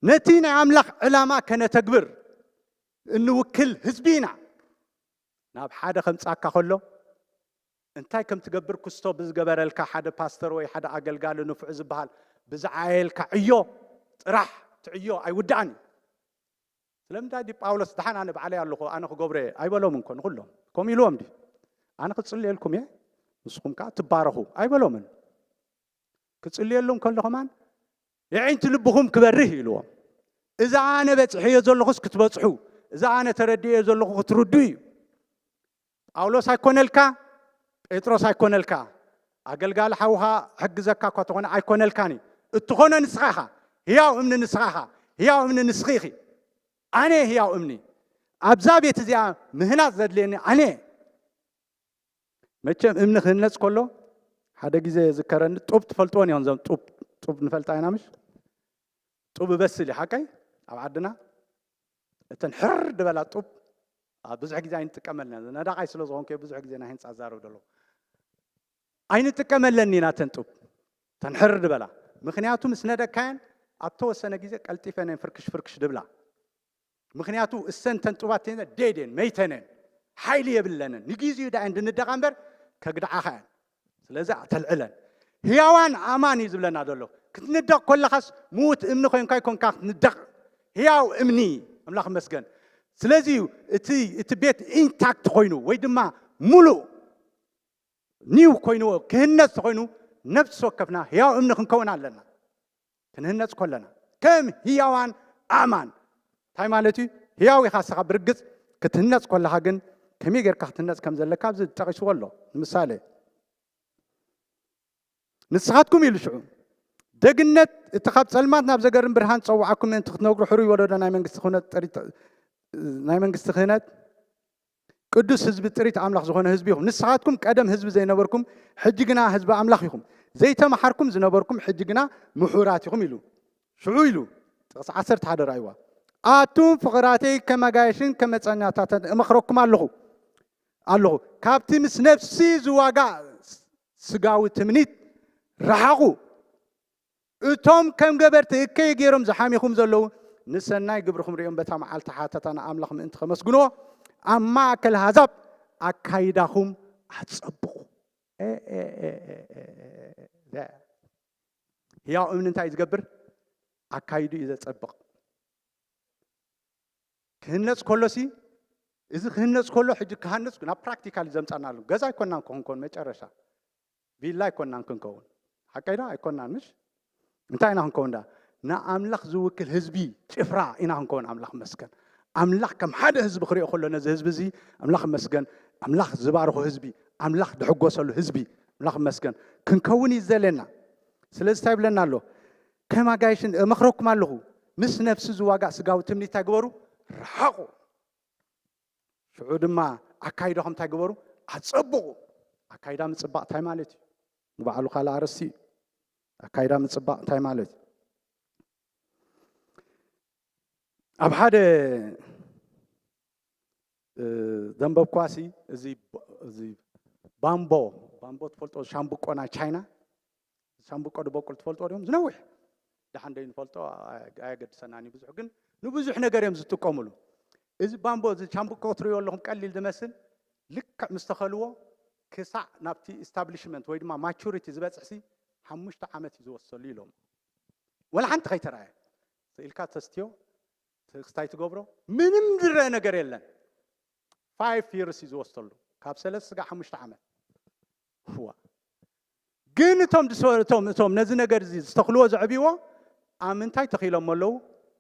ነቲ ናይ ኣምላኽ ዕላማ ከነተግብር እንውክል ህዝቢ ኢና። ናብ ሓደ ከምጻካ ከሎ እንታይ ከም ትገብር ክስቶ ብዝገበረልካ ሓደ ፓስተር ወይ ሓደ ኣገልጋሊ ንፉዕ ዝበሃል ብዝዓየልካ ዕዮ ጥራሕ ትዕዮ ኣይውዳእን እዩ። ስለምንታይ ድዩ ጳውሎስ ደሓን ኣነ ባዕለይ ኣለኹ ኣነ ክገብሮ እየ ኣይበሎምን ኮ ንኹሎም ከምኡ ኢልዎም ድዩ? ኣነ ክጽልየልኩም እየ ንስኹም ከኣ ትባረኹ ኣይበሎምን። ክጽልየሎም ከሎ ከማን የዒንቲ ልብኹም ክበርህ ኢልዎም። እዛ ኣነ በጽሐዮ ዘለኹስ ክትበጽሑ እዛ ኣነ ተረድኤዮ ዘለኹ ክትርዱ እዩ። ጳውሎስ ኣይኮነልካ፣ ጴጥሮስ ኣይኮነልካ፣ ኣገልጋሊ ሓውኻ ሕግዘካ እኳ ተኾነ ኣይኮነልካን እዩ። እትኾነ ንስኻ ኢኻ፣ ህያው እምኒ ንስኻ ኢኻ፣ ህያው እምኒ ንስኺ ኢኺ። ኣነ ህያው እምኒ ኣብዛ ቤት እዚኣ ምህናፅ ዘድልየኒ ኣነ። መቸም እምኒ ክህነፅ ከሎ ሓደ ግዜ ዝከረኒ ጡብ ትፈልጥዎን እዮም ዞም ጡብ ጡብ ንፈልጣ ኢና ምሽ ጡብ በስል እዩ ሓቀይ ኣብ ዓድና እተን ሕር ዝበላ ጡብ ኣብ ብዙሕ ግዜ ኣይንጥቀመልና ነዳቓይ ስለ ዝኾንኩ ብዙሕ ግዜ ናይ ህንፃ ዛረብ ደሎ ኣይንጥቀመለን ኢና ተን ጡብ ተን ሕር ዝበላ ምክንያቱ ምስ ነደካየን ኣብ ተወሰነ ግዜ ቀልጢፈን ፍርክሽ ፍርክሽ ድብላ ምክንያቱ እሰን ተን ጡባት ደይደን መይተነን ሓይሊ የብለንን ንግዜኡ ዳ እንድንደቃ እምበር ከግድዓኻ እየን ስለዚ ተልዕለን ህያዋን ኣማን እዩ ዝብለና ዘሎ ክትንደቕ ኮለኻስ ምዉት እምኒ ኮይንካ ይኮንካ ክትንደቕ ህያው እምኒ ኣምላኽ መስገን ስለዚ እዩ እቲ እቲ ቤት ኢንታክት ኮይኑ ወይ ድማ ሙሉእ ኒው ኮይንዎ ክህነፅ ተኮይኑ ነብሲ ወከፍና ህያው እምኒ ክንከውን ኣለና ክንህነፅ ኮለና ከም ህያዋን ኣእማን። እንታይ ማለት እዩ? ህያው ኢኻ ንስኻ ብርግጽ፣ ክትህነጽ ከለኻ ግን ከመይ ጌርካ ክትህነጽ ከም ዘለካ ኣብዚ ጠቒስዎ ኣሎ። ንምሳሌ ንስኻትኩም ኢሉ ሽዑ፣ ደግነት እቲ ካብ ጸልማት ናብ ዘገርም ብርሃን ዝጸውዓኩም ምእንቲ ክትነግሩ፣ ሕሩይ ወለዶ ናይ መንግስቲ ክህነት ጥሪት፣ ናይ መንግስቲ ክህነት ቅዱስ ህዝቢ፣ ጥሪት ኣምላኽ ዝኾነ ህዝቢ ኢኹም። ንስኻትኩም ቀደም ህዝቢ ዘይነበርኩም፣ ሕጂ ግና ህዝቢ ኣምላኽ ኢኹም። ዘይተመሓርኩም ዝነበርኩም፣ ሕጂ ግና ምሑራት ኢኹም ኢሉ። ሽዑ ኢሉ፣ ጥቕሲ ዓሰርተ ሓደ ራእይዋ፣ ኣቱም ፍቕራተይ ከም ኣጋይሽን ከም መጻኛታትን እመኽረኩም ኣለኹ፣ ኣለኹ። ካብቲ ምስ ነፍሲ ዝዋጋእ ስጋዊ ትምኒት ረሓቑ። እቶም ከም ገበርቲ እከይ ገይሮም ዝሓሚኹም ዘለዉ፣ ንሰናይ ግብርኹም ሪኦም በታ መዓልቲ ሓተታ ንኣምላኽ ምእንቲ ከመስግንዎ፣ ኣብ ማእከል ኣህዛብ ኣካይዳኹም ኣጸብቑ። እ፣ እ፣ እ፣ እ፣ እ፣ እ፣ እ። ህያው እምኒ እንታይ እዩ ዝገብር? ኣካይዱ እዩ ዘጸብቕ። ክህነጽ ከሎሲ፣ እዚ ክህነጽ ከሎ፣ ሕጂ ክሃንጽ ናብ ፕራክቲካል እዩ ዘምጻና ኣሎ። ገዛ ኣይኮናን ክኾን፣ ኮን መጨረሻ ቪላ ኣይኮናን ክንከውን። ሓቀይ ዶ ኣይኮናን? ምሽ እንታይ ኢና ክንከውን ዳ? ንኣምላኽ ዝውክል ህዝቢ፣ ጭፍራ ኢና ክንከውን። ኣምላኽ መስገን። ኣምላኽ ከም ሓደ ህዝቢ ክሪኦ ከሎ፣ ነዚ ህዝቢ እዚ ኣምላኽ መስገን፣ ኣምላኽ ዝባርኾ ህዝቢ፣ ኣምላኽ ድሕጎሰሉ ህዝቢ፣ ኣምላኽ መስገን፣ ክንከውን እዩ ዝደልየና። ስለዚ እንታይ ይብለና ኣሎ? ከም ኣጋይሽን እመኽረኩም ኣለኹ፣ ምስ ነፍሲ ዝዋጋእ ስጋዊ ትምኒት እንታይ ግበሩ? ረሓቑ። ሽዑ ድማ ኣካይዳኹም እንታይ ግበሩ? ኣጸብቑ። ኣካይዳ ምጽባቕ እንታይ ማለት እዩ? ንባዕሉ ካልእ ኣርእስቲ እዩ። ኣካይዳ ምጽባቕ እንታይ ማለት እዩ? ኣብ ሓደ፣ እ፣ ዘንበብኳሲ፣ እዚ፣ እዚ ባምቦ፣ ባምቦ ትፈልጦ? ሻምብቆ ናይ ቻይና፣ ሻምብቆ ዝበቁል ትፈልጦ ዲኹም? ዝነውሕ፣ ደሓን ዶ ይንፈልጦ ኣየ-፣ ኣየገድሰናን እዩ ብዙሕ፣ ግን ንብዙሕ ነገር እዮም ዝጥቀሙሉ። እዚ ባምቦ፣ እዚ ሻምብቆ ትርእዮ ኣለኹም፣ ቀሊል ዝመስል፣ ልክዕ ምስ ተኸልዎ ክሳዕ ናብቲ ኢስታብሊሽመንት ወይ ድማ ማቹሪቲ ዝበጽሕሲ ሓሙሽተ ዓመት እዩ ዝወስደሉ ኢሎም። ወላ ሓንቲ ከይተረኣየ። ስኢልካ ተስትዮ፣ ክስታይ ትገብሮ፣ ምንም ዝረአ ነገር የለን። ፋይቭ ይርስ እዩ ዝወስደሉ፣ ካብ ሰለስተ ስጋዕ ሓሙሽተ ዓመት። እዋ። ግን እቶም ዝሰ-፣ እቶም፣ እቶም ነዚ ነገር እዚ ዝተኽልዎ፣ ዘዕብይዎ፣ ኣብ ምንታይ ተኺሎም ኣለዉ፣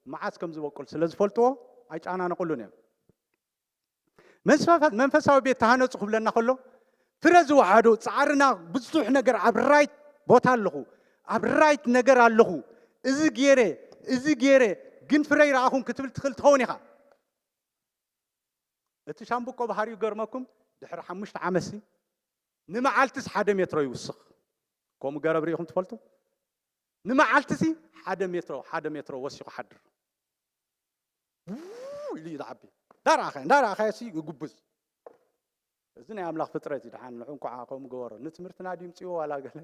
መዓስ ከም ዝበቁል ስለ ዝፈልጥዎ ኣይጨናነቑሉን እዮም። መስፋፋት መንፈሳዊ ቤት ተሃነጹ ክብለና ከሎ፣ ፍረ ዝወሓዱ፣ ጻዕርና ብዙሕ ነገር ኣብ ራይት ቦታ ኣለኹ፣ ኣብ ራይት ነገር ኣለኹ፣ እዚ ገይረ፣ እዚ ገይረ፣ ግን ፍረ ይረኣኹን ክትብል ትኽእል ትኸውን ኢኻ። እቲ ሻምብቆ ባህሪኡ ገርመኩም፣ ድሕሪ ሓሙሽተ ዓመትሲ ንመዓልትስ ሓደ ሜትሮ ይውስኽ። ከምኡ ገረብ ርኢኹም ትፈልጡ? ንመዓልትሲ ሓደ ሜትሮ፣ ሓደ ሜትሮ ወሲኹ ሓድር። ው ኢሉ እዩ ዝዓቢ። እንዳረኣኻዮ፣ እንዳረኣኻዮሲ ይጉብዝ። እዚ ናይ ኣምላኽ ፍጥረት እዩ። ደሓን ንዑ እንኳዓ ከምኡ ገበሮ። ንትምህርትና ድዩ ምጽእዎ ዋላ ገለ?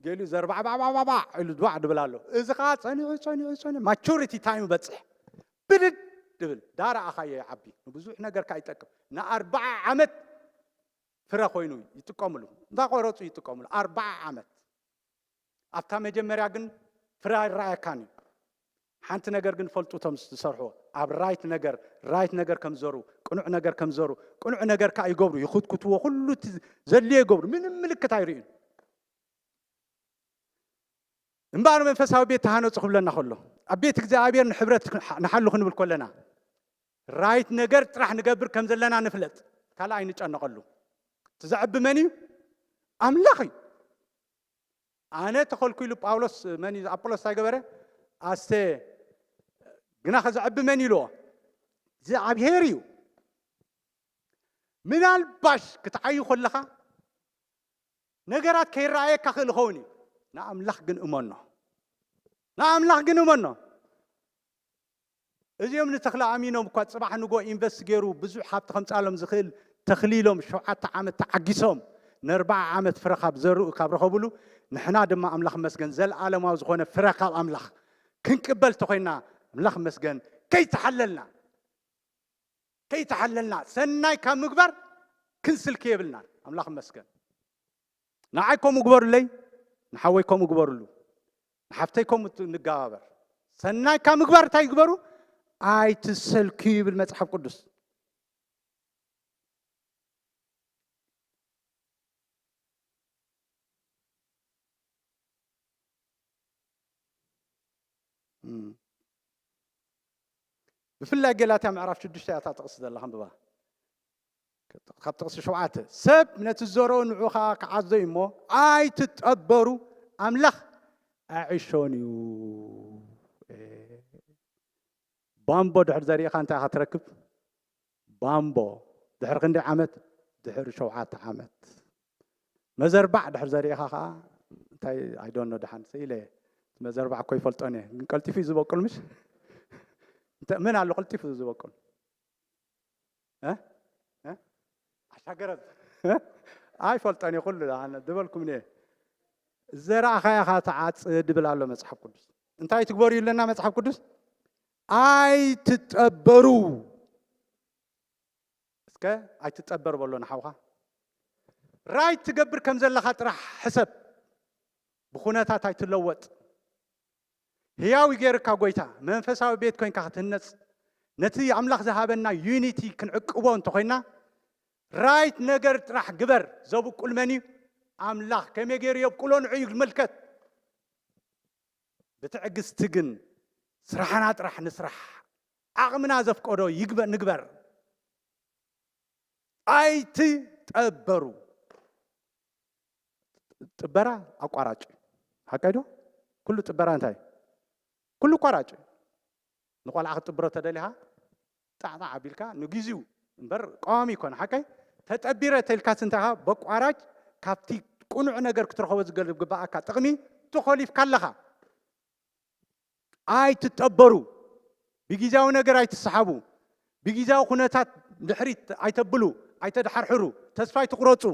ገሊኡ ዘርባዕባዕባዕባዕ ኢሉ ድባዕ ድብል ኣሎ። እዚ ኸዓ ጸኒዑ፣ ጸኒዑ፣ ጸኒዑ፣ ማቹሪቲ ታይም ይበጽሕ። ብድድ ድብል። እንዳረኣኻዮ ይዓቢ። ንብዙሕ ነገር ከኣ ይጠቅም። ንኣርብዓ ዓመት ፍረ ኮይኑ ይጥቀምሉ። እንዳቆረጹ ይጥቀምሉ። ኣርብዓ ዓመት። ኣብታ መጀመርያ ግን ፍረ ኣይረኣየካን እዩ። ሓንቲ ነገር ግን ፈልጡ፣ እቶም ዝሰርሕዎ ኣብ ራይት ነገር፣ ራይት ነገር ከም ዝዘሩ፣ ቅኑዕ ነገር ከም ዝዘሩ፣ ቅኑዕ ነገር ከኣ ይገብሩ፣ ይኹትኩትዎ፣ ኩሉ እቲ ዘድልዮ ይገብሩ፣ ምንም ምልክት ኣይርእዩን። እምበኣር መንፈሳዊ ቤት ተሃነጹ ክብለና ከሎ፣ ኣብ ቤት እግዚኣብሔር ንሕብረት ንሓሉ ክንብል ከለና፣ ራይት ነገር ጥራሕ ንገብር ከም ዘለና ንፍለጥ፣ ካልእ ኣይንጨነቐሉ። እቲ ዘዕቢ መን እዩ? ኣምላኽ እዩ። ኣነ ተኸልኩ ኢሉ ጳውሎስ፣ መን እዩ? ኣጶሎስ እንታይ ገበረ? ኣስተ ግና ከዘዕቢ መን ኢልዎ? እግዚኣብሔር እዩ። ምናልባሽ ክትዓዩ ከለኻ ነገራት ከይረኣየካ ክእል ይኸውን እዩ። ንኣምላኽ ግን እመኖ። ንኣምላኽ ግን እመኖ። እዚኦም ንተኽሊ ኣሚኖም እኳ ጽባሕ ንጎ ኢንቨስት ገይሩ ብዙሕ ሃብቲ ከምጻሎም ዝኽእል ተኽሊ ኢሎም ሸውዓተ ዓመት ተዓጊሶም ንኣርብዓ ዓመት ፍረ ካብ ዘርኡ ካብ ረኸብሉ፣ ንሕና ድማ ኣምላኽ መስገን ዘለኣለማዊ ዝኾነ ፍረ ካብ ኣምላኽ ክንቅበል ተኾይና፣ ኣምላኽ መስገን ከይተሓለልና፣ ከይተሓለልና፣ ሰናይ ካብ ምግባር ክንስልኪ የብልናን። ኣምላኽ መስገን። ንዓይ ከምኡ ግበሩለይ፣ ንሓወይ ከምኡ ግበሩሉ፣ ንሓፍተይ ከምኡ ት-፣ ንገባበር። ሰናይ ካብ ምግባር እንታይ ይግበሩ? ኣይትሰልክዩ ይብል መጽሓፍ ቅዱስ። እም። ብፍላይ ገላትያ ምዕራፍ ሽዱሽተ እያ እታ ጥቕሲ ዘላ፣ ከንብባ። ካብ ጥቕሲ ሸውዓተ፣ ሰብ ነቲ ዝዘርኦ ንዑ ኸዓ ክዓዞ እዩ እሞ ኣይትጠበሩ፣ ኣምላኽ ኣዕሾን እዩ። ባምቦ ድሕር ዘሪእኻ እንታይ ኢኻ ትረክብ? ባምቦ ድሕሪ ክንደይ ዓመት? ድሕሪ ሸውዓተ ዓመት። መዘርባዕ ድሕር ዘሪእኻ ኸዓ እንታይ? I don't know፣ ደሓን ስኢለ እየ። መዘርባዕ እኮ ይፈልጦን እየ፣ ግን ቀልጢፉ እዩ ዝበቁል፣ ምሽ? እንታይ፣ መን ኣሎ ቀልጢፉ ዝበቁል? እ? እ? ኣሻገረብ። ኣይፈልጦን እየ፣ ኩሉ ኣነ ዝበልኩም እየ። ዘራእኻያ ኢኻ ትዓጽድ ይብል ኣሎ መጽሓፍ ቅዱስ። እንታይ ትግበሩ ይብለና መጽሓፍ ቅዱስ? ኣይትጠበሩ። እስከ ኣይትጠበር በሎ ንሓውኻ። ራይት ትገብር ከም ዘለኻ ጥራሕ ሕሰብ። ብኹነታት ኣይትለወጥ። ህያው ይገይርካ ጎይታ። መንፈሳዊ ቤት ኮይንካ ክትህነጽ፣ ነቲ ኣምላኽ ዝሃበና ዩኒቲ ክንዕቅቦ እንተኾይና፣ ራይት ነገር ጥራሕ ግበር። ዘብቁል መን እዩ? ኣምላኽ። ከመይ ገይሩ የብቁሎ? ንዑ ይምልከት። ብትዕግስቲ ግን ስራሕና ጥራሕ ንስራሕ። ዓቕምና ዘፍቀዶ ይግበ-፣ ንግበር። ኣይትጠበሩ። ጥበራ ኣቋራጭ እዩ። ሓቀይ ዶ? ኩሉ ጥበራ እንታይ? ኩሉ ኣቋራጭ እዩ። ንቆልዓ ክትጥብሮ ተደሊኻ፣ ጣዕጣዕ ኣቢልካ ንግዚኡ እምበር ቀዋሚ ይኮነ። ሓቀይ? ተጠቢረ ተልካስ እንታይ ኢኻ? በቋራጭ ካብቲ ቅኑዕ ነገር ክትረኸቦ ዝገ-፣ ዝግባኣካ ጥቕሚ ተኾሊፍካ ኣለኻ። ኣይትጠበሩ። ብግዜያዊ ነገር ኣይትሰሓቡ። ብግዜያዊ ኩነታት ድሕሪት ኣይተብሉ፣ ኣይተድሓርሕሩ፣ ተስፋ ኣይትቑረጹ።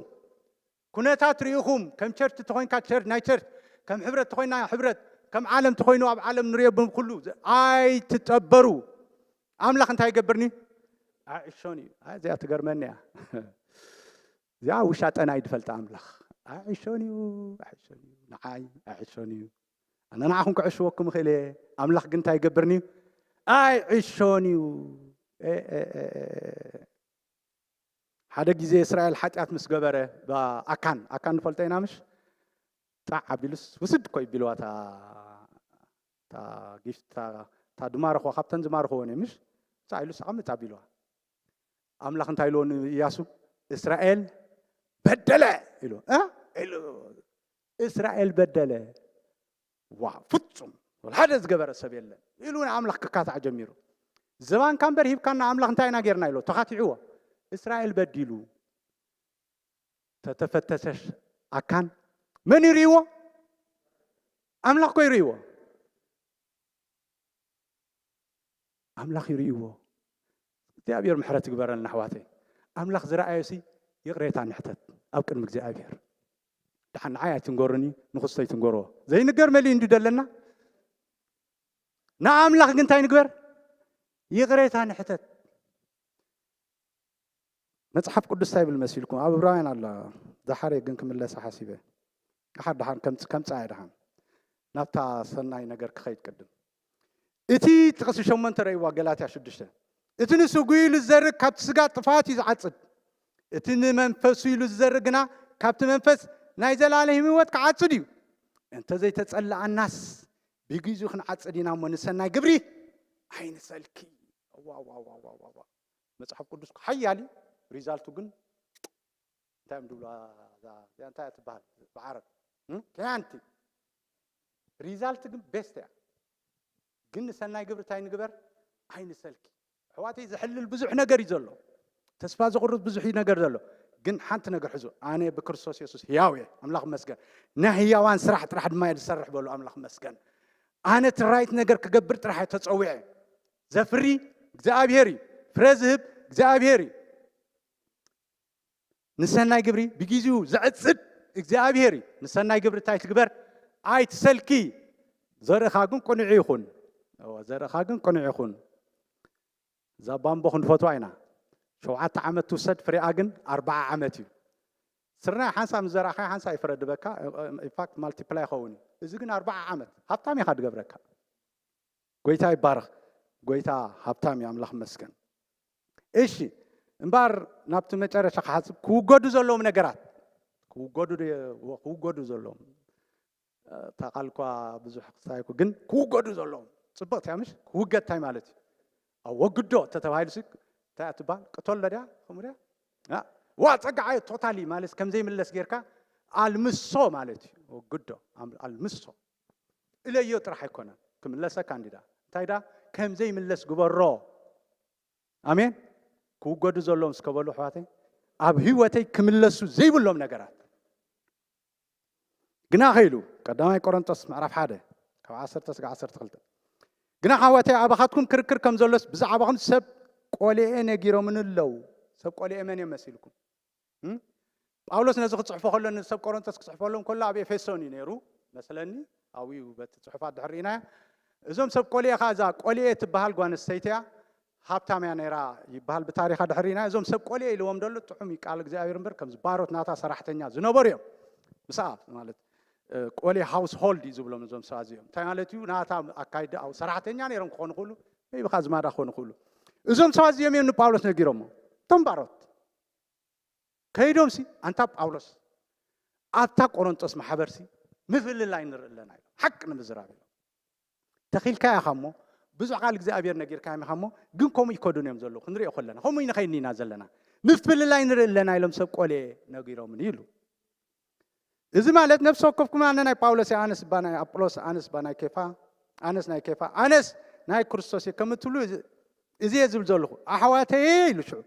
ኩነታት ርኢኹም፣ ከም ቸርች ተኾይንካ ቸርች፣ ናይ ቸርች፣ ከም ሕብረት ተኾይና ሕብረት፣ ከም ዓለም ተኾይኑ ኣብ ዓለም ንሪኦ ብኩሉ፣ ኣይትጠበሩ። ኣምላኽ እንታይ ይገብርኒ? ኣዕሾን እዩ። ኣይ፣ እዚኣ ትገርመኒ እያ። እዚኣ ውሻጠና እዩ ዝፈልጣ ኣምላኽ። ኣዕሾን እዩ፣ ኣዕሾን እዩ። ንዓይ ኣዕሾን እዩ። ኣነ ንዓኹም ክዕሽወኩም እኽእል እየ። ኣምላኽ ግን እንታይ ይገብርኒ እዩ? ኣይዕሾን እዩ። ኤ፣ ኤ፣ ኤ፣ ኤ። ሓደ ግዜ እስራኤል ሓጢኣት ምስ ገበረ፣ ባ-፣ ኣካን፣ ኣካን ንፈልጦ ኢና ምሽ? ጣዕ ኣቢሉስ ውስድ እኮ ይቢልዋ እታ፣ እታ ጊፍት፣ እታ፣ እታ ድማርኽዋ፣ ካብተን ዝማርኽወን እዩ ምሽ? ጻዕ ኢሉስ ኣቐምጥ ኣቢልዋ። ኣምላኽ እንታይ ኢልዎ ንኢያሱ? እስራኤል በደለ ኢሉ፣ እ? ኢሉ፣ እስራኤል በደለ። ዋ፣ ፍጹም ወላ ሓደ ዝገበረ ሰብ የለን ኢሉ ንኣምላኽ ክካታዕ ጀሚሩ። ዝባንካ እምበር ሂብካና፣ ኣምላኽ እንታይ ኢና ጌርና ኢሎ ተኻቲዕዎ። እስራኤል በዲሉ። ተተፈተሸሽ ኣካን መን ይርእይዎ? ኣምላኽ እኮ ይርእይዎ። ኣምላኽ ይርእይዎ። እግዚኣብሔር ምሕረት ይግበረልና ኣሕዋተይ። ኣምላኽ ዝረኣዮሲ ይቕሬታ ንሕተት ኣብ ቅድሚ እግዚኣብሔር። ደሓን ንዓይ ኣይትንገሩኒ፣ ንኽስቶ ይትንገርዎ። ዘይንገር መሊኡ እንዲ ደለና፣ ንኣምላኽ ግን እንታይ ንግበር? ይቕሬታ ንሕተት። መጽሓፍ ቅዱስ እንታይ ይብል መሲልኩም? ኣብ ዕብራውያን ኣሎ። ደሓር ግን ክምለሳ ሓሲበ። ደሓር፣ ደሓር ከምጽ-፣ ከምጽኣ እየ ደሓን። ናብታ ሰናይ ነገር ክኸይድ ቅድም። እቲ ጥቕሲ ሸሞንተ ረእይዋ፣ ገላትያ ሽዱሽተ። እቲ ንስጉ ኢሉ ዝዘርእ ካብቲ ስጋ ጥፋት እዩ ዝዓጽድ። እቲ ንመንፈሱ ኢሉ ዝዘርእ ግና ካብቲ መንፈስ ናይ ዘላለም ህይወት ክዓጽድ እዩ። እንተ ዘይተጸላኣናስ ብግዜኡ ክንዓጽድ ኢና እሞ ንሰናይ ግብሪ ኣይንሰልኪ። ዋ፣ ዋ፣ ዋ፣ ዋ፣ ዋ፣ ዋ። መጽሓፍ ቅዱስ ሓያል እዩ። ሪዛልቱ ግን እንታይ እዮም ዝብሉ? እዛ፣ እዚኣ እንታይ እያ ትበሃል ብዓረብ? እም? ከያንቲ። ሪዛልት ግን ቤስት እያ። ግን ንሰናይ ግብሪ እንታይ ንግበር? ኣይንሰልኪ። ኣሕዋተይ፣ ዘሕልል ብዙሕ ነገር እዩ ዘሎ። ተስፋ ዘቑርጽ ብዙሕ እዩ ነገር ዘሎ። ግን ሓንቲ ነገር ሕዙ፣ ኣነ ብክርስቶስ የሱስ ህያው እየ። ኣምላኽ ይመስገን። ናይ ህያዋን ስራሕ ጥራሕ ድማ እየ ዝሰርሕ በሉ። ኣምላኽ ይመስገን። ኣነ እቲ ራይት ነገር ክገብር ጥራሕ እየ ተጸዊዐ። ዘፍሪ እግዚኣብሔር እዩ። ፍረ ዝህብ እግዚኣብሔር እዩ። ንሰናይ ግብሪ ብግዜኡ ዘዕጽድ እግዚኣብሔር እዩ። ንሰናይ ግብሪ እንታይ ትግበር? ኣይትሰልኪ። ዘርእኻ ግን ቅኑዕ ይኹን። እወ፣ ዘርእኻ ግን ቅኑዕ ይኹን። እዛ ባምቦ ክንፈትዋ ኢና። ሸውዓተ ዓመት ትውሰድ፣ ፍሬኣ ግን ኣርብዓ ዓመት እዩ። ስርናይ ሓንሳእ ምስ ዘራእኻዮ ሓንሳእ ይፍረድበካ፣ ኢንፋክት ማልቲፕላይ ይኸውን እዩ። እዚ ግን ኣርብዓ ዓመት ሃብታም ኢኻ ድገብረካ። ጎይታ ይባረኽ። ጎይታ ሃብታም እዩ፣ ኣምላኽ ይመስገን። እሺ፣ እምበኣር ናብቲ መጨረሻ ክሓስብ፣ ክውገዱ ዘለዎም ነገራት፣ ክውገዱ ዶ-፣ ክውገዱ ዘለዎም፣ እታ ቃል እኳ ብዙሕ ክሳይኩ፣ ግን ክውገዱ ዘለዎም፣ ጽብቕቲ እያ ምሽ? ክውገድ እንታይ ማለት እዩ? ኣወግዶ ተተባሂሉ ሲ እንታይ ትባል ቅተሎ ድያ ከምኡ ድያ ዋ ጸጋዓዮ ቶታሊ ማለት ከም ዘይምለስ ጌርካ ኣልምሶ ማለት እዩ። ወግዶ ኣልምሶ እለዮ ጥራሕ ኣይኮነን ክምለሰካ እንዲዳ እንታይ ዳ ከም ዘይምለስ ግበሮ። ኣሜን። ክውገዱ ዘለዎም እስከበሉ ኣሕዋተይ ኣብ ህይወተይ ክምለሱ ዘይብሎም ነገራት ግና ኸይሉ ቀዳማይ ቆሮንቶስ ምዕራፍ ሓደ ካብ ዓሰርተ ስጋ ዓሰርተ ክልተ ግና ሓወተይ ኣባኻትኩም ክርክር ከም ዘሎስ ብዛዕባኹም ሰብ ቆልኤ ነጊሮምን ኣለዉ። ሰብ ቆልኤ መን እዮም መሲልኩም? ጳውሎስ ነዚ ክጽሕፎ ከሎ ንሰብ ቆሮንቶስ ክጽሕፈሎም ከሎ ኣብ ኤፌሶን እዩ ነይሩ መስለኒ። ኣብኡ በቲ ጽሑፋት ድሕር ኢና እዞም ሰብ ቆልኤ ከ እዛ ቆልኤ ትበሃል ጓል ኣንስተይቲ እያ። ሃብታም እያ ነይራ ይበሃል ብታሪኻ ድሕር ኢና እዞም ሰብ ቆልኤ ኢልዎም ደሎ ጥዑም እዩ ቃል እግዚኣብሔር እምበር ከምዚ ባሮት ናታ ሰራሕተኛ ዝነበሩ እዮም። ምስኣ ማለት ቆልኤ ሃውስ ሆልድ እዩ ዝብሎም እዞም ሰባት እዚኦም እንታይ ማለት እዩ ናታ ኣካይዳ ኣብ ሰራሕተኛ ነይሮም ክኾኑ ክእሉ ወይ ብካ ዝማዳ ክኾኑ ክእሉ እዞም ሰባት እዚኦም እዮም ንጳውሎስ ነጊሮሞ እቶም ባሮት ከይዶም ሲ ኣንታ ጳውሎስ ኣብታ ቆሮንጦስ ማሕበር ሲ ምፍልላይ ንርኢ ኣለና ኢሎም ሓቂ ንምዝራብ ኢሎም ተኺልካ ኢኻ እሞ ብዙሕ ቃል እግዚኣብሔር ነጊርካ ኢኻ እሞ ግን ከምኡ ይከዱን እዮም ዘለዉ ክንሪኦ ከለና ከምኡ ንኸይኒ ኢና ዘለና ምፍልላይ ንርኢ ኣለና ኢሎም ሰብ ቆሌ ነጊሮምኒ ኢሉ እዚ ማለት ነፍሲ ወከፍኩም ኣነ ናይ ጳውሎስ ኣነስ ባ ናይ ኣጵሎስ ኣነስ ባ ናይ ኬፋ ኣነስ ናይ ኬፋ ኣነስ ናይ ክርስቶስ ከም ትብሉ እዚ እየ ዝብል ዘለኹ ኣሕዋተየ ኢሉ ሽዑ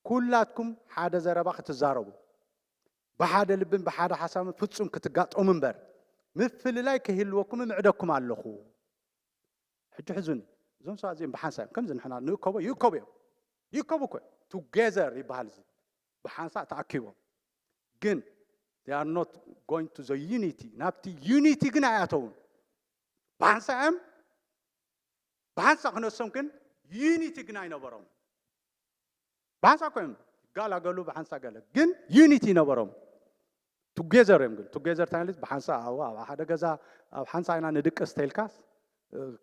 ኩላትኩም ሓደ ዘረባ ክትዛረቡ ብሓደ ልብን ብሓደ ሓሳብን ፍጹም ክትጋጠሙ እምበር ምፍልላይ ከይህልወኩም እምዕደኩም ኣለኹ። ሕጂ ሕዙኒ እዞም ሰባት እዚኦም ብሓንሳብ እዮም ከምዚ ንሕና ንእከቦ ይእከቡ እዮም ይእከቡ እኮ ቱጌዘር ይበሃል እዚ ብሓንሳብ ተኣኪቦም ግን they are not going to the unity ናብቲ ዩኒቲ ግን ኣይኣተውን ብሓንሳብ እዮም ብሓንሳብ ክነሶም ግን ዩኒቲ ግን ኣይነበሮም ብሓንሳ ኮይም ይጋላገሉ ብሓንሳ ገለ ግን ዩኒቲ ይነበሮም ቱጌዘር እዮም ግን ቱጌዘር ታይልት ብሓንሳ ኣብ ሓደ ገዛ ኣብ ሓንሳ ኢና ንድቅስ ተይልካስ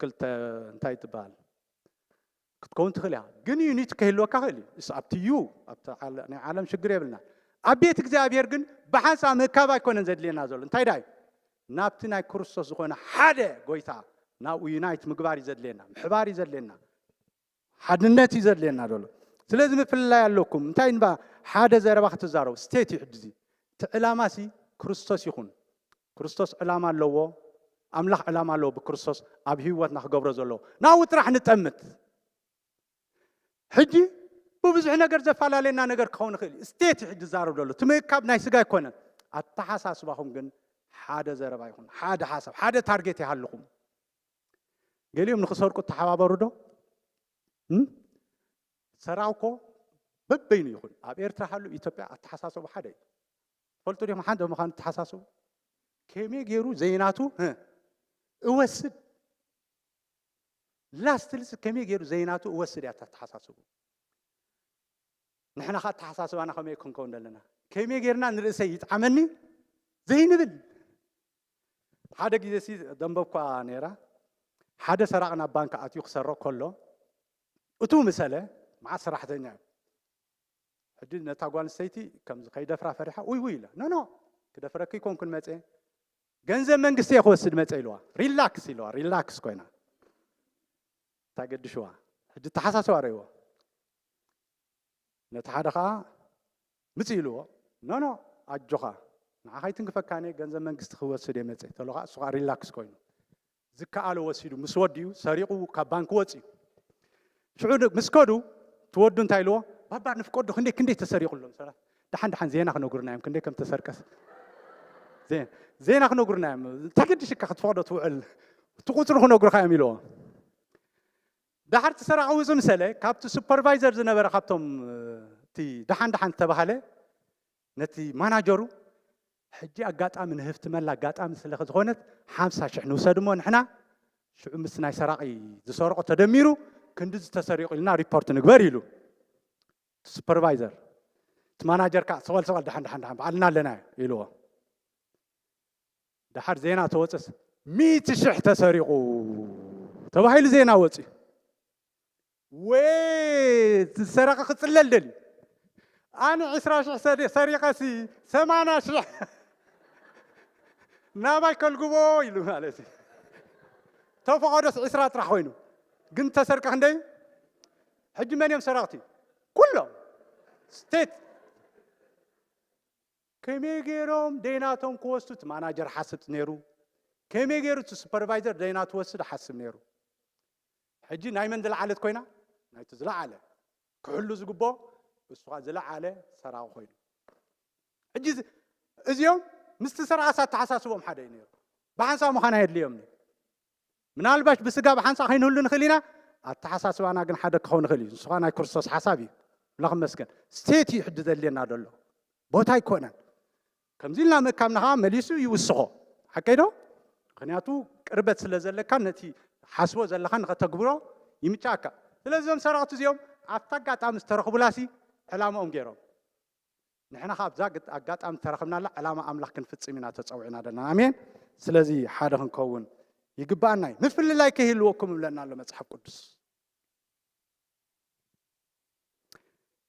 ክልተ እንታይ ትበሃል ክትከውን ትኽእል እያ ግን ዩኒቲ ከህልወካ ክእል እዩ ኣብቲ ዩ ናይ ዓለም ሽግር የብልና ኣብ ቤት እግዚኣብሔር ግን ብሓንሳ ምእካብ ኣይኮነን ዘድልየና ዘሎ እንታይ ዳዩ ናብቲ ናይ ክርስቶስ ዝኾነ ሓደ ጎይታ ናብኡ ዩናይት ምግባር እዩ ዘድልየና ምሕባር እዩ ዘድልየና ሓድነት እዩ ዘድልየና ዘሎ ስለዚ ምፍልላይ ኣለኩም እንታይ ንባ ሓደ ዘረባ ክትዛረቡ ስቴት እዩ ሕድዚ እቲ ዕላማ ሲ ክርስቶስ ይኹን ክርስቶስ ዕላማ ኣለዎ ኣምላኽ ዕላማ ኣለዎ ብክርስቶስ ኣብ ህይወትና ክገብሮ ዘለዎ ናብኡ ጥራሕ ንጠምት ሕጂ ብብዙሕ ነገር ዘፈላለየና ነገር ክኸውን ይኽእል እዩ ስቴት ሕጂ ዝዛረብ ዘሎ እቲ ምእካብ ናይ ስጋ ኣይኮነን ኣተሓሳስባኹም ግን ሓደ ዘረባ ይኹን ሓደ ሓሳብ ሓደ ታርጌት ይሃልኹም ገሊኦም ንክሰርቁ ተሓባበሩ ዶ ሰራውኮ በበይኑ ይኹን ኣብ ኤርትራ ሃሉ ኢትዮጵያ ኣተሓሳሰቡ ሓደ እዩ ፈልጡ ዲኹም ሓደ ምዃኑ ተሓሳስቡ ከመይ ገይሩ ዘይናቱ እወስድ ላስትልስ ከመይ ገይሩ ዘይናቱ እወስድ እያ ተሓሳስቡ ንሕና ኸ ኣተሓሳስባና ከመይ ክንከውን ዘለና ከመይ ጌርና ንርእሰይ ይጥዓመኒ ዘይንብል ሓደ ግዜ ሲ ደንበብኳ ነይራ ሓደ ሰራቕ ናብ ባንክ ኣትዩ ክሰርቕ ከሎ እቱ ምሰለ መዓት ሰራሕተኛ እዩ ሕጂ ነታ ጓል ኣንስተይቲ ከምዚ ከይደፍራ ፈሪሓ ውይ ውይ ኢላ ኖ ኖ ክደፍረኪ ይኮንኩን መፀ ገንዘብ መንግስቲ እየ ክወስድ መፀ ኢልዋ ሪላክስ ኢልዋ ሪላክስ ኮይና እንታይ ገድሽዋ ሕጂ ተሓሳስባ ረእይዎ ነቲ ሓደ ከዓ ምፅ ኢልዎ ኖ ኖ ኣጆኻ ንዓኻ ይትንክፈካኒ ገንዘብ መንግስቲ ክወስድ እየ መፀ ተሎ ከዓ እሱ ከዓ ሪላክስ ኮይኑ ዝከኣሎ ወሲዱ ምስ ወዲኡ ሰሪቑ ካብ ባንክ ወፂኡ ሽዑ ምስ ከዱ ትወዱ እንታይ ኢልዎ ባባ ንፍቀዱ ክንደይ ክንደይ ተሰሪቑሎም ሰላ ደሓን ደሓን ዜና ክነግሩና እዮም ክንደይ ከም ተሰርቀስ ዜና ክነግሩና እዮም እንታይ ገድሽካ ክትፈቕዶ ትውዕል እቲ ቁፅሪ ክነግሩካ እዮም ኢልዎ ዳሓር እቲ ሰራቒ ውፁ ምሰለ ካብቲ ሱፐርቫይዘር ዝነበረ ካብቶም እቲ ደሓን ደሓን ዝተባሃለ ነቲ ማናጀሩ ሕጂ ኣጋጣሚ ንህፍትመላ ኣጋጣሚ ስለ ዝኾነት ሓምሳ ሽሕ ንውሰድ እሞ ንሕና ሽዑ ምስ ናይ ሰራቒ ዝሰርቆ ተደሚሩ ክንዲ ዝተሰሪቑ ኢልና ሪፖርት ንግበር ኢሉ ሱፐርቫይዘር እቲ ማናጀር ከዓ ሰቐል ሰቐል ደሓን ደሓን ደሓን ባዕልና ኣለና ኢልዎ ደሓር ዜና ተወፅስ ሚእቲ ሽሕ ተሰሪቑ ተባሂሉ ዜና ወፂ ወይ ዝሰረቐ ክፅለል ደልዩ ኣነ ዕስራ ሽሕ ሰሪቐሲ ሰማና ሽሕ ናባይ ከልግቦ ኢሉ ማለት እዩ ተፈቐዶስ ዕስራ ጥራሕ ኮይኑ ግን ተሰርቀ ክንደይ ሕጂ መን እዮም ሰረቕቲ? ኩሎም። ስቴት ከመይ ገይሮም ደይናቶም ክወስዱ እቲ ማናጀር ሓስብ ነይሩ። ከመይ ገይሩ እቲ ሱፐርቫይዘር ደይናቱ ወስድ ሓስብ ነይሩ። ሕጂ ናይ መን ዝለዓለት ኮይና? ናይቲ ዝለዓለ ክሕሉ ዝግቦ እሱ ዝለዓለ ሰራቂ ኮይኑ። ሕጂ እዚ- እዚኦም ምስቲ ሰራቂ ኣተሓሳስቦም ሓደ እዩ ነይሩ። ብሓንሳብ ምዃን ኣየድልዮም እዩ። ምናልባሽ ብስጋ ብሓንሳብ ከይንህሉ ንኽእል ኢና፣ ኣተሓሳስባና ግን ሓደ ክኸውን ይኽእል እዩ። ንሱ ኸዓ ናይ ክርስቶስ ሓሳብ እዩ። ኣምላኽ ይመስገን። ስቴት እዩ ሕጂ ዘድልየና ዘሎ፣ ቦታ ኣይኮነን። ከምዚ ኢልና ምእካብና ኸዓ መሊሱ ይውስኾ። ሓቀይ ዶ? ምኽንያቱ ቅርበት ስለ ዘለካ ነቲ ሓስቦ ዘለኻ ንኸተግብሮ ይምጫካ። ስለዚ እዞም ሰረቕቲ እዚኦም ኣብታ ኣጋጣሚ ዝተረኽቡላሲ ዕላማኦም ገይሮም። ንሕና ካብ እዛ ኣጋጣሚ ተረኽብናላ ዕላማ ኣምላኽ ክንፍጽም ኢና ተጸዊዕና ዘለና። ኣሜን። ስለዚ ሓደ ክንከውን ይግባኣና እዩ። ምፍልላይ ከይህልወኩም ይብለና ኣሎ መጽሓፍ ቅዱስ።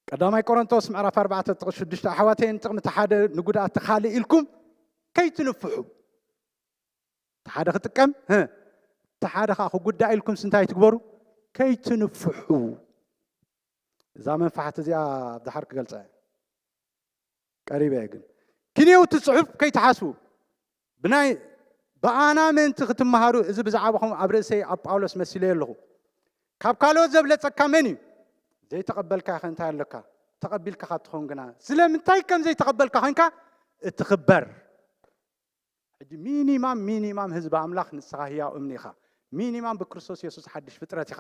ቀዳማይ ቆሮንቶስ ምዕራፍ ኣርባዕተ ጥቕሚ ሽዱሽተ ኣሕዋተይን ጥቕሚ ሓደ ንጉድኣት ተኻልእ ኢልኩም ከይትንፍሑ። እቲ ሓደ ክጥቀም ህ፣ እቲ ሓደ ከዓ ክጉዳእ ኢልኩም ስንታይ ትግበሩ? ከይትንፍሑ። እዛ መንፋሕቲ እዚኣ ኣብ ድሓር ክገልጻ እየ። ቀሪበ እየ ግን። ክንየው እቲ ጽሑፍ ከይትሓስቡ። ብናይ ብኣና ምእንቲ ክትመሃሩ እዚ ብዛዕባኹም ኣብ ርእሰይ ኣብ ጳውሎስ መሲለዮ ኣለኹ። ካብ ካልኦት ዘብለጸካ መን እዩ? ዘይተቐበልካ ኸ እንታይ ኣለካ? ተቐቢልካ ካብ ትኸውን ግና ስለምንታይ ከም ዘይተቐበልካ ኾንካ እትኽበር? ሕጂ ሚኒማም ሚኒማም ህዝቢ ኣምላኽ ንስኻ ህያው እምኒ ኢኻ። ሚኒማም ብክርስቶስ የሱስ ሓድሽ ፍጥረት ኢኻ።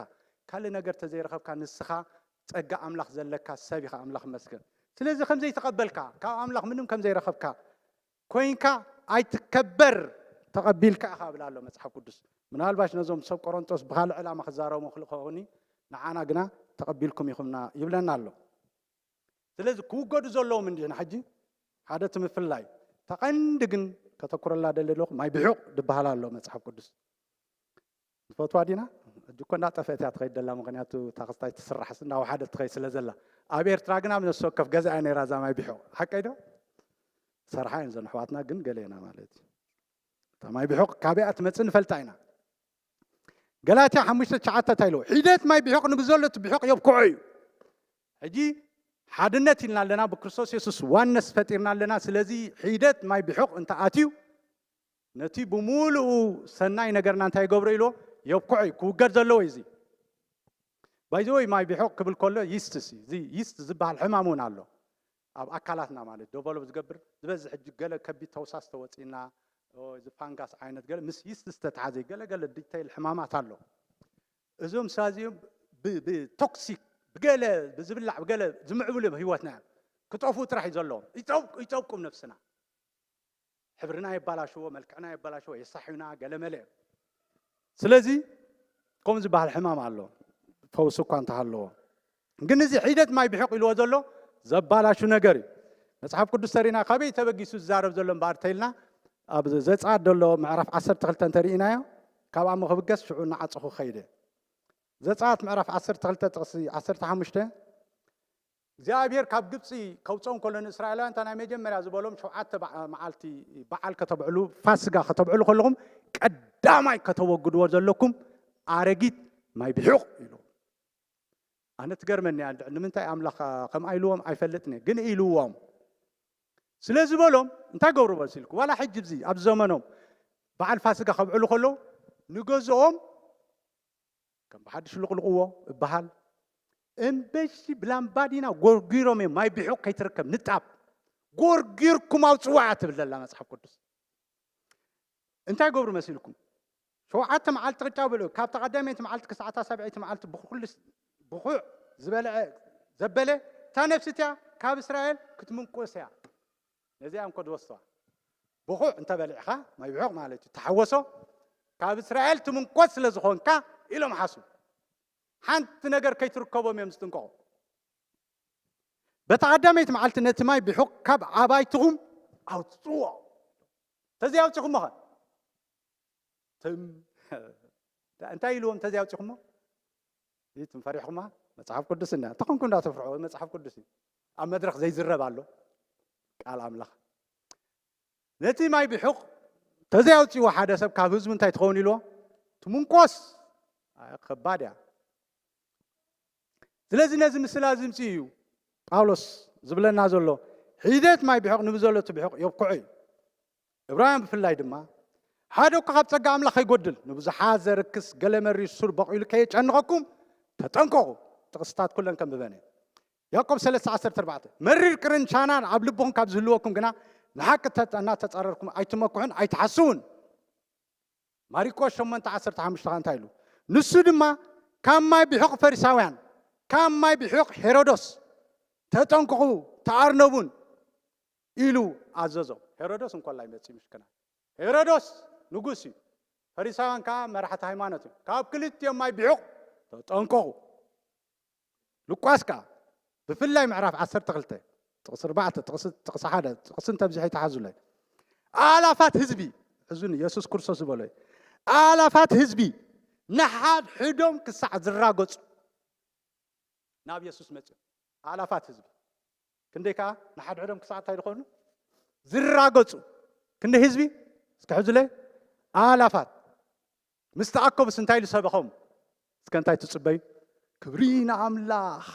ካልእ ነገር ተዘይረኸብካ ንስኻ ጸጋ ኣምላኽ ዘለካ ሰብ ኢኻ። ኣምላኽ ይመስገን። ስለዚ ከም ዘይተቐበልካ ካብ ኣምላኽ ምንም ከም ዘይረኸብካ ኮይንካ ኣይትከበር፣ ተቐቢልካ ኢኻ እብል ኣሎ መጽሓፍ ቅዱስ። ምናልባሽ ነዞም ሰብ ቆሮንጦስ ብኻልእ ዕላማ ክዛረቦም ክልእ ክኸውን ንዓና ግና ተቐቢልኩም ኢኹምና ይብለና ኣሎ። ስለዚ ክውገዱ ዘለዎም እንዲሕና ሕጂ ሓደ እቲ ምፍላይ ተቐንዲ ግን ከተኩረላ ደሊ ኣለኹ ማይ ብሑቕ ድበሃል ኣሎ መጽሓፍ ቅዱስ። ንፈትዋ ዲና? ሕጂ እኮ እንዳጠፈት እያ ትኸይድ ደላ፣ ምኽንያቱ እታ ክስታይ ትስራሕስ እንዳወሓደት ትኸይድ ስለ ዘላ። ኣብ ኤርትራ ግን ኣብ ነፍሲ ወከፍ ገዛ እያ ነይራ እዛ ማይ ብሑቕ። ሓቀይ ዶ? ሰርሓ እየን ዘን ኣሕዋትና ግን ገለ ኢና ማለት እዩ። እታ ማይ ብሑቕ ካበይ እያ ትመጽእ ንፈልጣ ኢና። ገላትያ ሓሙሽተ ትሽዓተ እንታይ ኢልዎ? ሒደት ማይ ብሑቕ ንብዘሎ እቲ ብሑቕ የብክዖ እዩ። ሕጂ ሓድነት ኢልና ኣለና፣ ብክርስቶስ የሱስ ዋነስ ፈጢርና ኣለና። ስለዚ ሒደት ማይ ብሑቕ እንተ ኣትዩ ነቲ ብምሉኡ ሰናይ ነገርና እንታይ ይገብሮ ኢልዎ? የብክዖ እዩ። ክውገድ ዘለዎ እዩ እዚ። ባይዘወይ ማይ ብሑቕ ክብል ከሎ ይስትስ እዩ። እዚ ይስት ዝበሃል ሕማም እውን ኣሎ ኣብ ኣካላትና ማለት ደቨሎፕ ዝገብር ዝበዝሕ ሕጂ ገለ ከቢድ ተውሳስ ተወፂና እዚ ፋንጋስ ዓይነት ገለ ምስ ይስት ዝተተሓዘ ገለ ገለ ዲተይል ሕማማት ኣሎ። እዞም ሳዚኦም ብቶክሲክ ብገለ ብዝብላዕ ብገለ ዝምዕብሉ እዮም ህይወትና እዮም ክጠፍኡ ጥራሕ እዩ ዘለዎም። ይጠብቁ ይጠብቁም ነፍስና ሕብርና የባላሽዎ፣ መልክዕና የባላሽዎ፣ የሳሕዩና ገለ መለ እዮም። ስለዚ ከምኡ ዝበሃል ሕማም ኣሎ ፈውሲ እኳ እንተሃለዎ። ግን እዚ ሒደት ማይ ብሕቕ ኢልዎ ዘሎ ዘባላሹ ነገር እዩ። መጽሓፍ ቅዱስ ተሪና ካበይ ተበጊሱ ዝዛረብ ዘሎ እምበኣር ተይልና ኣብ ዘጽኣት ዘሎ ምዕራፍ ዓሰርተ ክልተ እንተርኢናዮ ካብ ኣሞ ክብገስ ሽዑ እናዓጸኹ ኸይደ። ዘጽኣት ምዕራፍ ዓሰርተ ክልተ ጥቕሲ ዓሰርተ ሓሙሽተ እግዚኣብሔር ካብ ግብፂ ከውፅኦም ከሎ ንእስራኤላውያን እታ ናይ መጀመርያ ዝበሎም ሸውዓተ በዓ- መዓልቲ በዓል ከተብዕሉ ፋስጋ ከተብዕሉ ከለኹም ቀዳማይ ከተወግድዎ ዘለኩም ኣረጊት ማይ ብሑቕ ኢሉ። ኣነ ትገርመኒ እያ እንድዒ ንምንታይ ኣምላኽ ከምኣ ኢልዎም ኣይፈልጥን እየ ግን ኢልዎም። ስለ ዝበሎም እንታይ ገብሩ መሲልኩም ዋላ ሕጂ ብዚ ኣብ ዘመኖም በዓል ፋስጋ ከብዕሉ ከለዉ ንገዝኦም ከም ብሓድሽ ልቕልቕዎ እበሃል እምበሺ ብላምባዲና ጎርጊሮም እዮም ማይ ብሑቕ ከይትርከብ ንጣብ ጎርጊርኩም ኣውፅዋ እያ ትብል ዘላ መፅሓፍ ቅዱስ። እንታይ ገብሩ መሲልኩም? ሸውዓተ መዓልቲ ቅጫ ብልዑ። ካብታ ቀዳመይቲ መዓልቲ ክሳዕታ ሰብዐይቲ መዓልቲ ብኩሉ ብኹዕ ዝበልዐ ዘበለ እታ ነፍሲ እቲያ ካብ እስራኤል ክትምንቁስ እያ። ነዚኣ እንኮ ዝወስዋ ብኹዕ እንተበሊዕኻ ማይ ብሑቕ ማለት እዩ ተሓወሶ ካብ እስራኤል ትምንቆስ ስለ ዝኾንካ ኢሎም ሓሱ ሓንቲ ነገር ከይትርከቦም እዮም ዝጥንቀቑ። በታ ቀዳመይቲ መዓልቲ ነቲ ማይ ብሑቕ ካብ ኣባይትኹም ኣውፅዎ። ተዘይ ኣውፂኹም ኸ ትም እንታይ ኢልዎም ተዘይ ኣውፂኹሞ? ይትም ፈሪሕኹማ መፅሓፍ ቅዱስ እና ተኾንኩ እንዳተፍርሑ መፅሓፍ ቅዱስ እዩ። ኣብ መድረክ ዘይዝረብ ኣሎ ቃል ኣምላኽ። ነቲ ማይ ብሑቕ ተዘይ ኣውፅዎ ሓደ ሰብ ካብ ህዝቡ እንታይ ትኸውን ኢልዎ? ትምንቆስ። ኣይ፣ ከባድ እያ። ስለዚ ነዚ ምስላ ዝምፅእ እዩ ጳውሎስ ዝብለና ዘሎ። ሒደት ማይ ብሕቕ ንብዘሎ እቲ ብሕቕ የብክዖ እዩ። እብራውያን ብፍላይ ድማ ሓደ እኳ ካብ ጸጋ ኣምላኽ ከይጎድል ንብዙሓት ዘርክስ ገለ መሪር ሱር በቂሉ ከየጨንቐኩም ተጠንቀቑ። ጥቕስታት ኩለን ከንብበን እየ። ያዕቆብ ሰለስተ ዓሰርተ ኣርባዕተ፣ መሪር ቅርን ሻራን ኣብ ልብኹም ካብ ዝህልወኩም ግና ንሓቂ እናተጻረርኩም ኣይትመክሑን ኣይትሓስውን። ማሪቆስ ሸሞንተ ዓሰርተ ሓሙሽተ እንታይ ኢሉ? ንሱ ድማ ካብ ማይ ብሕቕ ፈሪሳውያን፣ ካብ ማይ ብሕቕ ሄሮዶስ ተጠንቅቑ፣ ተኣርነቡን ኢሉ ኣዘዞም። ሄሮዶስ እንኮላይ መጺ ምሽክና። ሄሮዶስ ንጉስ እዩ። ፈሪሳውያን ከዓ መራሕቲ ሃይማኖት እዮም። ካብ ክልቲኦም ማይ ብሕቕ ተጠንቀቑ። ሉቃስ ከዓ ብፍላይ ምዕራፍ ዓሰርተ ክልተ ጥቕሲ ኣርባዕተ፣ ጥቕሲ፣ ጥቕሲ ሓደ፣ ጥቕሲ እንተብዚሐ ይተሓዙለይ። ኣላፋት ህዝቢ፣ ሕዙኒ የሱስ ክርስቶስ ዝበሎ እዩ። ኣላፋት ህዝቢ ንሓድሕዶም ክሳዕ ዝራገጹ ናብ የሱስ መጽኡ። ኣላፋት ህዝቢ። ክንደይ ከዓ ንሓድሕዶም ክሳዕ እንታይ ዝኾኑ? ዝራገጹ። ክንደይ ህዝቢ? እስከ ሕዙለይ። ኣላፋት። ምስ ተኣከቡስ እንታይ ኢሉ ሰበኾም? እስከ እንታይ ትጽበዩ? ክብሪ ንኣምላኽ።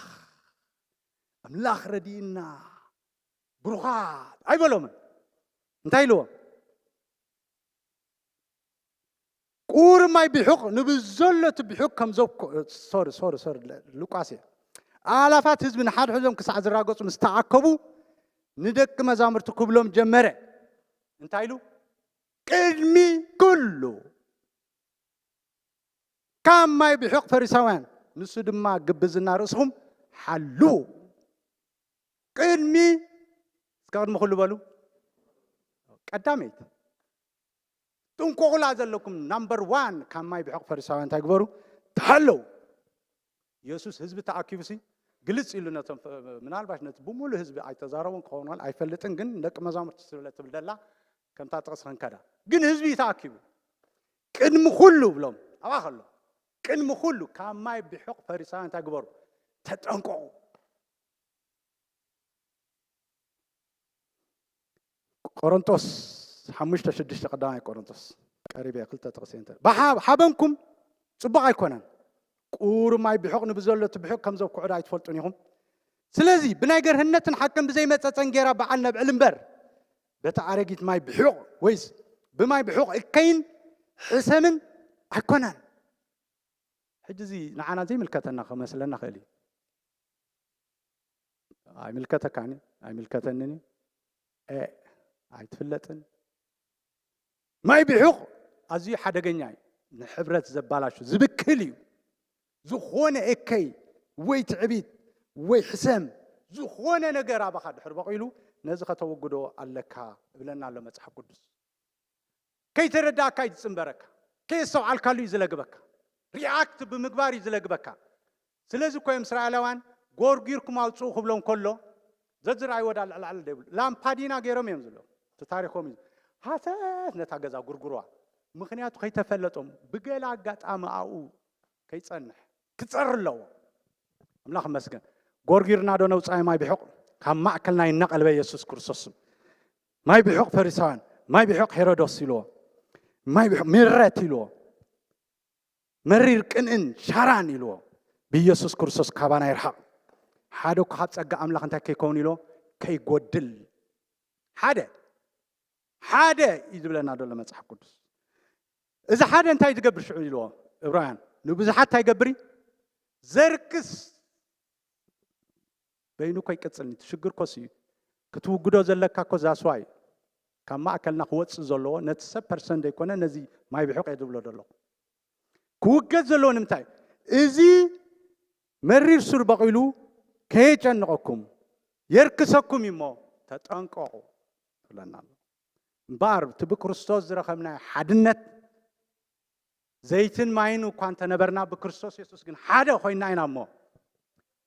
ኣምላኽ ረድእና። ብሩኻት። ኣይበሎምን። እንታይ ኢልዎም? ቁር ማይ ብሑቕ ንብዘሎ እቲ ብሑቕ ከም ዘብኩ-፣ ሶሪ፣ ሶሪ፣ ሶሪ፣ ሉቃስ እየ። ኣላፋት ህዝቢ ንሓድሕዶም ክሳዕ ዝራገጹ ምስ ተኣከቡ ንደቂ መዛሙርቲ ክብሎም ጀመረ። እንታይ ኢሉ? ቅድሚ ኩሉ ካብ ማይ ብሑቕ ፈሪሳውያን፣ ንሱ ድማ ግብዝና ርእስኹም ሓሉ። ቅድሚ፣ እስከ ቅድሚ ኩሉ በሉ። ቀዳመይቲ። ጥንቆቑላ ዘለኩም ናምበር ዋን ካብ ማይ ብሑቕ ፈሪሳውያን እንታይ ግበሩ? ተሓለው። የሱስ ህዝቢ ተኣኪቡ ሲ ግልጽ ኢሉ ነቶም፣ ምናልባሽ ነቲ ብምሉእ ህዝቢ ኣይተዛረቦን ክኸውን ዋላ ኣይፈልጥን፣ ግን ደቂ መዛሙርቲ ስለ ትብል ደላ ከምታ ጥቕሲ ክንከዳ። ግን ህዝቢ እዩ ተኣኪቡ። ቅድሚ ኩሉ ብሎም፣ ኣብኣ ከሎ፣ ቅድሚ ኩሉ ካብ ማይ ብሑቕ ፈሪሳውያን እንታይ ግበሩ? ተጠንቀቑ። ቆሮንቶስ ሓሙሽተ ሽዱሽተ፣ ቀዳማይ ቆሮንቶስ ቀሪበ ክልተ ጥቕሲ እንተ ብሓ-፣ ሓበንኩም ጽቡቕ ኣይኮነን። ቁሩብ ማይ ብሑቕ ንብዘሎ እቲ ብሑቕ ከም ዘብክዑ ዶ ኣይትፈልጡን ኢኹም? ስለዚ ብናይ ገርህነትን ሓቅን ብዘይመጸጸን ጌራ በዓል ነብዕል እምበር፣ በቲ ኣረጊት ማይ ብሑቕ ወይስ ብማይ ብሑቕ እከይን ሕሰምን ኣይኮነን። ሕጂ እዚ ንዓና ዘይምልከተና ክመስለና ክእል እዩ። ኣይምልከተካን እዩ፣ ኣይምልከተንን እዩ። እ፣ ኣይትፍለጥን። ማይ ብሑቕ ኣዝዩ ሓደገኛ እዩ። ንሕብረት ዘባላሹ፣ ዝብክል እዩ። ዝኾነ እከይ ወይ ትዕቢት ወይ ሕሰም፣ ዝኾነ ነገር ኣባኻ ድሕር በቒሉ፣ ነዚ ከተወግዶ ኣለካ እብለና ኣሎ መጽሓፍ ቅዱስ። ከይተረዳእካ እዩ ዝጽንበረካ። ከየስተውዓልካሉ እዩ ዝለግበካ። ሪኣክት ብምግባር እዩ ዝለግበካ። ስለዚ እኮ እዮም እስራኤላውያን ጎርጊርኩም ኣውጽኡ ክብሎም ከሎ፣ ዘዝረኣይዎ ዳ ልዕሊ ዓሊ ደይብሉ። ላምፓዲና ገይሮም እዮም ዝብሎም። እቲ ታሪኾም እዩ። ሃተት ነታ ገዛ ጉርጉርዋ። ምኽንያቱ ከይተፈለጦም፣ ብገለ ኣጋጣሚ ኣብኡ ከይጸንሕ ክጸሪ ኣለዎ። ኣምላኽ ይመስገን። ጎርጊርና ዶ ነውጻይ ማይ ብሑቕ? ካብ ማእከልና ይነቐል በኢየሱስ ክርስቶስ ስም። ማይ ብሑቕ ፈሪሳውያን፣ ማይ ብሑቕ ሄሮዶስ ኢልዎ። ማይ ብሑቕ ምረት ኢልዎ። መሪር ቅንእን ሻራን ኢልዎ። ብኢየሱስ ክርስቶስ ካባና ይርሓቕ። ሓደ እኳ ካብ ጸጋ ኣምላኽ እንታይ ከይከውን ኢልዎ? ከይጎድል። ሓደ፣ ሓደ እዩ ዝብለና ዘሎ መጽሓፍ ቅዱስ። እዚ ሓደ እንታይ ዝገብር ሽዑ ኢልዎ? እብራውያን ንብዙሓት እንታይ ይገብር እዩ? ዘርክስ። በይኑ እኮ ይቅጽል፣ እቲ ሽግር ኮስ እዩ። ክትውግዶ ዘለካ እኮ ዛስዋ እዩ። ካብ ማእከልና ክወጽእ ዘለዎ ነቲ ሰብ ፐርሰን ዘይኮነ ነዚ ማይ ብሑቕ እየ ዝብሎ ዘለኹ። ክውገድ ዘለዎ ንምንታይ? እዚ መሪር ሱር በቒሉ ከየጨንቐኩም፣ የርክሰኩም እዩ እሞ ተጠንቀቑ ትብለና ኣሎ። እምበኣር እቲ ብክርስቶስ ዝረኸብናዮ ሓድነት ዘይትን ማይን እኳ እንተነበርና ብክርስቶስ የሱስ ግን ሓደ ኮይና ኢና እሞ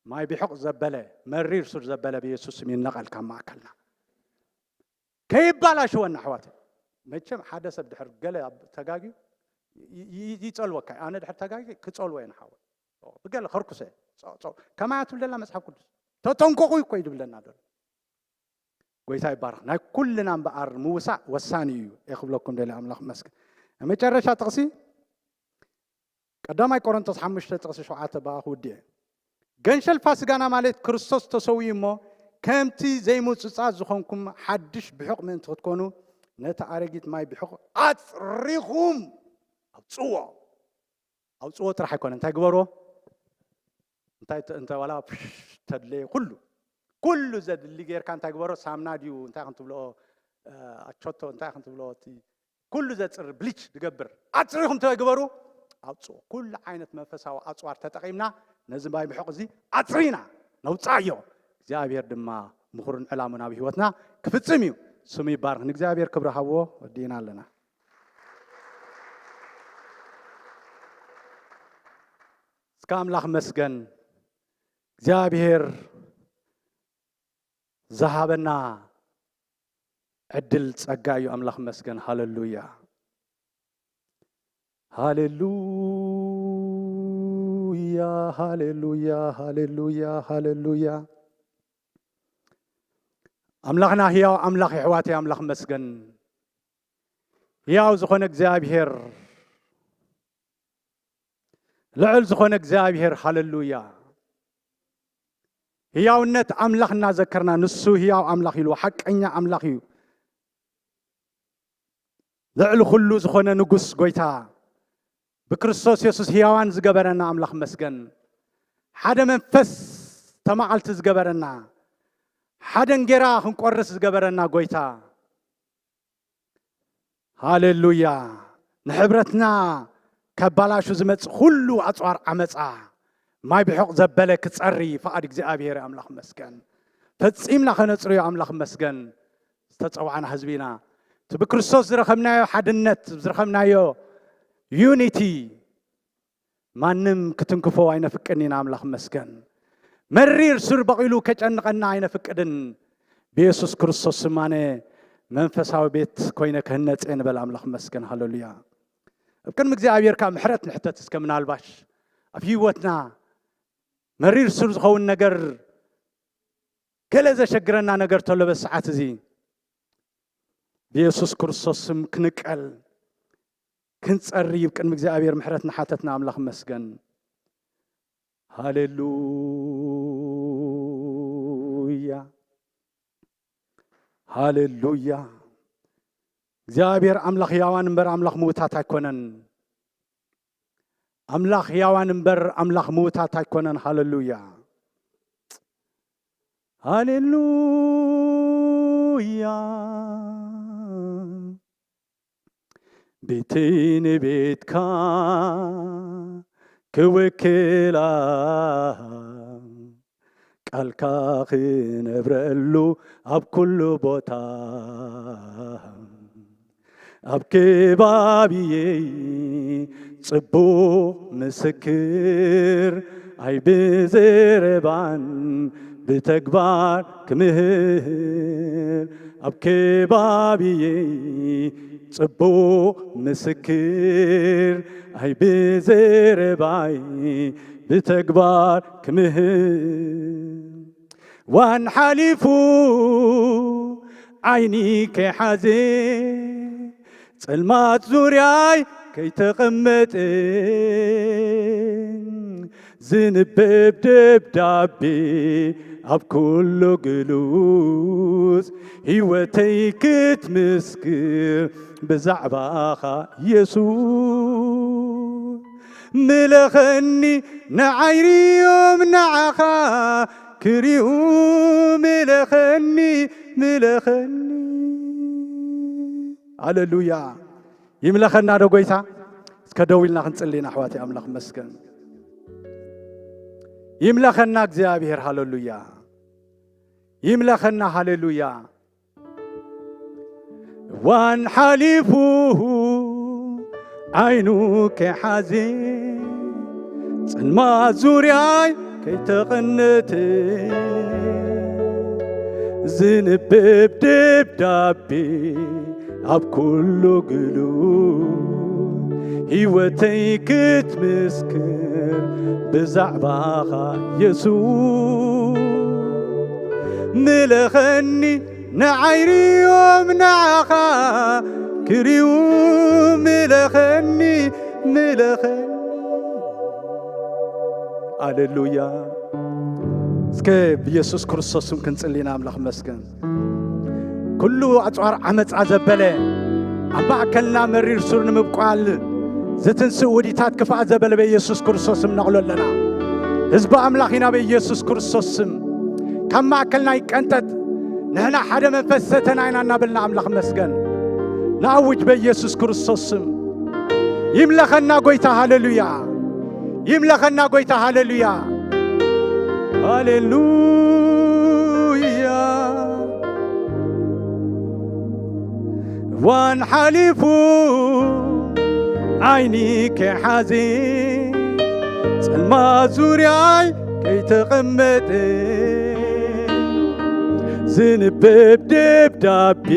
ማይ ብሕቕ ዘበለ መሪር ሱር ዘበለ ብየሱስ ስም ይነቐል ካብ ማእከልና። ከይባላሽወና ኣሕዋት። መቸም ሓደ ሰብ ድሕር ገለ ኣብ ተጋግዩ ይ-፣ ይ-፣ ይጸልወካ። ኣነ ድሕር ተጋግየ ክጸልዎ እየ ንሓወይ። ብገለ ከርኩሰ። ጸ-፣ ጸ-፣ ከማያ ትብለና መጽሓፍ ቅዱስ። ተጠንቀቑ እኮ እዩ ዝብለና ዘሎ። ጎይታ ይባረኽ። ናይ ኩልና እምበኣር ምውሳእ ወሳኒ እዩ። እየ ክብለኩም ደልየ ኣምላኽ ይመስገን። መጨረሻ ጥቕሲ ቀዳማይ ቆሮንቶስ ሓሙሽተ ጥቕሲ ሸውዓተ ብኣኹ ውድኤ። ገንሸል ፋስጋና ማለት ክርስቶስ ተሰዊኡ እሞ፣ ከምቲ ዘይምጹጻት ዝኾንኩም ሓድሽ ብሑቕ ምእንቲ ክትኮኑ፣ ነቲ ኣረጊት ማይ ብሑቕ ኣጽሪኹም ኣውጽዎ። ኣውጽዎ ጥራሕ ኣይኮነ፣ እንታይ ግበርዎ? እንታይ ተ-፣ እንተ ዋላ ፕሽ ተድለየ ኩሉ፣ ኩሉ ዘድሊ ጌርካ እንታይ ግበሮ? ሳምና ድዩ እንታይ ክንትብሎ፣ እ፣ ኣቾቶ እንታይ ክንትብሎ፣ እቲ ኩሉ ዘጽሪ ብሊች ዝገብር ኣጽሪኹም እንታይ ግበሩ? ኣውጽዎ። ኩሉ ዓይነት መንፈሳዊ ኣጽዋር ተጠቒምና ነዚ ማይ ብሑቕ እዚ ኣጽሪና ነውጻዮ። እግዚኣብሔር ድማ ምኽሩን ዕላሙን ኣብ ህይወትና ክፍጽም እዩ። ስሙ ይባርኽ። ንእግዚኣብሔር ክብሪ ሃብዎ። ወዲእና ኣለና። እስከ ኣምላኽ መስገን። እግዚኣብሔር ዝሃበና ዕድል ጸጋ እዩ። ኣምላኽ መስገን። ሃሌሉያ። ሃሌሉያ፣ ሃሌሉያ፣ ሃሌሉያ፣ ሃሌሉያ። ኣምላኽና ህያው ኣምላኽ፣ የሕዋተይ፣ ኣምላኽ መስገን። ህያው ዝኾነ እግዚኣብሔር፣ ልዑል ዝኾነ እግዚኣብሔር፣ ሃሌሉያ። ህያውነት ኣምላኽ እናዘከርና፣ ንሱ ህያው ኣምላኽ ኢሉ፣ ሓቀኛ ኣምላኽ እዩ። ልዕሊ ኩሉ ዝኾነ ንጉስ ጎይታ፣ ብክርስቶስ የሱስ ህያዋን ዝገበረና ኣምላኽ መስገን። ሓደ መንፈስ ተማዓልቲ ዝገበረና፣ ሓደ እንጌራ ክንቆርስ ዝገበረና ጎይታ። ሃሌሉያ። ንሕብረትና ከባላሹ ዝመጽእ ኩሉ ኣጽዋር ዓመጻ ማይ ብሑቕ ዘበለ ክጸሪ ፍቓድ እግዚኣብሔር ኣምላኽ መስገን። ፈጺምና ከነጽርዮ ኣምላኽ መስገን። ዝተጸዋዕና ህዝቢ ኢና። እቲ ብክርስቶስ ዝረኸብናዮ ሓድነት፣ ዝረኸብናዮ ዩኒቲ ማንም ክትንክፎ ኣይነፍቅድን ኢና። ኣምላኽ መስገን። መሪር ሱር በቒሉ ከጨንቐና ኣይነፍቅድን። ብየሱስ ክርስቶስ ስም ኣነ መንፈሳዊ ቤት ኮይነ ክህነጽ እየ ንበል። ኣምላኽ መስገን። ሃሌሉያ። ኣብ ቅድሚ እግዚኣብሔር ከኣ ምሕረት ንሕተት። እስከ ምናልባሽ ኣብ ህይወትና መሪር ሱር ዝኸውን ነገር፣ ገለ ዘሸግረና ነገር ተሎ በዚ ሰዓት እዚ ብየሱስ ክርስቶስ ስም ክንቀል ክንጸሪ ኣብ ቅድሚ እግዚኣብሔር ምሕረት ንሓተትና። ኣምላኽ መስገን። ሃሌሉያ፣ ሃሌሉያ። እግዚኣብሔር ኣምላኽ ህያዋን እምበር ኣምላኽ ምዉታት ኣይኮነን። ኣምላኽ ህያዋን እምበር ኣምላኽ ምዉታት ኣይኮነን። ሃሌሉያ፣ ሃሌሉያ። ቤተይ ንቤትካ ክውክላ፣ ቃልካ ክነብረሉ ኣብ ኩሉ ቦታ፣ ኣብ ከባቢየይ ጽቡቕ ምስክር፣ ኣይ ብዘረባን ብተግባር ክምህር፣ ኣብ ከባቢየይ ጽቡቕ ምስክር፣ ኣይ ብዘረባይ ብተግባር ክምህር። ዋን ሓሊፉ ዓይኒ ከይሓዘ፣ ጸልማት ዙርያይ ከይተቐመጠ፣ ዝንበብ ደብዳቤ ኣብ ኩሉ ግሉጽ፣ ህይወተይ ክትምስክር ብዛዕባኻ የሱስ። ምለኸኒ ንዓይ ርዮም ንዓኻ ክሪኡ፣ ምለኸኒ፣ ምለኸኒ። ሃሌሉያ። ይምለኸና ዶ ጎይታ? እስከ ደው ኢልና ክንጽሊ ኢና ኣሕዋተይ። ኣምላኽ መስገን። ይምለኸና እግዚኣብሔር። ሃሌሉያ። ይምለኸና። ሃሌሉያ። እዋን ሓሊፉ ዓይኑ ከይሓዘ፣ ጽልማት ዙርያይ ከይተቐነተ፣ ዝንብብ ደብዳቤ ኣብ ኩሉ ግሉ፣ ህይወተይ ክትምስክር ብዛዕባኻ የሱስ። ምለኸኒ ንዓይ ርዮም ንዓኻ ክሪኡ፣ ምለኸኒ፣ ምለኸኒ። ኣለሉያ። እስከ ብኢየሱስ ክርስቶስ ስም ክንጽሊ ኢና። ኣምላኽ መስገን። ኩሉ ኣጽዋር ዓመጻ ዘበለ፣ ኣብ ማእከልና መሪር ሱር ንምብቋል ዝትንስእ ውዲታት ክፍኣት ዘበለ በኢየሱስ ክርስቶስ ስም ነቕሎ ኣለና። ህዝቢ ኣምላኽ ኢና በኢየሱስ ክርስቶስ ስም። ካብ ማእከልና ይቀንጠጥ። ንሕና ሓደ መንፈስ ሰተና ኢና እናበልና ኣምላኽ መስገን። ንኣውጅ በኢየሱስ ክርስቶስ ስም። ይምለኸና ጎይታ፣ ሃሌሉያ። ይምለኸና ጎይታ፣ ሃሌሉያ። ሃሌሉያ። እዋን ሓሊፉ ዓይኒ ከይሓዘ፣ ጸልማት ዙርያይ ከይተቐመጠ፣ ዝንበብ ደብዳቤ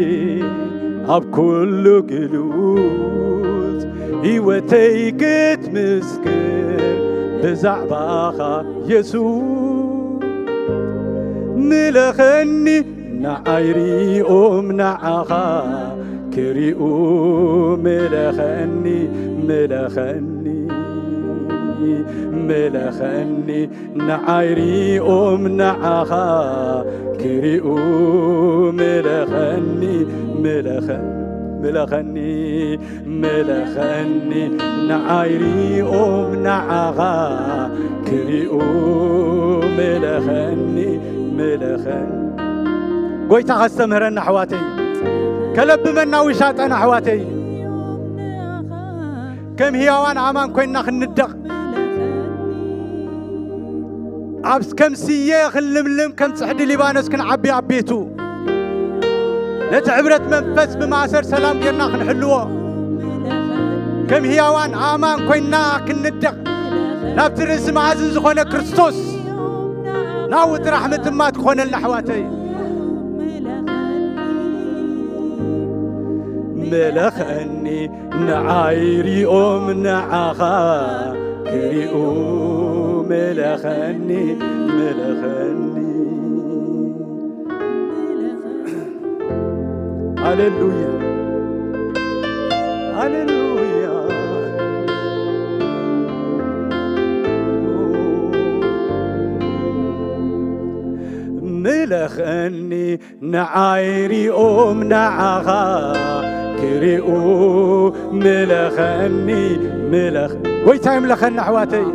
ኣብ ኩሉ ግሉጽ፣ ህይወተይ ክትምስክር ብዛዕባኻ የሱስ። ምለኸኒ ንዓይ ሪኦም ንዓኻ ክሪኡ፣ ምለኸኒ፣ ምለኸኒ፣ ምለኸኒ ንዓይ ሪኦም ንዓኻ ክሪኡ፣ ምለኸኒ፣ ምለኸ-፣ ምለኸኒ፣ ምለኸኒ ንዓይ ሪኦም ንዓኻ ክሪኡ፣ ምለኸኒ፣ ምለኸኒ። ጎይታ ከስተምህረና ኣሕዋተይ፣ ከለብመና ውሻጠና ኣሕዋተይ። ከም ህያዋን ኣማን ኮይንና ክንደቕ፣ ኣብ ከም ስየ ክንልምልም፣ ከም ጽሕዲ ሊባኖስ ክንዓቢ ኣብ ቤቱ። ነቲ ሕብረት መንፈስ ብማእሰር ሰላም ጌርና ክንሕልዎ፣ ከም ህያዋን ኣማን ኮይንና ክንደቕ፣ ናብቲ ርእሲ መኣዝን ዝኾነ ክርስቶስ ናብኡ ጥራሕ ምጥማት ክኾነልና ኣሕዋተይ። ምለኸኒ ንዓይ ሪኦም ንዓኻ ክሪኡ፣ ምለኸኒ፣ ምለኸኒ። ሃሌሉያ፣ ሃሌሉያ። ምለኸኒ ንዓይ ሪኦም ንዓኻ ክሪኡ፣ ምለኸኒ፣ ምለኽ-፣ ጎይታ ይምለኸኒ ኣሕዋተይ።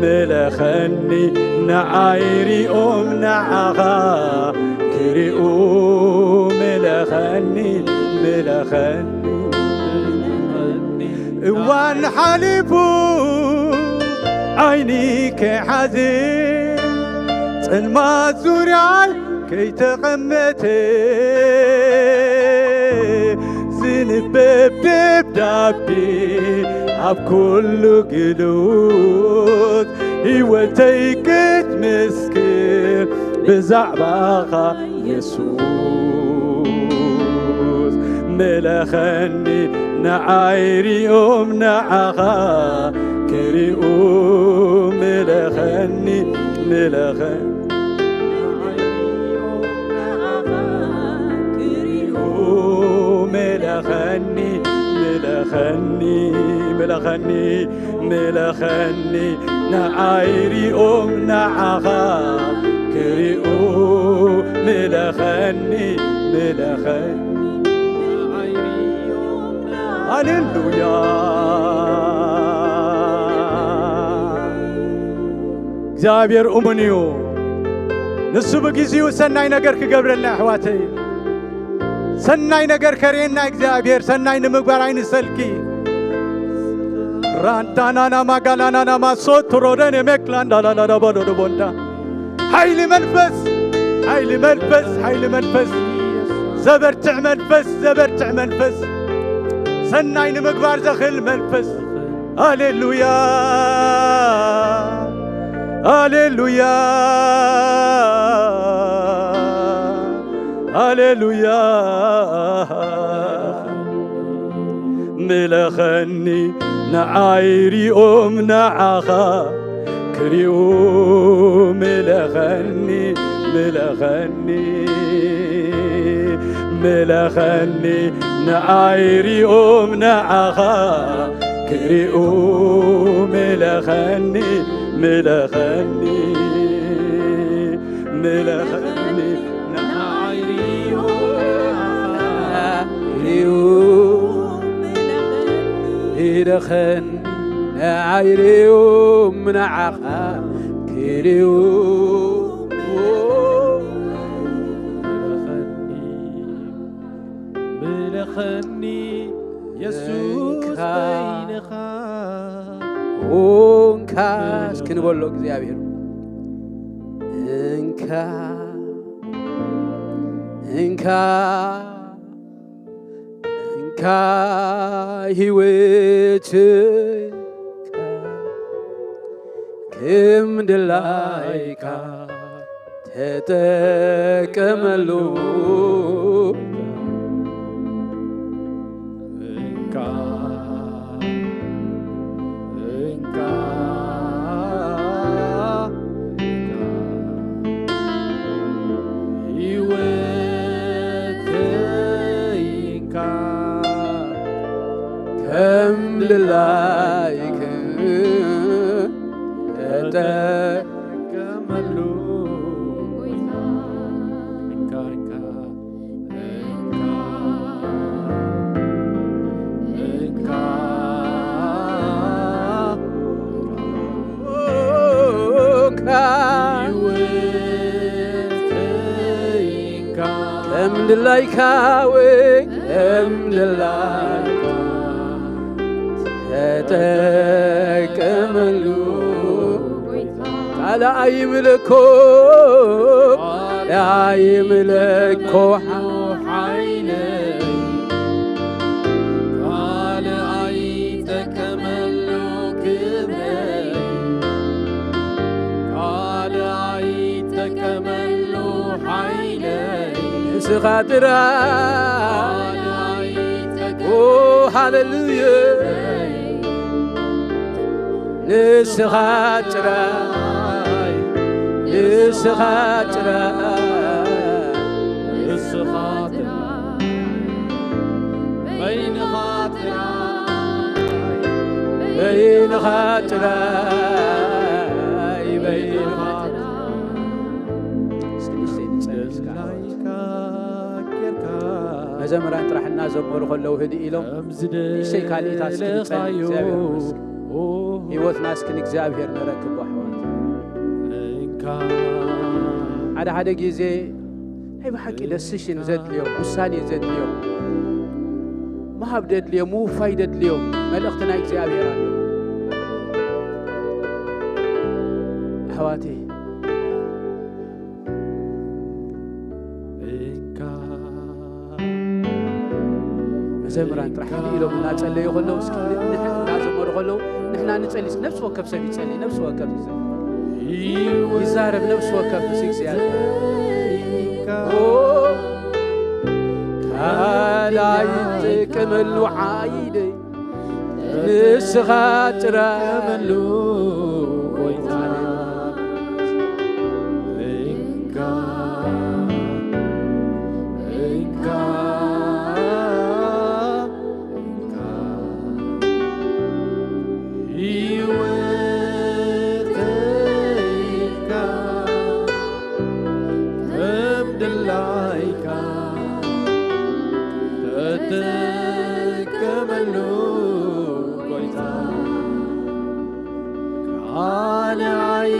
ምለኸኒ ንዓይ ሪኦም ንዓኻ ክሪኡ፣ ምለኸኒ፣ ምለኸኒ። እዋን ሓሊፉ ዓይኒ ከይሓዘ፣ ጸልማት ዙርያይ ከይተቐመተ፣ ዝንበብ ደብዳቤ ኣብ ኩሉ ግሉጽ፣ ህይወተይ ክትምስክር ብዛዕባኻ የሱስ። ምለኸኒ ንዓይ ሪኦም ንዓኻ ክሪኡ፣ ምለኸኒ፣ ምለኸ-፣ ምለኸኒ፣ ምለኸኒ፣ ምለኸኒ፣ ምለኸኒ፣ ንዓይ ሪኦም ንዓኻ ክሪኡ፣ ምለኸኒ፣ ምለኸኒ። ሃሌሉያ። እግዚኣብሔር እሙን እዩ። ንሱ ብግዚኡ ሰናይ ነገር ክገብረልና፣ ኣሕዋተይ። ሰናይ ነገር ከርእየና እግዚኣብሔር፣ ሰናይ ንምግባር ኣይንሰልኪ። ራንዳናና ማጋላናና ማሶ ትሮደን የሜክላንዳላላላ ቦዶዶ ቦንዳ። ሓይሊ መንፈስ፣ ሓይሊ መንፈስ፣ ሓይሊ መንፈስ፣ ዘበርትዕ መንፈስ፣ ዘበርትዕ መንፈስ፣ ሰናይ ንምግባር ዘኽእል መንፈስ። ሃሌሉያ፣ ሃሌሉያ፣ ሃሌሉያ። ምለኸኒ ንዓይ ሪኦም ንዓኻ ክሪኡ፣ ምለኸኒ፣ ምለኸኒ፣ ምለኸኒ ንዓይ ሪኦም ንዓኻ ክሪኡ፣ ምለኸኒ፣ ምለኸኒ። ምለኸኒ ንዓይ ርዩ ርዩ ምለኸኒ ንዓይ ርዩ ንዓኻ ክርዩ ምለኸኒ ምለኸኒ የሱስ እንካ በይንኻ እንካ እስኪ ንበሎ እግዚኣብሔር እንካ እንካ እንካ ህይወት ከም ድላይካ ተጠቀመሉ እንካ እንካ ህይወተይ እንካ ከም ድላይክ ተጠቀመሉ እንካ እንካ ከም ድላይካ ወይ ከም ድላይካ ተጠቀመሉ ቃል ኣይምለኮ ቃል ኣይምለኮ ሓይለይ ቃል ኣይጠቀመሉ ክብረይ ቃል ኣይጠቀመሉ ሓይለይ ንስኻ ጥራይ ቃል ኣይጠቀመሉ ሃሌሉያ ንስኻ ጥራይ ንስኻ ጥራይ ንስኻ ጥራይ በይንኻ ጥራይ በይንኻ ጥራይ በይንኻ መዘምራን ጥራሕ እናዘመሩ ከለዉ ህድእ ኢሎም ንእሽተይ ካልኢታ እስኪ ንጸሊ እግዚኣብሔር ህይወትና እስኪ ንእግዚኣብሔር ነረክቦ ኣሕዋት ሓደ ሓደ ግዜ ናይ ብሓቂ ደስሽን ዘድልዮም ውሳኔ ዘድልዮም ምሃብ ደድልዮም ምውፋይ ደድልዮም መልእኽቲ ናይ እግዚኣብሔር ኣሎ ኣሕዋተይ መዘምራን ጥራሕ ኢሎም እናጸለዩ ከለዉ እስኪ እናዘመሩ ከለዉ ንሕና ንጸሊ ነፍሲ ወከፍ ሰብ ይጸሊ ነፍሲ ወከፍ ይዛረብ ነፍሲ ወከፍ ምስ እግዚኣብሔር ካልኣይ ጥቀመሉ ዓይደይ ንስኻ ጥራመሉ ጎይታ እንካ እንካ እንካ ህይወተይ እንካ ከም ድላይካ ተጠቀመሉ ጎይታ ካልኣይ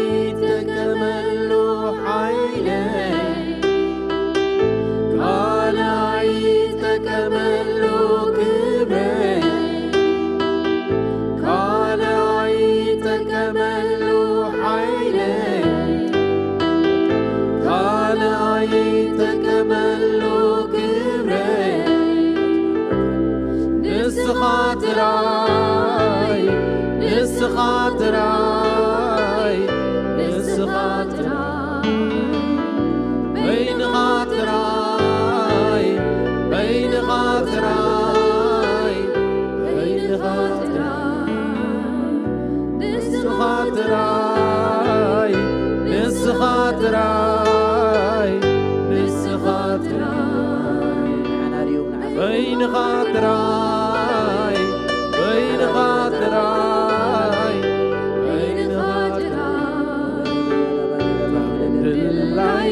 ጠቀመሉ ሓይለይ ካልኣይ ጠቀመሉ ክብረይ ካልኣይ ጠቀመሉ ሓይለይ ካልኣይ ጠቀመሉ ክብረይ ንስኻ ጥራይ ንስኻ ጥራይ ንስኻ ጥራይ በይንኻ ጥራይ በይንኻ ጥራይ በይንኻ ጥራይ ንስኻ ጥራይ ንስኻ ጥራይ ንስኻ ጥራይ በይንኻ ጥራይ በይንኻ ጥራይ በይንኻ ጥራይ ድላይ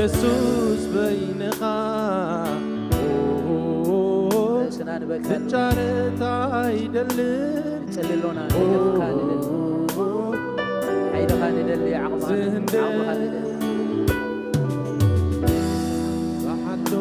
የሱስ በይንኻ ርእስና ንበካ ኣሎ። ዝጫረታ ኣይደልን። ንጽሊ ኣሎና፣ ደገፍካ ንደሊ። ሓይልኻ ንደሊ፣ ዓቕምኻ ንደሊ፣ ዝህንደ ዓቕምኻ ንደሊ። ዝሓዶ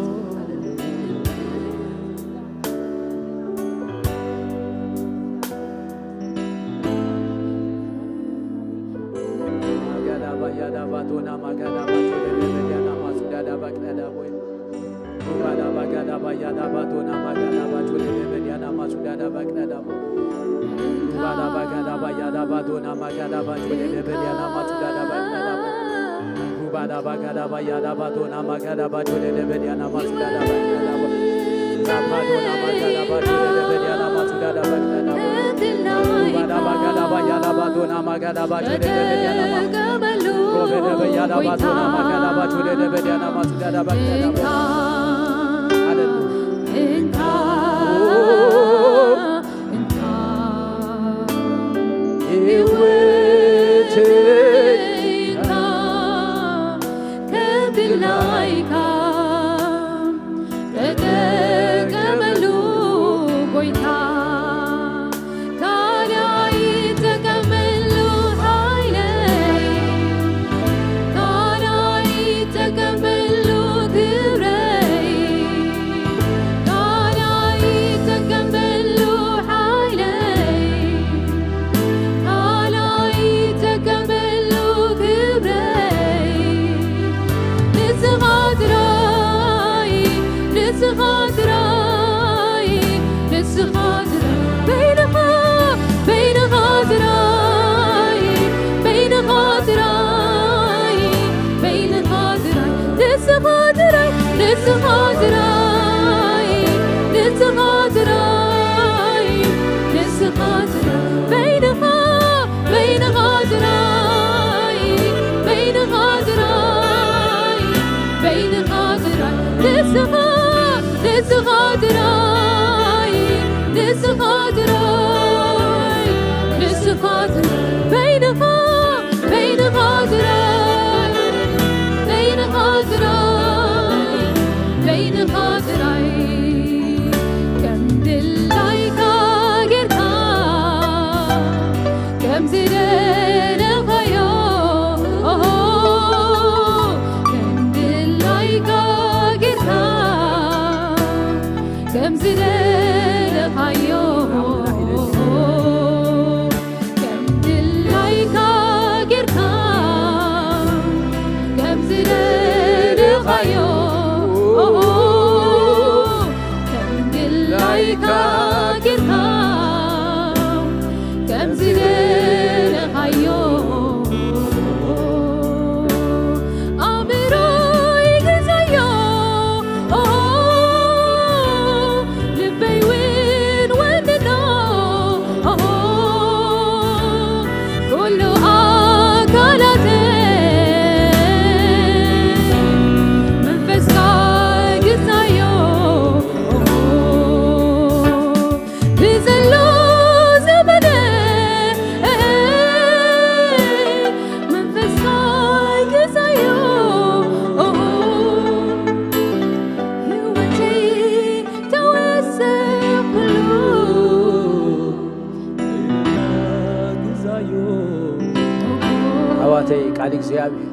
ኣሕዋተይ፣ ቃል እግዚኣብሔር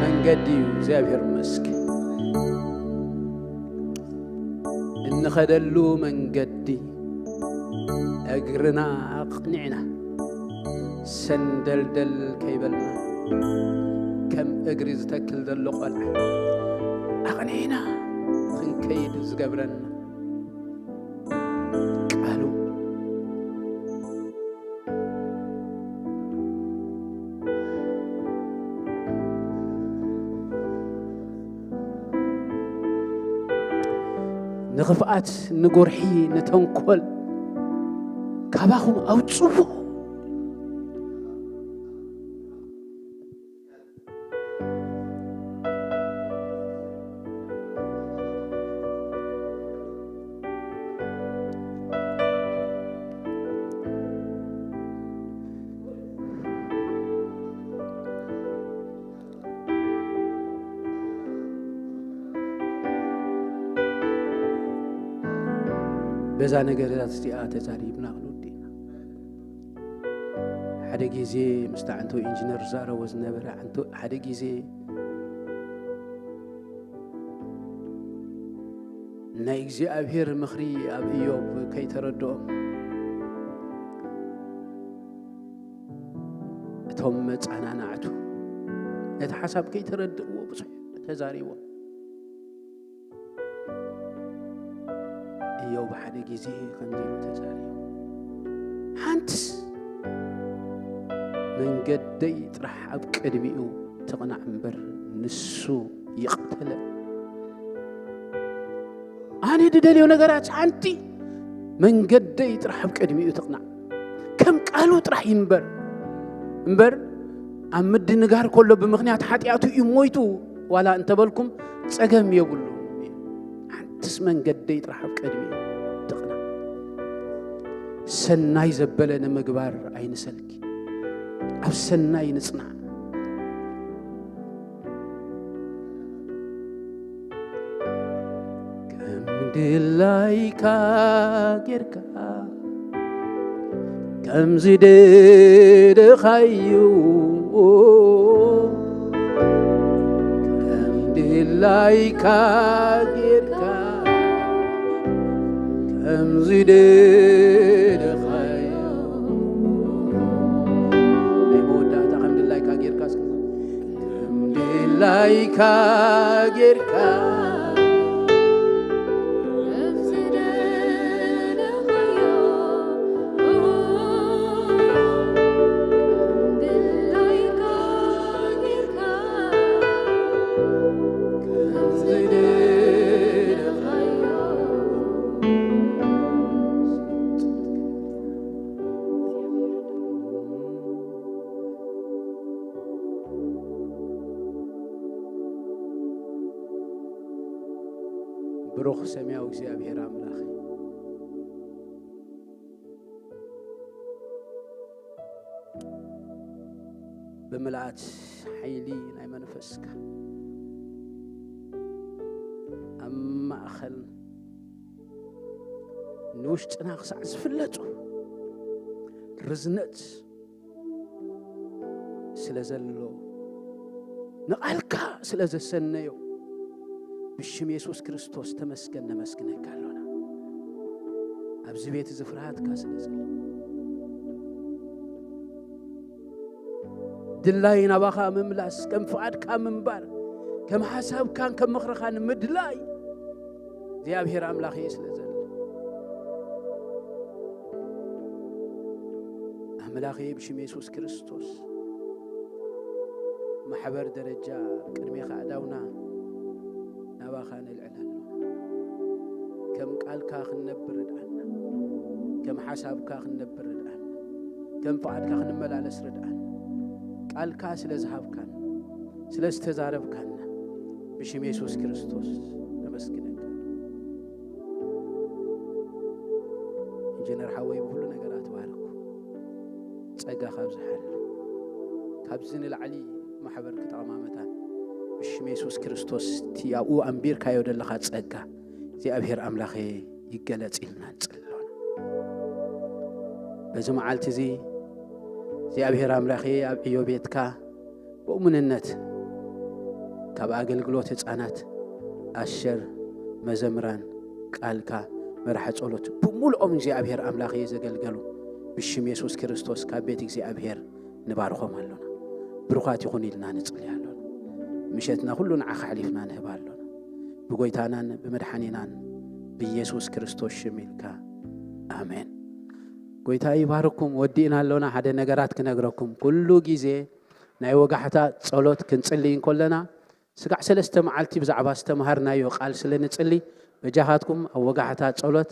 መንገዲ እዩ። እግዚኣብሔር ይመስገን። እንኸደሉ መንገዲ እግርና ኣቕኒዕና፣ ሰንደልደል ከይበልና፣ ከም እግሪ ዝተክል ዘሎ ቆልዓ ኣቕኒዕና ክንከይድ ዝገብረና ቃሉ። ንኽፍኣት፣ ንጉርሒ፣ ንተንኮል ካባኹም ኣውጽዎ። በዛ ነገራት እዚኣ ተዛሪብና ክንወዲ ኢና። ሓደ ግዜ ምስታ ዓንቶ ኢንጂነር ዝዛረቦ ዝነበረ ዓንቶ፣ ሓደ ግዜ ናይ እግዚኣብሔር ምኽሪ ኣብ ኢዮብ ከይተረድኦም፣ እቶም መጻናናዕቱ ነቲ ሓሳብ ከይተረድእዎ ብዙሕ ተዛሪቦም። ኢዮብ ሓደ ግዜ ከምዚ ኢሉ ተዛሪቡ፣ ሓንትስ መንገደይ ጥራሕ ኣብ ቅድሚኡ ትቕናዕ እምበር፣ ንሱ ይቕተለ። ኣነ ድደልዮ ነገራት ሓንቲ መንገደይ ጥራሕ ኣብ ቅድሚኡ ትቕናዕ፣ ከም ቃሉ ጥራሕ ይንበር እምበር፣ ኣብ ምድንጋር ከሎ ብምኽንያት ሓጢኣቱ እዩ ሞይቱ ዋላ እንተበልኩም ጸገም የብሉን። ሓንትስ መንገደይ ጥራሕ ኣብ ቅድሚኡ ትቕናዕ። ሰናይ ዘበለ ንምግባር ኣይንሰልኪ፣ ኣብ ሰናይ ንጽናዕ። ከም ድላይካ ጌርካ፣ ከም ዝደለኻዮ፣ ከም ድላይካ ጌርካ፣ ከም ዝደለኻዮ። ናይ መወዳእታ ከም ድላይካ ጌርካ እስኪ። ከም ድላይካ ጌርካ፣ ብሩኽ ሰማያዊ እግዚኣብሔር ኣምላኽ፣ ብምልኣት ሓይሊ ናይ መንፈስካ ኣብ ማእኸል ንውሽጥና ክሳዕ ዝፍለጡ ርዝነት ስለ ዘሎ፣ ንቓልካ ስለ ዘሰነዮ፣ ብሽም የሱስ ክርስቶስ ተመስገን፣ ነመስግነካ ኣሎና። ኣብዚ ቤት እዚ ፍርሃትካ ስለ ዘሎ፣ ድላይ ናባኻ ምምላስ፣ ከም ፍቓድካ ምንባር፣ ከም ሓሳብካን ከም ምኽርኻን ምድላይ፣ እግዚኣብሔር ኣምላኸይ ስለ ዘሎ፣ ኣምላኸይ ብሽም የሱስ ክርስቶስ፣ ማሕበር ደረጃ ቅድሜኻ ኣእዳውና ናባኻ ነልዕል ኣሎና። ከም ቃልካ ክንነብር ርድኣና። ከም ሓሳብካ ክንነብር ርድኣና። ከም ፍቓድካ ክንመላለስ ርድኣና። ቃልካ ስለ ዝሃብካና፣ ስለ ዝተዛረብካና፣ ብሽም የሱስ ክርስቶስ ነመስግነካ። ኢንጂነር ሓወይ፣ ብኹሉ ነገራት ባርኩ። ጸጋኻ ኣብዝሓሉ። ካብዚ ንላዕሊ ማሕበር ክጠቕማ መታን ብሽም የሱስ ክርስቶስ፣ እቲ ኣብኡ ኣንቢርካዮ ዘለኻ ጸጋ እግዚኣብሔር ኣምላኸ ይገለጽ ኢልና ንጽሊ ኣሎና። በዚ መዓልቲ እዚ እግዚኣብሔር ኣምላኸ ኣብ ዕዮ ቤትካ ብእሙንነት ካብ ኣገልግሎት ህፃናት፣ ኣሸር፣ መዘምራን፣ ቃልካ፣ መራሒ ጸሎት ብምልኦም እግዚኣብሔር ኣምላኸ ዘገልገሉ ብሽም የሱስ ክርስቶስ ካብ ቤት እግዚኣብሔር ንባርኾም ኣሎና። ብሩኻት ይኹኑ ኢልና ንጽሊ ኣሎና። ምሸትና ኩሉ ንዓኻ ኣሕሊፍና ንህብ ኣሎና። ብጎይታናን ብመድሓኒናን ብኢየሱስ ክርስቶስ ሽም ኢልካ፣ ኣሜን። ጎይታ ይባርኩም። ወዲእና ኣሎና። ሓደ ነገራት ክነግረኩም። ኩሉ ግዜ ናይ ወጋሕታ ጸሎት ክንጽሊ እንከለና፣ ስጋዕ ሰለስተ መዓልቲ ብዛዕባ ዝተምሃርናዮ ቃል ስለ ንጽሊ፣ በጃኻትኩም ኣብ ወጋሕታ ጸሎት